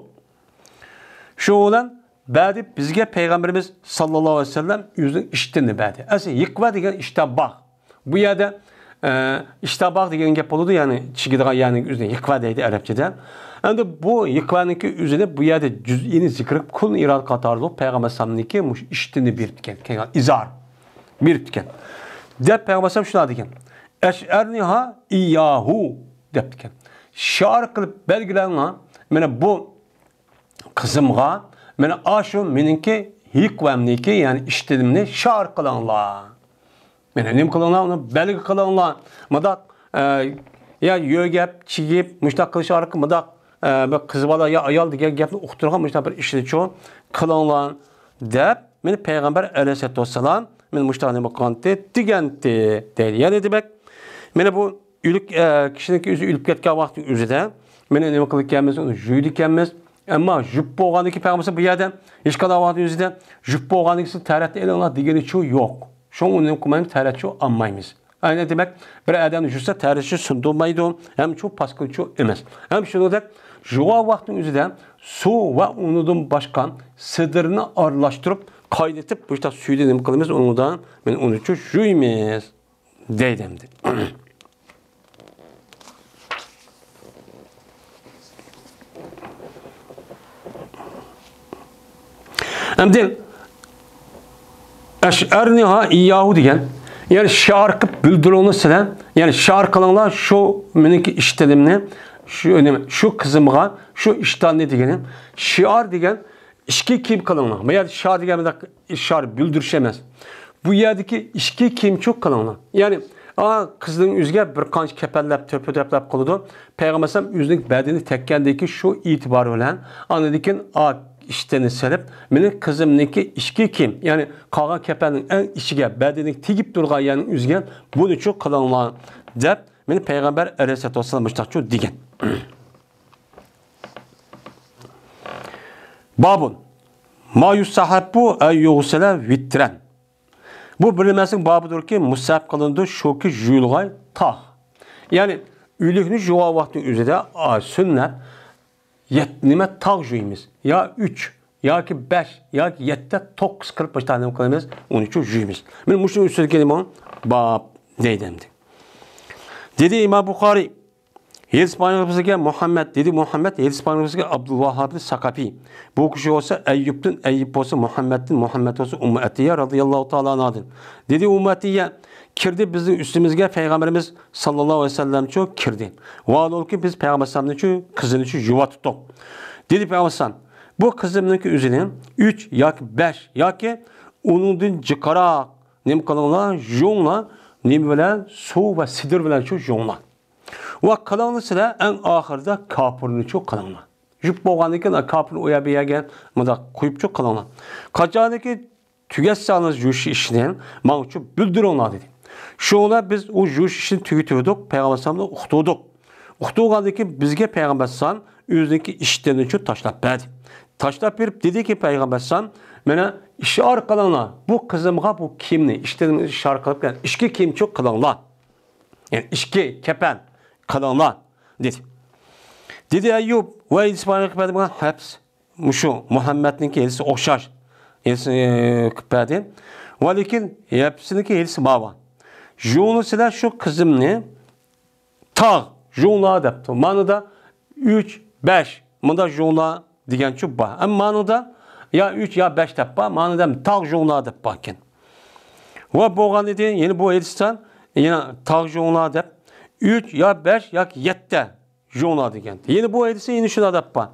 شۇنىڭ بىلەن بەردى بىزگە پەيغەمبىرىمىز ساللاللاھۇ ئەلەيھى ۋەسەللەم ئۆزىنىڭ ئىشتىنى بەردى. ئەسلى يىقۋە دېگەن ئىشتان بار. بۇ يەردە، ئە، ئىشتان بار دېگەن گەپ بولىدۇ، يەنى چىگىدىغان يەرنىڭ ئۆزىنى يىقۋە دەيدۇ ئەرەبچىدە. ئەمدى بۇ يىقۋەنىڭكى ئۆزىنى بۇ يەردە جۈزئىنى زىكرى كۇل ئىرادە قاتارلىق پەيغەمبەر ئەلەيھىسسالامنىڭكى مۇشۇ ئىشتىنى بېرىپتىكەن، كەلگەن ئىزار بېرىپتىكەن. دەپ پەيغەمبەر ئەلەيھىسسالام شۇنداق دېگەن. ئەشئەرنىھا ئىياھۇ دەپتىكەن. شىئار قىلىپ بەلگىلەڭلار. مانا بۇ قىزىمغا، مانا ئاشۇ مېنىڭكى يىقۋەمنىكى، يەنى ئىشتىنىمنى شىئار قىلىڭلار. مانا نېمە قىلىڭلار، ئۇنى بەلگە قىلىڭلار. مۇنداق، ئە، يا يۆگەپ، چىگىپ، مۇشۇنداق قىلىش ئارقىلىق مۇنداق، ئە، بىر قىز بالا يا ئايال دېگەن گەپنى ئۇقتۇرغان مۇشۇنداق بىر ئىشنىچۇ قىلىڭلار دەپ، مانا پەيغەمبەر ئەلەيھىسسالاتۇ ۋەسسالام مانا مۇشۇنداق نېمە قىلغانتى، دېگەنتى دەيدۇ. يەنى دېمەك، مانا بۇ ئۆلۈك، ئە، كىشىنىڭكى ئۆزى ئۆلۈپ كەتكەن ۋاقتىنىڭ ئۆزىدە مانا نېمە قىلىدىكەنمىز، ئۇنى يۇيىدىكەنمىز. ئەمما يۇيۇپ بولغاندىن كېيىن پەيغەمبەر بۇ يەردە ھېچقانداق ۋاقىتنىڭ ئۆزىدە يۇيۇپ بولغاندىن كېيىن تەرەتنى ئېلىڭلار دېگىنىچۇ يوق. شۇڭا ئۇنى نېمە قىلمايمىز، تەرەتچۇ ئالمايمىز. ئەنە دېمەك، بىر ئادەمنى يۇسا تەرىتى سۇندۇرمايدۇ، ھەم چۇ پاسكىلچۇ ئەمەس. ھەم شۇنىڭدەك يۇغان ۋاقتىنىڭ ئۆزىدە سۇ ۋە ئۇنىڭدىن باشقا سىدىرنى ئارىلاشتۇرۇپ، قاينىتىپ، بۇ ياقتا سۈيىدە نېمە قىلىمىز، ئۇنىڭدا مانا ئۇنىچۇ يۇيىمىز دەيدۇ ئەمدى. ئەمدى ئەشئەرنىھا ئىياھۇ دېگەن، يەنى شىئار قىلىپ بىلدۈرۈڭلار سىلەر، يەنى شىئار قىلىڭلار شۇ مېنىڭكى ئىشتىنىمنى، شۇ نېمە، شۇ قىزىمغا شۇ ئىشتاننى دېگىنى. شىئار دېگەن ئىچكى كىيىم قىلىڭلار. بۇ يەردە شىئار دېگەن مۇنداق ئىشارە بىلدۈرۈش ئەمەس. بۇ يەردىكى ئىچكى كىيىمچۇ قىلىڭلار. يەنى، ئا، قىزنىڭ ئۆزىگە بىر قانچە كەپەنلەپ، تۆپە-تۆپلەپ قىلىدۇ. پەيغەمبەر ئەلەيھىسسالام ئۆزىنىڭ بەدىنى تەگكەندىكى شۇ ئېتىبارى بىلەن، ئاندىن كېيىن، ئا، ئىشتىنى سېلىپ، مېنىڭ قىزىمنىڭكى ئىچكى كىيىم، يەنى قالغان كەپەننىڭ ئەڭ ئىچىگە، بەدىنىگە تېگىپ تۇرغان يەرنىڭ ئۆزىگە بۇنىچۇ قىلىڭلار، دەپ، مانا پەيغەمبەر ئەلەيھىسسالاتۇ ۋەسسالام مۇشۇنداقچۇ دېگەن. بابۇن. ما يۇستەھەببۇ ئەن يۇغسەلە ۋىترەن. بۇ بىر نېمىسىنىڭ بابىدۇركى، مۇستەھەب قىلىنىدۇ، شۇكى، يۇيۇلغاي تاغ. يەنى ئۆلۈكنى يۇغان ۋاقتىنىڭ ئۆزىدە، ئا، سۈننەت، يەت-، نېمە، تاغ يۇيىمىز. يا ئۈچ، ياكى بەش، ياكى يەتتە، توققۇز قىلىپ، باشتا نېمە قىلىمىز؟ ئۇنىچۇ يۇيىمىز. مانا مۇشۇنىڭ ئۈستىدىكى نېمە؟ باب دەيدۇ ئەمدى. دېدى ئىمام بۇخارىي، ھەدىس بايانلىغۇچىسىگە مۇھەممەد، دېدى مۇھەممەد، ھەدىس بايانلىغۇچىسىگە ئابدۇلۋاھابنى ساقاپى. بۇ كىشى بولسا ئەييۇبتىن، ئەييۇب بولسا مۇھەممەدتىن، مۇھەممەد بولسا ئۇممۇ ئەتىيە رازىياللاھۇ تائالا ئانھادىن. دېدى ئۇممۇ ئەتىيە، كىردى بىزنىڭ ئۈستىمىزگە پەيغەمبىرىمىز ساللاللاھۇ ئەلەيھى ۋەسەللەمچۇ كىردى. ۋاھالەنكى بىز پەيغەمبەر ئەلەيھىسسالامنىچۇ قىزىنىچۇ يۇۋاتتۇق. دېدى پەيغەمبەر ئەلەيھىسسالام، بۇ قىزىمنىڭكى ئۆزىنى ئۈچ ياكى بەش ياكى ئۇنىڭدىن جىقراق نېمە قىلىڭلار، يۇيۇڭلار، نېمە بىلەن؟ سۇ ۋە سىدىر بىلەنچۇ يۇيۇڭلار. ۋە قىلىڭلار سىلەر ئەڭ ئاخىرىدا كاپۇرنىچۇ قىلىڭلار. يۇيۇپ بولغاندىن كېيىن كاپۇرنى ئۇ يەر بۇ يەرگە مۇنداق قويۇپچۇ قىلىڭلار. قاچانكى تۈگەتسەڭلار يۇيۇش ئىشىنى ماڭىچۇ بىلدۈرۈڭلار دېدى. شۇڭا بىز ئۇ يۇيۇش ئىشىنى تۈگىتىۋىدۇق، پەيغەمبەر ئەلەيھىسسالامنى ئۇقتۇردۇق. ئۇقتۇرغاندىن كېيىن بىزگە پەيغەمبەر ئەلەيھىسسالام ئۆزىنىڭكى ئىشتىنىچۇ تاشلاپ بەردى. تاشلاپ بېرىپ دېدىكى پەيغەمبەر ئەلەيھىسسالام، مانا ئىشارە قىلىڭلار، بۇ قىزىمغا بۇ كىيىمنى، ئىشتىنىمنى ئىشارە قىلىپ، ئىچكى كىيىمچۇ قىلىڭلار. يەنى ئىچكى كەپەن قىلىڭلار، دېدى. دېدى ئەييۇب ۋە ئىسمائىل قىلىپ بەرگەن ھەدىس، مۇشۇ مۇھەممەدنىڭكى ھەدىسى ئوخشاش، ھەدىسى، ئى، قىلىپ بەردى. ۋە لېكىن ھەپسىنىڭكى ھەدىسى ماۋۇ. يۇيۇڭلار سىلەر شۇ قىزىمنى تاغ، يۇيۇڭلار دەپتۇ. مانىدا ئۈچ، بەش، مۇندا يۇيۇڭلار دېگەنچۇ بار. ئەمما مانىدا يا ئۈچ، يا بەش دەپ بار، مانىدا تاغ يۇيۇڭلار دەپ باركەن. ۋە بولغان ئىدى، يەنە بۇ ھەدىستە يەنە تاغ يۇيۇڭلار دەپ، ئۈچ يا بەش ياكى يەتتە يۇيۇڭلار دېگەن. يەنە بۇ ھەدىستە يەنە شۇنداق دەپ بار.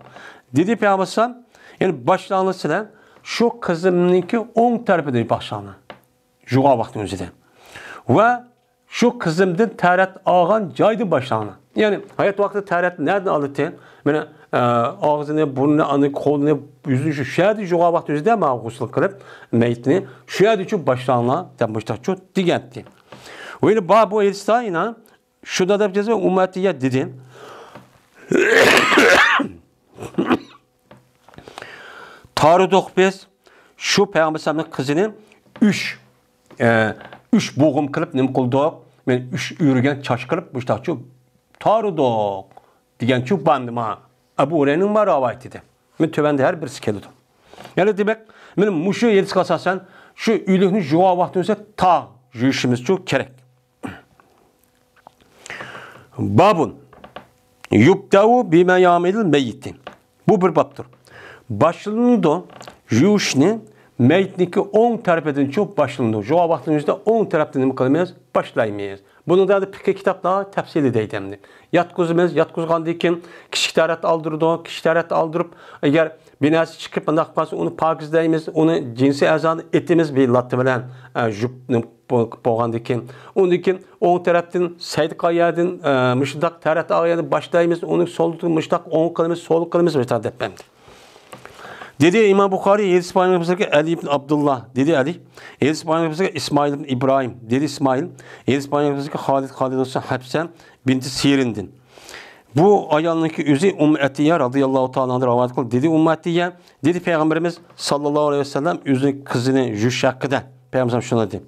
دېدى پەيغەمبەر ئەلەيھىسسالام، يەنى باشلاڭلار سىلەر شۇ قىزىمنىڭكى ئوڭ تەرىپىدىن باشلاڭلار. يۇيغان ۋاقتىنىڭ ئۆزىدە. ۋە شۇ قىزىمدىن تەرەت ئالغان جايدىن باشلاڭلار. يەنى ھايات ۋاقتىدا تەرەتنى نەدىن ئالىتى؟ مانا، ئە، ئاغزىنى، بۇرنىنى، ئاندىن قولىنى، يۈزىنى شۇ، شۇ يەردە يۇيغان ۋاقتى ئۆزىدە مانا غۇسۇل قىلىپ مەيىتنى شۇ يەردىچۇ باشلاڭلار دەپ مۇشتاقچۇ دېگەنتى. بۇ يەردە بار بۇ ھەدىستە يەنە شۇندا دەپ يازغان، ئۇممۇ ئەتىيە دېدى. تارىدۇق بىز شۇ پەيغەمبەر ئەلەيھىسسالامنىڭ قىزىنى ئۈچ، ئە، ئۈچ بوغۇم قىلىپ نېمە قىلدۇق؟ مەن ئۈچ ئۆرۈگەن چاچ قىلىپ مۇشتاقچۇ تارىدۇق دېگەنچۇ باندىما. ئەبۇ ھۇرەيرىنىڭ ما رىۋايىتى ئىدى. مەن تۆۋەندە ھەر بىرسى كېلىدۇ. يەنى دېمەك، مەن مۇشۇ ھەدىسكە ئاساسەن شۇ ئۆلۈكنى يۇغان ۋاقتىمىزدا تاغ يۇيۇشىمىزچۇ كېرەك. بابۇن يۇبدەئۇ بىمەيامىنىل مەييىتى. بۇ بىر بابتۇر. باشلىنىدۇ يۇيۇشنى مەييىتنىڭكى ئوڭ تەرىپىدىنچۇ باشلىنىدۇ. يۇغان ۋاقتىمىزدا ئوڭ تەرەپتىن نېمە قىلىمىز؟ باشلايمىز. بۇنىڭدا پىقھىي كىتابلار تەپسىلىي دەيدۇ ئەمدى. ياتقۇزىمىز، ياتقۇزغاندىن كېيىن كىچىك تەرەت ئالدۇرىدۇ، كىچىك تەرەت ئالدۇرۇپ، ئەگەر بىر نەرسە چىقىپ، بۇنداق قىلسا، ئۇنى پاكىزلەيمىز، ئۇنى جىنسىي ئەزانى ئېتىمىز بىر لاتا بىلەن، ئە، يۇيۇپ بولغاندىن كېيىن. ئۇندىن كېيىن ئوڭ تەرەپتىن سەيدى قىلغان يەردىن، ئە، مۇشۇنداق تەرەت ئالغان يەردىن باشلايمىز، ئۇنى سول، مۇشۇنداق ئوڭ قىلىمىز، سول قىلىمىز، مۇشۇنداق دەپ بەردى. دېدى ئىمام بۇخارى، ھەدىس بايانىمىزدىكى ئەلى ئىبن ئابدۇللا، دېدى ئەلى. ھەدىس بايانىمىزدىكى ئىسمائىل ئىبن ئىبراھىم، دېدى ئىسمائىل. ھەدىس بايانىمىزدىكى خالىد، خالىد بولسا ھەپسە بىنتى سىرىندىن. بۇ ئايالنىڭكى ئۆزى ئۇممۇ ئەتىيە رازىياللاھۇ تائالا ئانھادىن رىۋايەت قىلدى. دېدى ئۇممۇ ئەتىيە، دېدى پەيغەمبىرىمىز ساللاللاھۇ ئەلەيھى ۋەسەللەم ئۆزىنىڭ قىزىنى يۇيۇش ھەققىدە. پەيغەمبىرىمىز شۇنداق دېدى.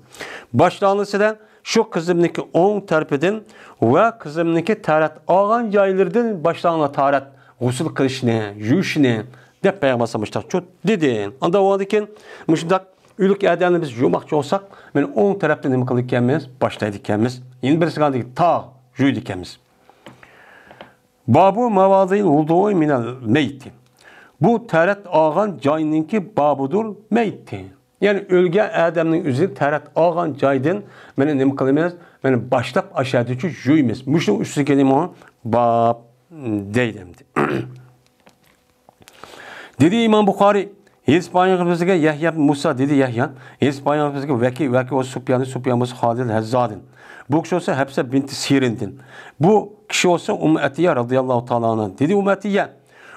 باشلانغۇسىدا شۇ قىزىمنىڭكى ئوڭ تەرىپىدىن ۋە قىزىمنىڭكى تەرەت ئالغان جايلىرىدىن باشلاڭلار تارەت، غۇسۇل قىلىشنى، يۇيۇشنى، دەپ پەيغەمبەر ئەلەيھىسسالام مۇشۇنداق دېدى. ئاندىن بولغاندىن كېيىن مۇشۇنداق ئۆلۈك ئادەمنى بىز يۇماقچى بولساق، مانا ئوڭ تەرەپتىن نېمە قىلىدىكەنمىز؟ باشلايدىكەنمىز. يەنە بىرسى قالدى، تاغ يۇيىدىكەنمىز. بابۇ مەۋادىل ۋۇدۇئۇ مىنەل مەييىتى. بۇ تەرەت ئالغان جاينىڭكى بابىدۇر مەييىتى. يەنى ئۆلگەن ئادەمنىڭ ئۆزى تەرەت ئالغان جايدىن مانا نېمە قىلىمىز؟ مانا باشلاپ ئاشۇ يەردىچۇ يۇيىمىز. مۇشۇنىڭ ئۈستىگە نېمە باب دەيدۇ ئەمدى. دېدى ئىمام بۇخارى، ھەدىس بايانىمىزدىكى يەھيا ئىبن مۇسا، دېدى يەھيا. ھەدىس بايانىمىزدىكى ۋەكى، ۋەكى بولسا سۇپيان، سۇپيان بولسا خالىد ھەززادىن. بۇ كىشى بولسا ھەپسە بىنتى سىرىندىن. بۇ كىشى بولسا ئۇممۇ ئەتىيە رازىياللاھۇ تائالا ئانھا. دېدى ئۇممۇ ئەتىيە،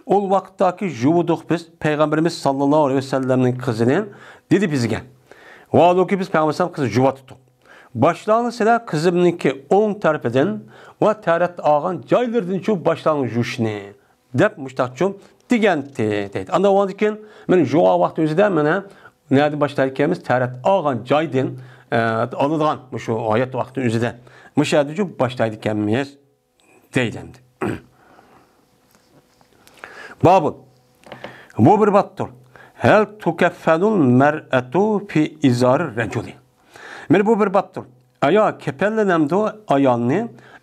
ئۇ ۋاقىتتاكى يۇيدۇق بىز پەيغەمبىرىمىز ساللاللاھۇ ئەلەيھى ۋەسەللەمنىڭ قىزىنى، دېدى بىزگە. ۋاھالۇكى بىز پەيغەمبەر ئەلەيھىسسالام قىزىنى يۇيۇۋاتىدۇق. باشلاڭلار سىلەر قىزىمنىڭكى ئوڭ تەرىپىدىن ۋە تەرەت ئالغان جايلىرىدىنچۇ باشلاڭلار يۇيۇشنى. دەپ مۇشتاقچۇ دېگەنتى دەيدۇ. ئاندىن بولغاندىن كېيىن مانا يۇغان ۋاقتى ئۆزىدە مانا نەدىن باشلايدىكەنمىز؟ تەرەت ئالغان جايدىن، ئە، ئالىدىغان مۇشۇ ھايات ۋاقتى ئۆزىدە مۇشۇ يەردىنچۇ باشلايدىكەنمىز دەيدۇ ئەمدى. بابۇن. بۇ بىر بابتۇر. ھەل تۇكەففەنۇل مەرئەتۇ فى ئىزارى رەجۇلى. مانا بۇ بىر بابتۇر. ئايال كەپەنلىنەمدۇ؟ ئايالنى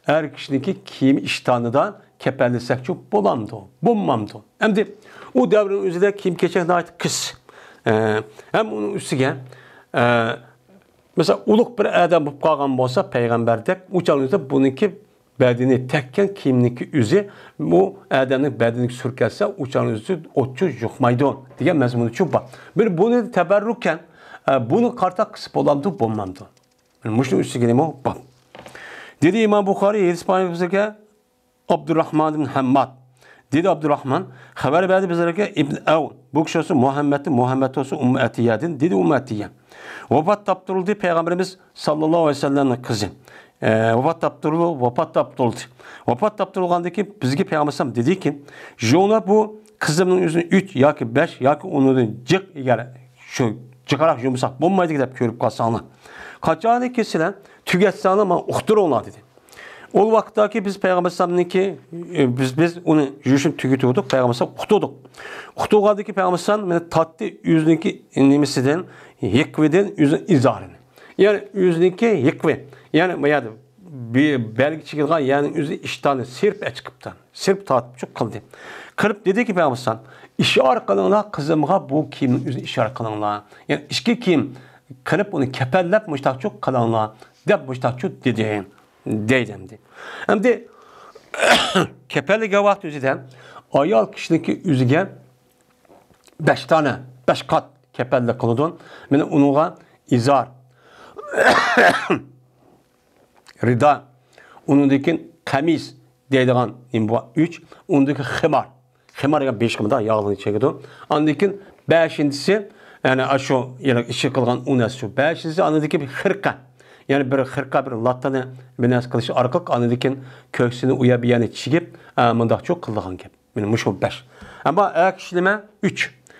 ئەر كىشىنىڭكى كىيىم ئىشتانىدا كەپەنلىسەكچۇ بولامدۇ؟ بولمامدۇ؟ ئەمدى ئۇ دەۋرنىڭ ئۆزىدە كىيىم-كېچەك ناھايىتى قىس. ئە، ھەم ئۇنىڭ ئۈستىگە، ئە، مەسىلەن، ئۇلۇغ بىر ئادەم بولۇپ قالغان بولسا، پەيغەمبەردەك، ئۇ چاغنىڭ ئۆزىدە بۇنىڭكى بەدىنى تەككەن كىيىمنىڭكى ئۆزى، بۇ ئادەمنىڭ بەدىنىگە سۈركەلسە، ئۇ چاغنىڭ ئۆزى ئوتچۇ يۇقمايدۇ دېگەن مەزمۇنىچۇ بار. بىر بۇنى تەبەررۇكەن، ئە، بۇنى قارىتا قىلسا بولامدۇ، بولمامدۇ؟ مۇشۇنىڭ ئۈستىگە نېمە بار؟ دېدى ئىمام بۇخارى، ھەدىس بايانىمىزدىكى ئابدۇرراھمان ئىبن ھەمماد. دېدى ئابدۇرراھمان، خەۋەر بەردى بىزلەرگە ئىبن ئەۋن. بۇ كىشى بولسا مۇھەممەدتىن، مۇھەممەد بولسا ئۇممۇ ئەتىيەدىن. دېدى ئۇممۇ ئەتىيە. ۋاپات تاپتۇرۇلدى پەيغەمبىرىمىز ساللاللاھۇ ئەلەيھى ۋەسەللەمنىڭ قىزى. ئە، ۋاپات تاپتۇرۇلدى، ۋاپات تاپتۇرۇلدى. ۋاپات تاپتۇرۇلغاندىن كېيىن بىزگە پەيغەمبەر ئەلەيھىسسالام دېدىكى، يۇيۇڭلار بۇ قىزىمنىڭ ئۆزىنى ئۈچ ياكى بەش ياكى ئۇنىڭدىن جىق، ئەگەر شۇ جىقراق يۇمىساق بولمايدۇ دەپ كۆرۈپ قالساڭلار. قاچانكى سىلەر تۈگەتسەڭلار ماڭا ئۇقتۇرۇڭلار دېدى. ئۇ ۋاقىتتاكى بىز پەيغەمبەر ئەلەيھىسسالامنىڭكى، ئە، بىز، بىز ئۇنى يۇيۇشنى تۈگىتىۋىدۇق، پەيغەمبەر ئەلەيھىسسالام ئۇقتۇردۇق. ئۇقتۇرغاندىكى پەيغەمبەر ئەلەيھىسسالام مانا تارتتى ئۆزىنىڭكى نېمىسىدىن، ھېقۋىدىن ئۆزىنىڭ ئىزارىنى. يەنى ئۆزىنىڭكى ھېقۋى، يەنى بۇ يەردە بە-، بەلگە چېكىدىغان يەرنىڭ ئۆزى ئىشتانى سىرىپ ئەچىقىپتۇ. سىرىپ تارتىپچۇ قىلدى. قىلىپ دېدىكى پەيغەمبەر ئەلەيھىسسالام، ئىشارە قىلىڭلار، قىزىمغا بۇ كىيىمنىڭ ئۆزىنى ئىشارە قىلىڭلار. يەنى ئىچكى كىيىم قىلىپ ئۇنى كەپەنلەپ مۇشتاقچۇ قىلىڭلار، دەپ مۇشتاقچۇ دېدى. دەيدۇ ئەمدى. ئەمدى كەپەنلىگەن ۋاقىت ئۆزىدە ئايال كىشىنىڭكى ئۆزىگە بەش دانە، بەش قات كەپەنلىك قىلىدۇ. مانا ئۇنىڭغا ئىزار، رىدا، ئۇنىڭدىن كېيىن قەمىس دەيدىغان نېمە بار؟ ئۈچ، ئۇنىڭدىن كېيىن خىمار. خىمار دېگەن بېشىغا مۇنداق ياغلىرىنى چېكىدۇ. ئاندىن كېيىن بەشىنچىسى، يەنى ئاشۇ يەنە ئىشى قىلغان ئۇ نەرسە شۇ. بەشىنچىسى، ئاندىن كېيىن خىرقە. يەنى بىر خىرقە، بىر لاتىنى بىر نەرسە قىلىش ئارقىلىق ئاندىن كېيىن كۆكسىنى ئۇ يەر بۇ يەرنى چىگىپ، ئە، مۇنداقچۇ قىلىدىغان گەپ. مانا مۇشۇ بەش. ئەمما ئەر كىشى نېمە؟ ئۈچ.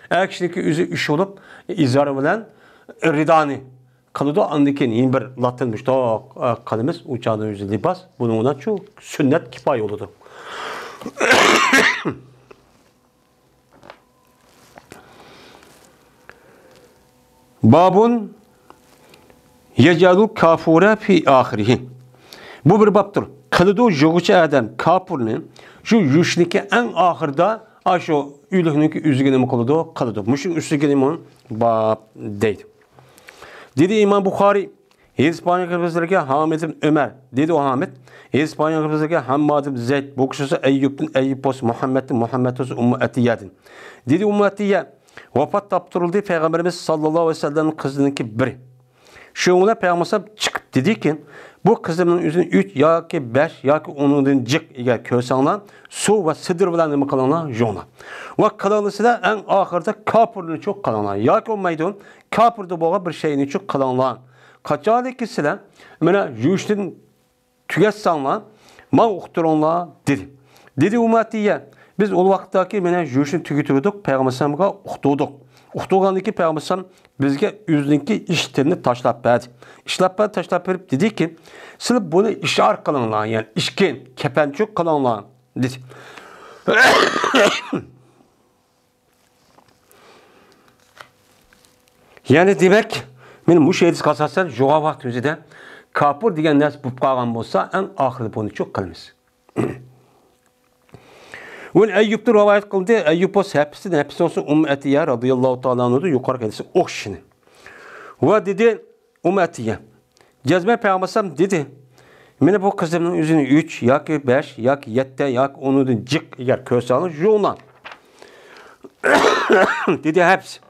ئەر كىشىنىڭكى ئۆزى ئۈچ بولۇپ، ئىزار بىلەن رىدانى قىلىدۇ. ئاندىن كېيىن يەنە بىر لاتىن مۇشتاق، ئە، قىلىمىز. ئۇ چاغدا ئۆزى لىباس. بۇنىڭ بىلەن شۇ سۈننەت كىپايە بولىدۇ. بابۇن يەجئەلۇل كافۇرە فى ئاخىرىھى. بۇ بىر بابتۇر. قىلىدۇ يۇغۇچى ئادەم كاپۇرنى شۇ يۇشنىكى ئەڭ ئاخىرىدا، ئاشۇ ئۆلۈكنىڭكى ئۆزىگە نېمە قىلىدۇ؟ قىلىدۇ. مۇشۇنىڭ ئۈستىگە نېمە؟ باب دەيدۇ. دېدى ئىمام بۇخارىي، ھەدىس پايغەمبىرىمىزگە ھامىد ئىبن ئۆمەر، دېدى ئۇ ھامىد، ھەدىس پايغەمبىرىمىزگە ھامماد ئىبن زەيد، بۇ كىشى بولسا ئەييۇبتىن، ئەييۇب بولسا مۇھەممەدتىن، مۇھەممەد بولسا ئۇممۇ ئەتىيەدىن. دېدى ئۇممۇ ئەتىيە، ۋاپات تاپتۇرۇلدى پەيغەمبىرىمىز ساللاللاھۇ ئەلەيھى ۋەسەللەمنىڭ قىزىنىڭكى بىرى. شۇنىڭ بىلەن پەيغەمبەر چىقىپ دېدىكى، بۇ قىزىمنىڭ ئۆزىنى ئۈچ ياكى بەش ياكى ئۇنىڭدىن جىق ئەگەر كۆرسەڭلار، سۇ ۋە سىدىر بىلەن نېمە قىلىڭلار، يۇيۇڭلار. ۋە قىلىڭلىسىلەر ئەڭ ئاخىرىدا كاپۇرنى چۇ قىلىڭلار. ياكى بولمايدۇ، كاپۇردا بولغان بىر شەينى چۇ قىلىڭلار. قاچانكى سىلەر مانا يۇيۇشتىن تۈگەتسەڭلار، ماڭا ئۇقتۇرۇڭلار، دېدى. دېدى ئۇممۇ ئەتىيە، بىز ئۇ ۋاقىتتاكى مانا يۇيۇشنى تۈگىتىۋىدۇق، پەيغەمبەر ئەلەيھىسسالامغا ئۇقتۇردۇق. ئۇقتۇرغاندىن كېيىن پەيغەمبەر ئەلەيھىسسالام بىزگە ئۆزىنىڭكى ئىشتىنىنى تاشلاپ بەردى. ئىشلەپ بەردى، تاشلاپ بېرىپ دېدىكى، سىلەر بۇنى ئىشئار قىلىڭلار، يەنى ئىشكىن، كەپەنچۇ قىلىڭلار، دېدى. يەنى دېمەك، مانا مۇشۇ ھەدىسكە ئاساسەن، يۇغان ۋاقتى ئۆزىدە كاپۇر دېگەن نەرسە بولۇپ قالغان بولسا، ئەڭ ئاخىرىدا بۇنى چۇ قىلىمىز. ئۇنى ئەييۇبتىن رىۋايەت قىلدى. ئەييۇب بولسا ھەپسىدىن، ھەپسى بولسا ئۇممۇ ئەتىيە رازىياللاھۇ تائالا ئەنھۇدىن يۇقىرىقى ھەدىسى ئوخشىشىنى. ۋە دېدى، ئۇممۇ ئەتىيە، جەزمەن پەيغەمبەر ئەلەيھىسسالام دېدى، مانا بۇ قىزىمنىڭ ئۆزىنى ئۈچ ياكى بەش ياكى يەتتە ياكى ئۇنىڭدىن جىق ئەگەر كۆرسەڭلار، يۇيۇڭلار. دېدى ھەپس.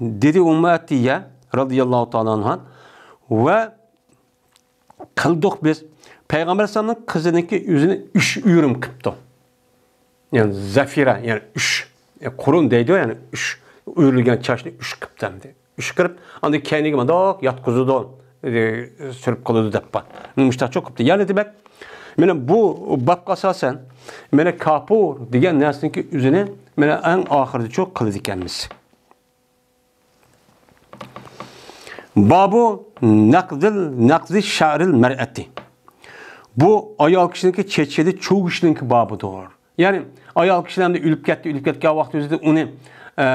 دېدى ئۇممۇ ئەتىيە رازىياللاھۇ تائالا ئەنھا، ۋە قىلدۇق بىز. پەيغەمبەر ئەلەيھىسسالامنىڭ قىزىنىڭكى ئۆزىنى ئۈچ ئۆرۈم قىپتۇ. يەنى زەفىرە، يەنى ئۈچ، يەنى قۇرۇن دەيدۇ، يەنى ئۈچ، ئۆرۈلگەن چاچنى ئۈچ قىپتۇ ئەمدى. ئۈچ قىرىپ، ئاندىن كەينىگە مۇنداق ياتقۇزىدۇ، سۈرۈپ قىلىدۇ دەپ بار. مۇشتاقچۇ قىپتۇ. يەنى دېمەك، مانا بۇ بابقا ئاساسەن، مانا كاپۇر دېگەن نەرسىنىڭكى ئۆزىنى مانا ئەڭ ئاخىرىدىچۇ قىلىدىكەنمىز. بابۇ نەقزىل، نەقزى شەئرىل مەرئەتى. بۇ ئايال كىشىنىڭكى چېچىنى چۈگۈشنىڭكى بابىدۇر. يەنى ئايال كىشىلەر ئەمدى ئۆلۈپ كەتتى، ئۆلۈپ كەتكەن ۋاقتى ئۆزىدە ئۇنى، ئە،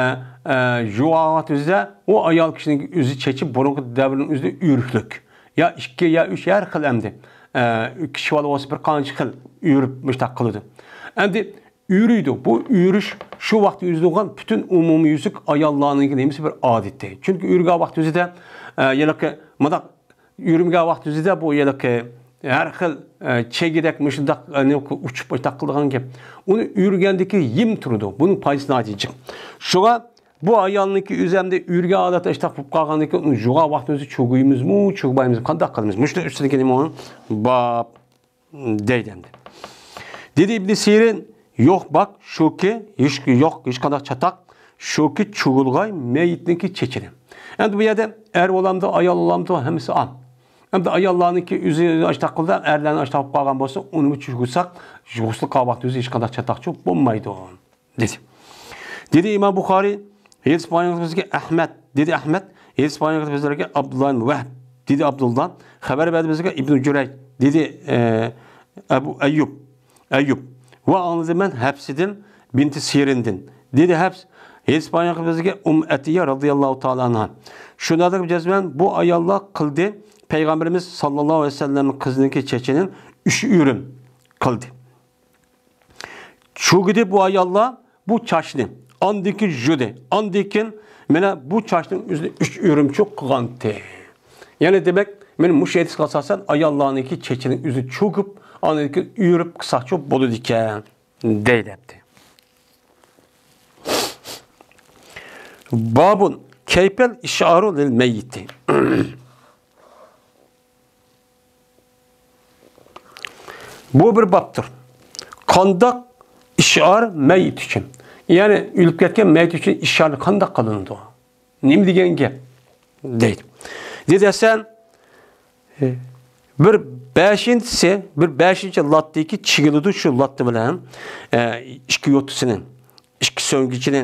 ئە، يۇغان ۋاقتى ئۆزىدە ئۇ ئايال كىشىنىڭكى ئۆزى چېچى بۇرۇنقى دەۋرنىڭ ئۆزىدە ئۆرۈكلۈك. يا ئىككى، يا ئۈچ، ھەر خىل ئەمدى. ئە، كىشى بالا بولسا بىر قانچە خىل ئۆرۈپ مۇشتاق قىلىدۇ. ئەمدى ئۆرۈيدۇ. بۇ ئۆرۈش شۇ ۋاقىتتا يۈز بەرگەن پۈتۈن ئومۇميۈزلۈك ئاياللارنىڭكى نېمىسى بىر ئادىتى. چۈنكى ئۆرۈگەن ۋاقتى يۈزىدە، ئە، ھېلىقى مۇنداق ئۆرۈمگەن ۋاقتى يۈزىدە بۇ ھېلىقى ھەر خىل، ئە، چېگىدەك مۇشۇنداق، ئە، نېمە ئۇچۇپ مۇشۇنداق قىلىدىغان گەپ. ئۇنى ئۆرۈگەندىكى يىم تۇرىدۇ. بۇنىڭ پايدىسى ناھايىتى جىق. شۇڭا بۇ ئايالنىڭكى ئۆزى ئەمدى ئۆرۈگەن ھالەتتە ئىشتاق بولۇپ قالغاندىن كېيىن ئۇنى يۇغان ۋاقتى يۈزى چۈگىمىزمۇ، چۈگمەيمىزمۇ، قانداق قىلىمىز؟ مۇشۇنىڭ ئۈستىدىكى نېمە بار؟ دەيدۇ ئەمدى. دېدى ئىبنى سىرىن، يوق باق، شۇكى، ھېچ، يوق، ھېچقانداق چاتاق، شۇكى چۈگۈلغاي مېيىتنىڭكى چېچىنى. ئەمدى بۇ يەردە ئەر بولامدۇ، ئايال بولامدۇ، ھەممىسى ئام. ئەمدى ئاياللارنىڭكى ئۆزى ئاشتاق قىلدى، ئەرلەرنىڭ ئاشتاق بولۇپ قالغان بولسا، ئۇنىمۇ چۈگۈسەك، غۇسلى قىلغان ۋاقتى ئۆزى ھېچقانداق چاتاقچۇ بولمايدۇ. دېدى. دېدى ئىمام بۇخارىي، ھەدىس پايغىمبىرىمىزگە ئەھمەد، دېدى ئەھمەد، ھەدىس پايغىمبىرىمىزگە ئابدۇللا ئىبن ۋەھب، دېدى ئابدۇللا، خەۋەر بەردى بىزگە ئىبنۇ جۈرەيج، دېدى، ئە، ئەبۇ ئەييۇب، ئەييۇب، ۋە ئاڭلىدىم مەن ھەپسىدىن بىنتى سىرىندىن، دېدى ھەپس، ھەدىس پايغىمبىرىمىزگە ئۇم ئەتىيە رازىياللاھۇ تائالا ئەنھا. شۇنداق جەزمەن بۇ ئاياللار قىلدى، پەيغەمبىرىمىز ساللاللاھۇ ئەلەيھى ۋەسەللەمنىڭ قىزىنىڭكى چېچىنى ئۈچ ئۆرۈم قىلدى. چۈگىدى بۇ ئاياللار بۇ چاچنى. ئاندىن كېيىن يۇدى. ئاندىن كېيىن مانا بۇ چاچنىڭ ئۆزىنى ئۈچ ئۆرۈمچۈك قىلغانتى. يەنى دېمەك، مانا مۇشۇ ھەدىسكە ئاساسەن ئاياللارنىڭكى چېچىنىڭ ئۆزىنى چۈگۈپ، ئاندىن كېيىن ئۆرۈپ قىلساقچۇ بولىدىكەن، دەي دەپتى. بابۇن كەيپەل ئىشئارۇ لىل مەييىتى. بۇ بىر بابتۇر. قانداق ئىشئار مەييىت ئۈچۈن؟ يەنى ئۆلۈپ كەتكەن مەييىت ئۈچۈن ئىشئارنى قانداق قىلىنىدۇ؟ نېمە دېگەن گەپ؟ دەيدۇ. دېدى ھەسەن، بىر بەشىنچىسى، بىر بەشىنچى لاتتىكى چىگىلىدۇ، شۇ لاتتى بىلەن، ئە، ئىككى يوتىسىنى، ئىككى سۆڭگىچىنى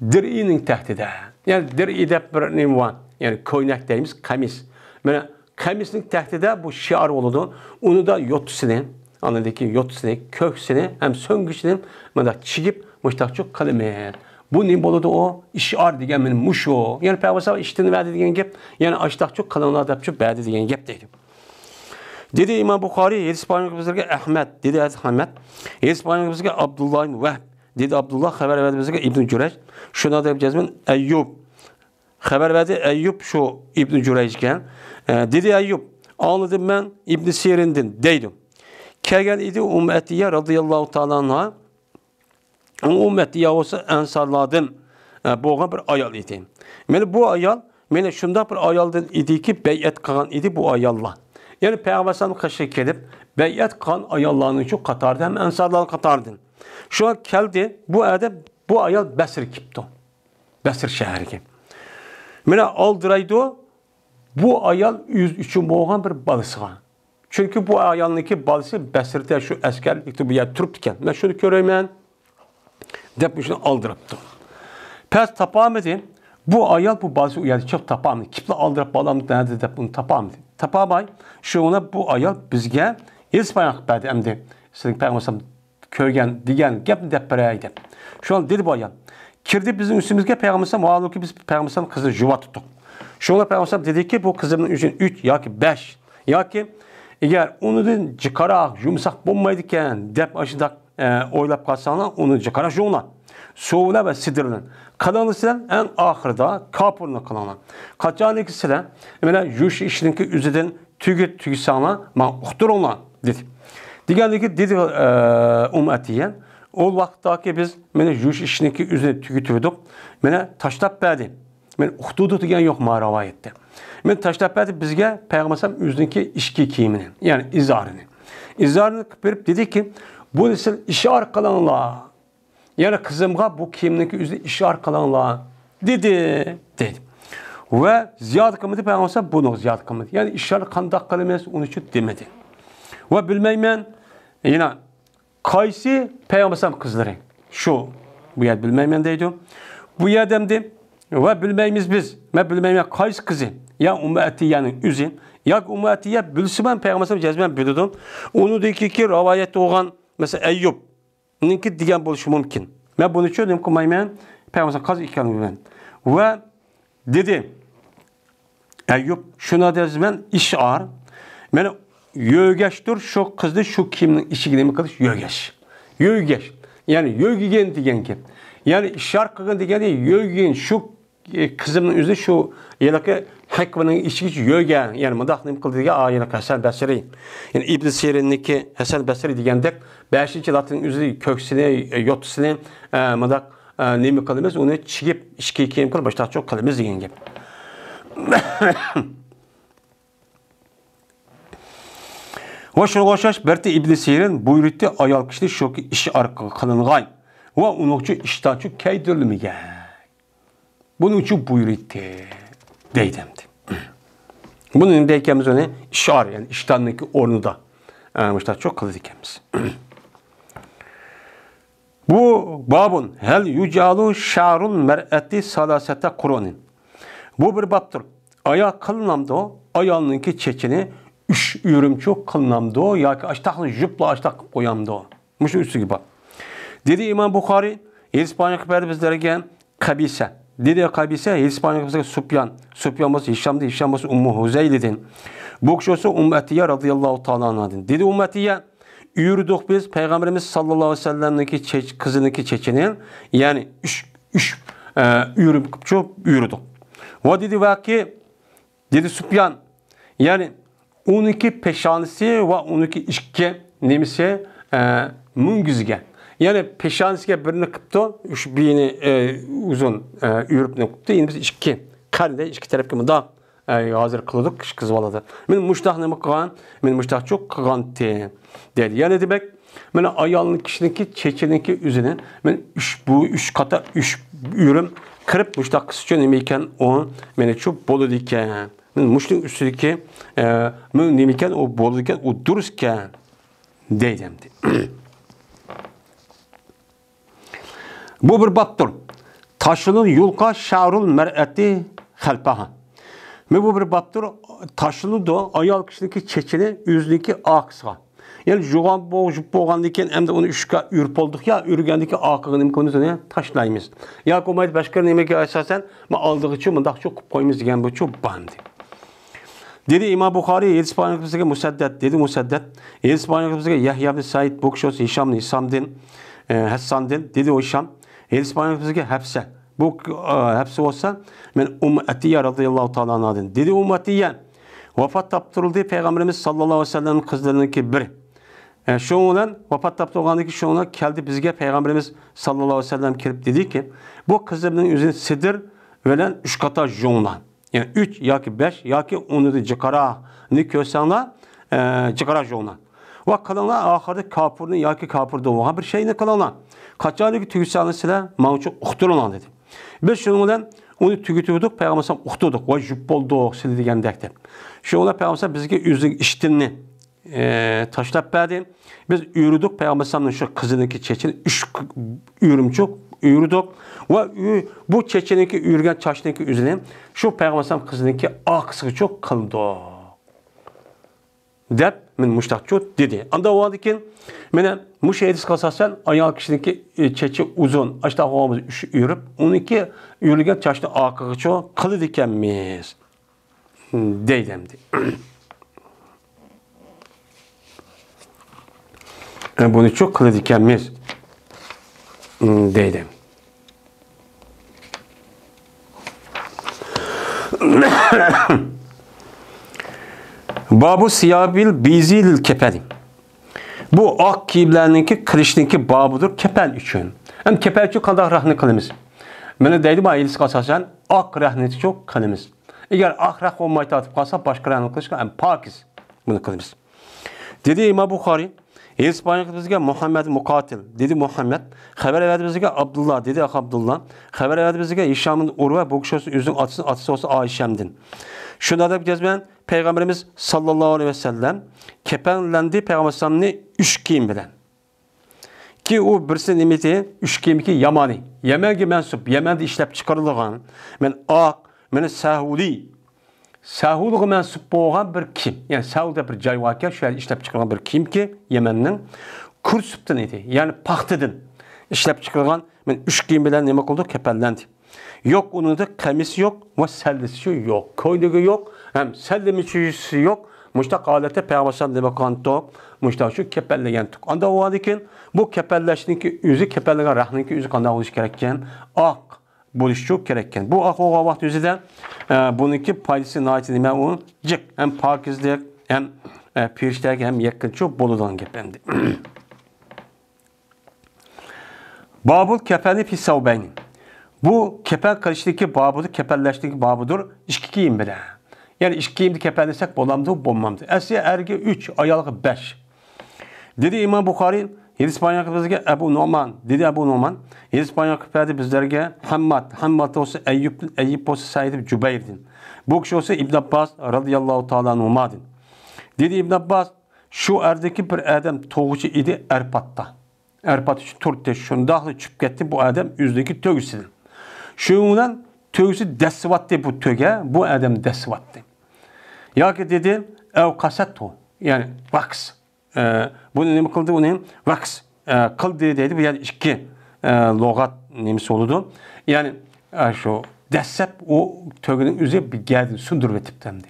دىرئىنىڭ تەھتىدە. يەنى دىرئى دەپ بىر نېمە بار. يەنى كۆينەك دەيمىز، قەمىس. مانا قەمىسنىڭ تەھتىدە بۇ شىئار بولىدۇ. ئۇنىدا يوتىسىنى، ئاندىن كېيىن يوتىسىنى، كۆكسىنى ھەم سۆڭگىچىنى مۇنداق چىگىپ، مۇشتاقچۇ قىلىمىز. بۇ نېمە بولىدۇ ئۇ؟ ئىشئار دېگەن مانا مۇشۇ. يەنى پەيغەمبەر ئىشتىن بەردى دېگەن گەپ، يەنى ئاشتاقچۇ قىلىڭلار دەپچۇ بەردى دېگەن گەپ دەيدۇ. دېدى ئىمام بۇخارىي، ھەدىس بايان قىلغان بىزگە ئەھمەد، دېدى ھەزرەت ئەھمەد، ھەدىس بايان قىلغان بىزگە ئابدۇللا ئىبن ۋەھب، دېدى ئابدۇللا، خەۋەر بەردى بىزگە ئىبن جۇرەج، شۇنىڭ دەپ جەزمەن ئەييۇب، خەۋەر بەردى ئەييۇب، شۇ ئىبن جۇرەج ئىكەن. ئە، دېدى ئەييۇب، ئاڭلىدىم مەن ئىبن سىرىندىن، دەيدۇ. كەلگەن ئىدى ئۇممۇ ئەتىيە رەزىياللاھۇ تائالا ئەنھا، ئۇممۇ ئەتىيە بولسا ئەنسارلاردىن، ئە، بولغان بىر ئايال ئىدى. مانا بۇ ئايال، مانا شۇنداق بىر ئايالدىن ئىدىكى، بەيئەت قىلغان ئىدى بۇ ئاياللار. يەنى پەيغەمبەر ئەلەيھىسسالام قېشىغا كېلىپ، بەيئەت قىلغان ئاياللارنىڭ شۇ قاتارىدا ھەم ئەنسارلار قاتارىدىن. شۇ كەلدى، بۇ ئەدەم، بۇ ئايال بەسرە كېپتۇ. بەسرە شەھەرگە. مانا ئالدىرايدۇ بۇ ئايال ئۆزى ئۈچۈن بولغان بىر بالىسىغا. چۈنكى بۇ ئايالنىڭكى بالىسى بەسرىدە شۇ ئەسكەرلىكتە بۇ يەردە تۇرۇپتىكەن. مەن شۇنى كۆرەيمەن دەپ شۇنى ئالدىراپتۇ. پەس تاپالمىدى. بۇ ئايال بۇ بالىسى ئۇ يەردە چىقىپ تاپالمىدى. كېپلا ئالدىراپ بالامدۇ نەدە دەپ ئۇنى تاپالمىدى. تاپالماي، شۇڭا بۇ ئايال بىزگە ھېس بايان قىلىپ بەردى ئەمدى. سىزنىڭ پەيغەمبەر كۆرگەن دېگەن گەپنى دەپ بېرەي دەپ. شۇڭا دېدى بۇ ئايال. كىردى بىزنىڭ ئۈستىمىزگە پەيغەمبەر ئەلەيھىسسالام، ۋاھالۇكى بىز پەيغەمبەر ئەلەيھىسسالام قىزنى يۇۋاتتۇق. شۇڭا پەيغەمبەر ئەلەيھىسسالام دېدىكى، بۇ قىزىمنىڭ ئۈچۈن ئۈچ ياكى بەش ياكى ئىگەر ئۇنىڭدىن جىقراق، يۇمشاق بولمايدىكەن دەپ ئاشۇنداق، ئە، ئويلاپ قالساڭلار، ئۇنى جىقراق يۇڭلار. سۇ بىلەن ۋە سىدىر بىلەن. قىلىڭلار سىلەر ئەڭ ئاخىرىدا كاپۇرنى قىلىڭلار. قاچانكى سىلەر مانا يۇيۇش ئىشىنىڭكى ئۆزىدىن تۈگىتىپ تۈگىسەڭلار، ماڭا ئۇقتۇرۇڭلار، دېدى. دېگەندىكى، دېدى، ئە، ئۇممۇ ئەتىيە، ئۇ ۋاقىتتاكى بىز مانا يۇيۇش ئىشىنىڭكى ئۆزىنى تۈگىتىۋىدۇق، مانا تاشلاپ بەردى. مانا ئۇقتۇردۇق دېگەن يوق ما رىۋايەتتە. مانا تاشلاپ بەردى بىزگە پەيغەمبەر ئەلەيھىسسالام ئۆزىنىڭكى ئىچكى كىيىمىنى، يەنى ئىزارىنى. ئىزارىنى قىلىپ بېرىپ دېدىكى، بۇنى سىلەر ئىشئار قىلىڭلار. يەنى قىزىمغا بۇ كىيىمنىڭكى ئۆزىنى ئىشئار قىلىڭلار، دېدى، دېدى. ۋە زىيادە قىلمىدى، پەيغەمبەر بۇنىڭغا زىيادە قىلمىدى. يەنى ئىشئارنى قانداق قىلىمىز، ئۇنى ئۈچۈن دېمىدى. ۋە بىلمەيمەن، يەنە قايسى پەيغەمبەر قىزلىرى؟ شۇ، بۇ يەردە بىلمەيمەن دەيدۇ. بۇ يەردە ئەمدى، ۋە بىلمەيمىز بىز. مەن بىلمەيمەن قايسى قىزى؟ يا ئۇممۇ ئەتىيەنىڭ ئۆزى، ياكى ئۇممۇ ئەتىيە بىلسىمۇ پەيغەمبەر جەزمەن بىلىدۇ. ئۇنىڭدىن كېيىنكى رىۋايەتتە بولغان، مەسىلەن، ئەييۇب، نىڭكى دېگەن بولۇشى مۇمكىن. مەن بۇنى چۈشىنىپ قىلمايمەن، پەيغەمبەر قاز ئىكەنلىكىنى بىلمەيمەن. ۋە دېدى، ئەييۇب، شۇنى دەيمەن، ئىشئار. مانا يۆگەشتۇر شۇ قىزنى شۇ كىيىمنىڭ ئىچىگە نېمە قىلىش؟ يۆگەش. يۆگەش. يەنى يۆگىگىن دېگەن گەپ. يەنى ئىشئار قىلغىن دېگەنى يۆگىگىن شۇ قىزىمنىڭ ئۆزى شۇ ھېلىقى ھەكۋىنىڭ ئىچىگىچە يۆگەن، يەنى مۇنداق نېمە قىلدى دېگەن، ئا، ھېلىقى ھەسەن بەسرى. يەنى ئىبن سىرىننىكى ھەسەن بەسرى دېگەندەك، بەشىنچى لاتىنىڭ ئۆزى كۆكسىنى، يوتىسىنى، ئە، مۇنداق، ئە، نېمە قىلىمىز، ئۇنى چىگىپ، ئىچكى كىيىم قىلىپ، باشتاقچۇ قىلىمىز دېگەن گەپ. ۋە شۇنىڭغا ئوخشاش بىرتى ئىبن سىرىن بۇيرۇتتى، ئايال كىشىنى شۇكى ئىش ئارقىلىق قىلىنغاي ۋە ئۇنىڭچۇ ئىشتانچۇ كەيدۈرۈلمىگەن. بۇنىڭ ئۈچۈن بۇيرۇيتتى دەيدۇ ئەمدى. بۇنى نېمە دەيدىكەنمىز ئۇنى؟ ئىشئار، يەنى ئىشتاننىڭكى ئورنىدا، ئە، مۇشتاقچۇ قىلىدىكەنمىز. بۇ بابۇن ھەل يۇجالۇ شەرۇل مەرئەتى سالاسەتە قۇرۇنىن. بۇ بىر بابتۇر. ئايا قىلىنامدۇ؟ ئايالنىڭكى چېچىنى ئۈچ ئۆرۈمچۇ قىلىنامدۇ ياكى ئاشتاقلا يۇپلا ئاشتاق قىلىپ قويامدۇ؟ مۇشۇ ئۈستىگە بار. دېدى ئىمام بۇخارىي، ھېدىس بايان قىلىپ بەردى بىزلەرگە قەبىسە. دېدى قەبىسە، ھېدىس بايان قىلىپ بىزلەرگە سۇپيان. سۇپيان بولسا ھىشامدىن، ھىشام بولسا ئۇممۇ ھۇزەيلىدىن. بۇ كىشى بولسا ئۇممۇ ئەتىيە رازىياللاھۇ تائالا ئەنھادىن. دېدى ئۇممۇ ئەتىيە، يۈرىدۇق بىز، پەيغەمبىرىمىز ساللاللاھۇ ئەلەيھى ۋەسەللەمنىڭكى چېچ-، قىزىنىڭكى چېچىنى، يەنى ئۈچ، ئۈچ، ئە، ئۆرۈم قىپچۇ يۈرىدۇق. ۋە دېدى ۋەكى، دېدى سۇپيان، يەنى ئۇنىڭكى پېشانىسى ۋە ئۇنىڭكى ئىككى نېمىسى، ئە، مۈڭگۈزگە. يەنى پېشانىسىگە بىرنى قىپتۇ، ئۈچ بىيىنى، ئە، ئۇزۇن، ئە، ئۆرۈپنى قىپتۇ، يەنە بىز ئىككى قەرندە ئىككى تەرەپكە مۇنداق، ئە، ھازىر قىلىدۇق، قىز بالىدا. مەن مۇشتاق نېمە قىلغان؟ مەن مۇشتاقچۇ قىلغانتى، دەيدۇ. يەنى دېمەك، مانا ئايالنىڭ كىشىنىڭكى چېچىنىڭكى ئۆزىنى مەن ئۈچ، بۇ ئۈچ قاتا، ئۈچ ئۆرۈم قىرىپ مۇشتاق قىلسىچۇ نېمە ئىكەن ئۇ، مېنىچۇ بولىدىكەن. مۇشۇنىڭ ئۈستىدىكى، ئە، مۇ نېمىكەن، ئۇ بولىدىكەن، ئۇ دۇرۇسكەن، دەيدۇ ئەمدى. بۇ بىر بابتۇر. تاشلىنىدۇ يۇلقا شەئرۇل مەرئەتى خەلپەھا. مۇ بۇ بىر بابتۇر، تاشلىنىدۇ ئايال كىشىنىڭكى چېچىنى ئۆزىنىڭكى ئارقىسىغا. يەنى جۇغان بوغۇپ بولغاندىن كېيىن ئەمدى ئۇنى ئۈچكە ئۆرۈپ بولدۇق يا، ئۆرگەندىن كېيىن ئارقىغا نېمە قىلىمىز، ئۇنى تاشلايمىز. ياكى بولمايدۇ باشقا نېمىگە ئاساسەن، مانا ئالدىغىچە مۇنداقچە قىلىپ قويىمىز دېگەن بۇچۇ بار ئەمدى. دېدى ئىمام بۇخارىي، ھەدىس بايان قىلىپ بىزگە مۇسەددەت، دېدى مۇسەددەت. ھەدىس بايان قىلىپ بىزگە يەھيا ئىبن سەئىد، بۇ كىشى بولسا ھىشام ھىسامدىن، ئە، ھەسساندىن، دېدى ھىشام. ھەدىس بايان قىلىپ بىزگە ھەپسە. بۇ، ئە، ھەپسە بولسا، مەن ئۇممۇ ئەتىيە رازىياللاھۇ تائالا ئانھادىن. دېدى ئۇممۇ ئەتىيە، ۋاپات تاپتۇرۇلدى پەيغەمبىرىمىز ساللاللاھۇ ئەلەيھى ۋەسەللەمنىڭ قىزلىرىنىڭكى بىرى. ئە، شۇنىڭ بىلەن ۋاپات تاپتۇرغاندىن كېيىن شۇنىڭ بىلەن كەلدى بىزگە پەيغەمبىرىمىز ساللاللاھۇ ئەلەيھى ۋەسەللەم كېلىپ دېدىكى، بۇ قىزىمنىڭ ئۆزىنى سىدىر بىلەن ئۈچ قاتا جۇڭلا. يەنى ئۈچ ياكى بەش ياكى ئۇنىڭدىن جىقراقنى كۆرسەڭلار، ئە، جىقراق جۇڭلا. ۋە قىلىڭلار، ئاخىرىدا كاپۇرنى ياكى كاپۇر بولغان بىر شەينى قىلىڭلار. قاچانلىكى تۈگىسەڭلار سىلەر ماڭچۇ ئۇقتۇرۇڭلار دېدى. بىز شۇنىڭ بىلەن ئۇنى تۈگىتىۋىدۇق، پەيغەمبەر ئەلەيھىسسالام ئۇقتۇردۇق، ۋاي جۈپ بولدۇق سىلى دېگەندەك دەپ. شۇنىڭ بىلەن پەيغەمبەر ئەلەيھىسسالام بىزگە ئۆزىنىڭ ئىشتىنىنى ئى، تاشلاپ بەردى. بىز ئۆرۈدۇق پەيغەمبەر ئەلەيھىسسالامنىڭ شۇ قىزىنىڭكى چېچىنى ئۈچ ئۆرۈمچۈك ئۆرۈدۇق ۋە ئۆ-، بۇ چېچىنىڭكى ئۆرگەن چاچنىڭكى ئۆزىنى شۇ پەيغەمبەر ئەلەيھىسسالام قىزىنىڭكى ئارقىسىغىچۇ قىلدۇق. دەپ، مەن مۇشتاقچۇ دېدى. ئاندا ئۇنىڭدىن كېيىن، مانا مۇشۇ ھەدىسكە ئاساسەن، ئايال كىشىنىڭكى، ئى، چېچى ئۇزۇن، ئاشتا ئۇچ ئۆرۈپ، ئۇنىڭكى ئۆرۈلگەن چاچنى ئارقىغىچۇ قىلىدىكەنمىز. دەيدۇ ئەمدى. بۇنىچۇ قىلىدىكەنمىز، دەيدۇ. بابۇ سىيابىل بىزى لىل كەپەنى. بۇ ئاق كىيىملەرنىڭكى قىلىشنىڭكى بابىدۇر كەپەن ئۈچۈن. ئەمدى كەپەن ئۈچۈن قانداق رەخنە قىلىمىز؟ مانا دەيدۇ، بۇ ھەدىسكە ئاساسەن ئاق رەخنىچۇ قىلىمىز. ئەگەر ئاق رەخ بولماي تارتىپ قالسا، باشقا رەخنە قىلىشقا ھەم پاكىز بۇنى قىلىمىز. دېدى ئىمام بۇخارىي، ھەدىس بايان قىلىپ بىزگە مۇھەممەد مۇقاتىل، دېدى مۇھەممەد، خەۋەر ئەۋەتتى بىزگە ئابدۇللا، دېدى ئابدۇللا، خەۋەر ئەۋەتتى بىزگە ھىشام ئۇرۋە، بۇ كىشى بولسا ئۆزىنىڭ ئاتىسى، ئاتىسى بولسا ئائىشەمدىن. شۇنداق دەپ جەزمەن پەيغەمبىرىمىز ساللاللاھۇ ئەلەيھى ۋەسەللەم كەپەنلەندى پەيغەمبەر ئەلەيھىسسالامنى ئۈچ كىيىم بىلەن. كېيىن ئۇ بىرسى نېمە ئىدى؟ ئۈچ كىيىمكى يامانى. يەمەنگە مەنسۇپ، يەمەندە ئىشلەپ چىقىرىلغان. مەن ئاق، مەن سەھۇلى. سەھۇلغا مەنسۇپ بولغان بىر كىيىم. يەنى سەھۇل دەپ بىر جاي باركەن، شۇ يەردە ئىشلەپ چىقىرىلغان بىر كىيىمكى يەمەننىڭ. كۇرسۇپتىن ئىدى. يەنى پاختىدىن ئىشلەپ چىقىرىلغان. مەن ئۈچ كىيىم بىلەن نېمە قىلدۇق؟ كەپەنلەندى. يوق، ئۇنىڭدا قەمىسى يوق ۋە سەللىسى يوق. كوينىكى يوق، ھەم سەللىمىچىسى يوق. مۇشتاق ھالەتتە پەيغەمبەر ئەلەيھىسسالام نېمە قىلغانتۇق؟ مۇشتاق شۇ كەپەنلىگەنتۇق. ئاندا بولغاندىكىن بۇ كەپەنلەشنىڭكى ئۆزى، كەپەنلىگەن رەخنىڭكى ئۆزى قانداق بولۇشى كېرەككەن؟ ئاق بولۇشى كېرەككەن. بۇ ئاق بولغان ۋاقىت ئۆزىدە، ئە، بۇنىڭكى پايدىسى ناھايىتى نېمە ئۇ؟ جىق، ھەم پاكىزلىق، ھەم، ئە، پېرىشتەگە ھەم يېقىنچۇ بولىدىغان گەپ ئەمدى. بابۇل كەپەنى فى سەۋبەينى. بۇ كەپەن قىلىشتىكى بابىدۇر، كەپەنلەشتىكى بابىدۇر، ئىككى كىيىم بىلەن. يەنى ئىككى كىيىمدە كەپەنلىسەك بولامدۇ، بولمامدۇ؟ ئەسلى ئەرگە ئۈچ، ئايالغا بەش. دېدى ئىمام بۇخارىي، ھەدىس بايان قىلىپ بىزگە ئەبۇ نومان، دېدى ئەبۇ نومان، ھەدىس بايان قىلىپ بەردى بىزلەرگە ھەممات، ھەممات بولسا ئەييۇبتىن، ئەييۇب بولسا سەئىد ئىبن جۇبەيردىن. بۇ كىشى بولسا ئىبن ئابباس رازىياللاھۇ تائالا ئەنھۇمادىن. دېدى ئىبن ئابباس، شۇ ئەردىكى بىر ئادەم تۇغۇچى ئىدى ئەرپاتتا. ئەرپات ئۈچۈن تۇردى. شۇنداقلا چۈشۈپ كەتتى بۇ ئادەم ئۆزىنىڭكى تۆگىسىدىن. شۇنىڭ بىلەن تۆگىسى دەسسىۋاتتى بۇ تۆگە، بۇ ئادەم دەسسىۋاتتى. ياكى دېدى، ئەۋ قەسەتتۇ، يەنى ۋەقس. ئە، بۇنى نېمە قىلدى ئۇنى؟ ۋەقس، ئە، قىلدى دەيدۇ. بۇ يەردە ئىككى، ئە، لۇغەت نېمىسى بولىدۇ. يەنى، ئە، شۇ دەسسەپ ئۇ تۆگىنىڭ ئۆزى بىر گەدىنى سۇندۇرۇپ ئېتىپتۇ ئەمدى.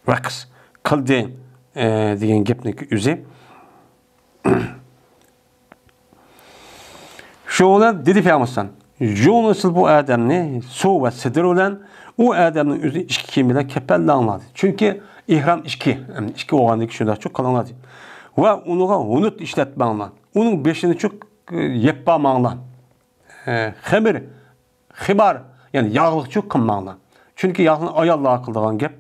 ۋەقس قىلدى، ئە، دېگەن گەپنىڭكى ئۆزى. شۇ بىلەن دېدى پەيغەمبەر ئەلەيھىسسالام، يۇڭلىسىل بۇ ئادەمنى سۇ ۋە سىدىر بىلەن، ئۇ ئادەمنىڭ ئۆزىنى ئىككى كىيىم بىلەن كەپەنلەڭلار دېدى. چۈنكى ئېھرام ئىككى، ئىككى بولغاندىن كېيىن شۇنداقچۇ قىلىڭلار دېدى. ۋە ئۇنىڭغا ھۇنۇت ئىشلەتمەڭلار. ئۇنىڭ بېشىنىچۇ يەپ بارماڭلار. ئە، خېمىر خىمار، يەنى ياغلىقچۇ قىلماڭلار. چۈنكى ياغنى ئاياللارغا قىلىدىغان گەپ.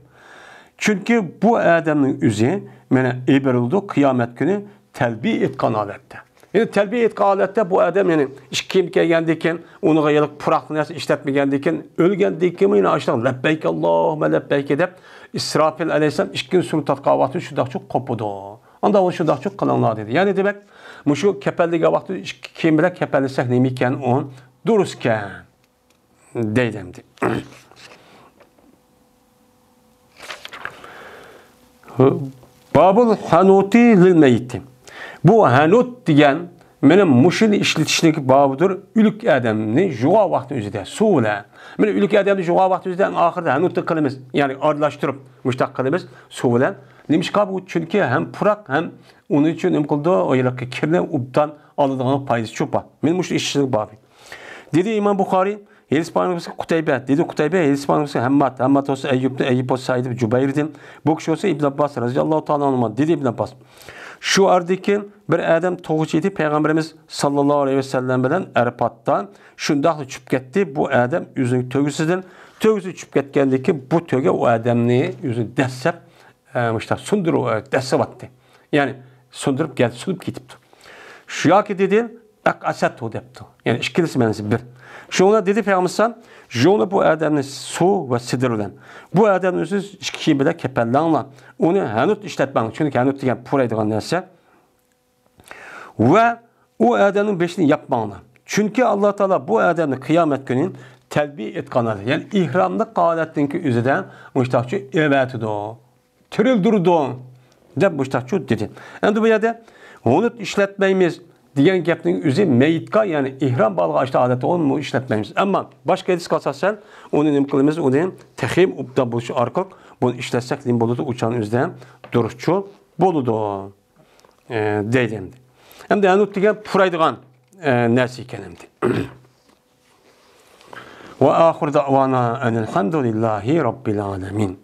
چۈنكى بۇ ئادەمنىڭ ئۆزى مانا ئېبىرىلىدۇ، قىيامەت كۈنى تەلبىيە ئېيتقان ھالەتتە. يەنى تەلبىيە ئېيتقان ھالەتتە بۇ ئادەم، يەنى ئىككى كىيىم كىيگەندىن كېيىن، ئۇنىڭغا ھېلىقى پۇراق نەرسە ئىشلەتمىگەندىن كېيىن، ئۆلگەندىن كېيىنمۇ يەنە ئاشۇنداق لەببەيك ئاللاھۇممە لەببەيك دەپ، ئىسراپىل ئەلەيھىسسالام ئىككىنچى سۈرە تارتقان ۋاقتىدا شۇنداقچۇ قوپىدۇ. ئاندا ئۇ شۇنداقچۇ قىلىڭلار دېدى. يەنى دېمەك، مۇشۇ كەپەنلىگەن ۋاقتىدا ئىككى كىيىم بىلەن كەپەنلىسەك نېمىكەن ئۇ؟ دۇرۇسكەن. دەيدۇ ئەمدى. بابۇل ھەنۇتى لىل مەييىتى. بۇ ھەنۇت دېگەن مانا مۇشۇنى ئىشلىتىشنىڭ بابىدۇر، ئۆلۈك ئادەمنى يۇغان ۋاقتى ئۆزىدە سۇ بىلەن. مانا ئۆلۈك ئادەمنى يۇغان ۋاقتى ئۆزىدە ئەڭ ئاخىرىدا ھەنۇتنى قىلىمىز، يەنى ئارىلاشتۇرۇپ مۇشتاق قىلىمىز سۇ بىلەن. نېمىشقا بۇ؟ چۈنكى ھەم پۇراق، ھەم ئۇنىڭ ئۈچۈن نېمە قىلىدۇ؟ ئۇ يەردىكى كىرنى ئوبدان ئالىدىغان پايدىسى بار. مانا مۇشۇ ئىشلىتىشنىڭ بابى. دېدى ئىمام بۇخارىي، ھەدىس بارمىسى قۇتەيبە، دېدى قۇتەيبە، ھەدىس بارمىسى ھەممات، ھەممات بولسا ئەييۇبنى، ئەييۇب بولسا سەئىد ئىبن جۇبەيردىن، بۇ كىشى بولسا ئىبن ئابباس رەزىياللاھۇ تائالا ئەنھۇما، دېدى ئىبن ئابباس. شۇ ئارىدىكى بىر ئادەم توغىچى ئىدى، پەيغەمبىرىمىز ساللاللاھۇ ئەلەيھى ۋەسەللەم بىلەن ئەرپاتتا شۇنداقلا چۈشۈپ كەتتى. بۇ ئادەم ئۆزىنىڭ تۆگىسىدىن، تۆگىسى چۈشۈپ كەتكەندىن كېيىن بۇ تۆگە ئۇ ئادەمنى ئۆزىنى دەسسەپ، ئە، مۇشۇنداق سۇندۇرۇپ، ئە، دەسسەۋاتتى. يەنى سۇندۇرۇپ كەتتى، سۇنۇپ كېتىپتۇ. شۇ ياكى دېدى، ئەقئەسەتۇ دەپتۇ. يەنى ئىككىلىسى مەنىسى بىر. شۇڭا دېدى پەيغەمبەر، يۇڭلا بۇ ئادەمنى سۇ ۋە سىدىر بىلەن. بۇ ئادەمنى سىز ئىككى كىيىم بىلەن كەپەنلەڭلار. ئۇنى ھەنۇت ئىشلەتمەڭ. چۈنكى ھەنۇت دېگەن پۇرايدىغان نەرسە. ۋە ئۇ ئادەمنىڭ بېشىنى ياپماڭلار. چۈنكى ئاللا تائالا بۇ ئادەمنى قىيامەت كۈنى تەلبىيە ئېيتقان ھالەتتە، يەنى ئېھراملىق ھالەتتىن كېيىن ئۆزىدە مۇشتاقچە ئېۋەتىدۇ. تىرىلدۈرىدۇ، دەپ مۇشتاقچۇ دېدى. ئەمدى بۇ يەردە ھۇنۇت ئىشلەتمەيمىز دېگەن گەپنىڭ ئۆزى مەيىتقا، يەنى ئېھرام بالغا ئاشتا ئادەتتە ئۇنى ئىشلەتمەيمىز. ئەمما باشقا ھەدىسكە ئاساسەن ئۇنى نېمە قىلىمىز؟ ئۇنى تېخىمۇ ئوبدان بولۇشى ئارقىلىق بۇنى ئىشلەتسەك نېمە بولىدۇ؟ ئۇ چاغنىڭ ئۆزىدە دۇرۇسچۇ بولىدۇ، ئە، دەيدۇ ئەمدى. ئەمدى ھۇنۇت دېگەن پۇرايدىغان، ئە، نەرسە ئىكەن ئەمدى. ۋە ئاخىر دەۋانا ئەنىل ھەمدۇلىللاھى رەببىل ئالەمىن.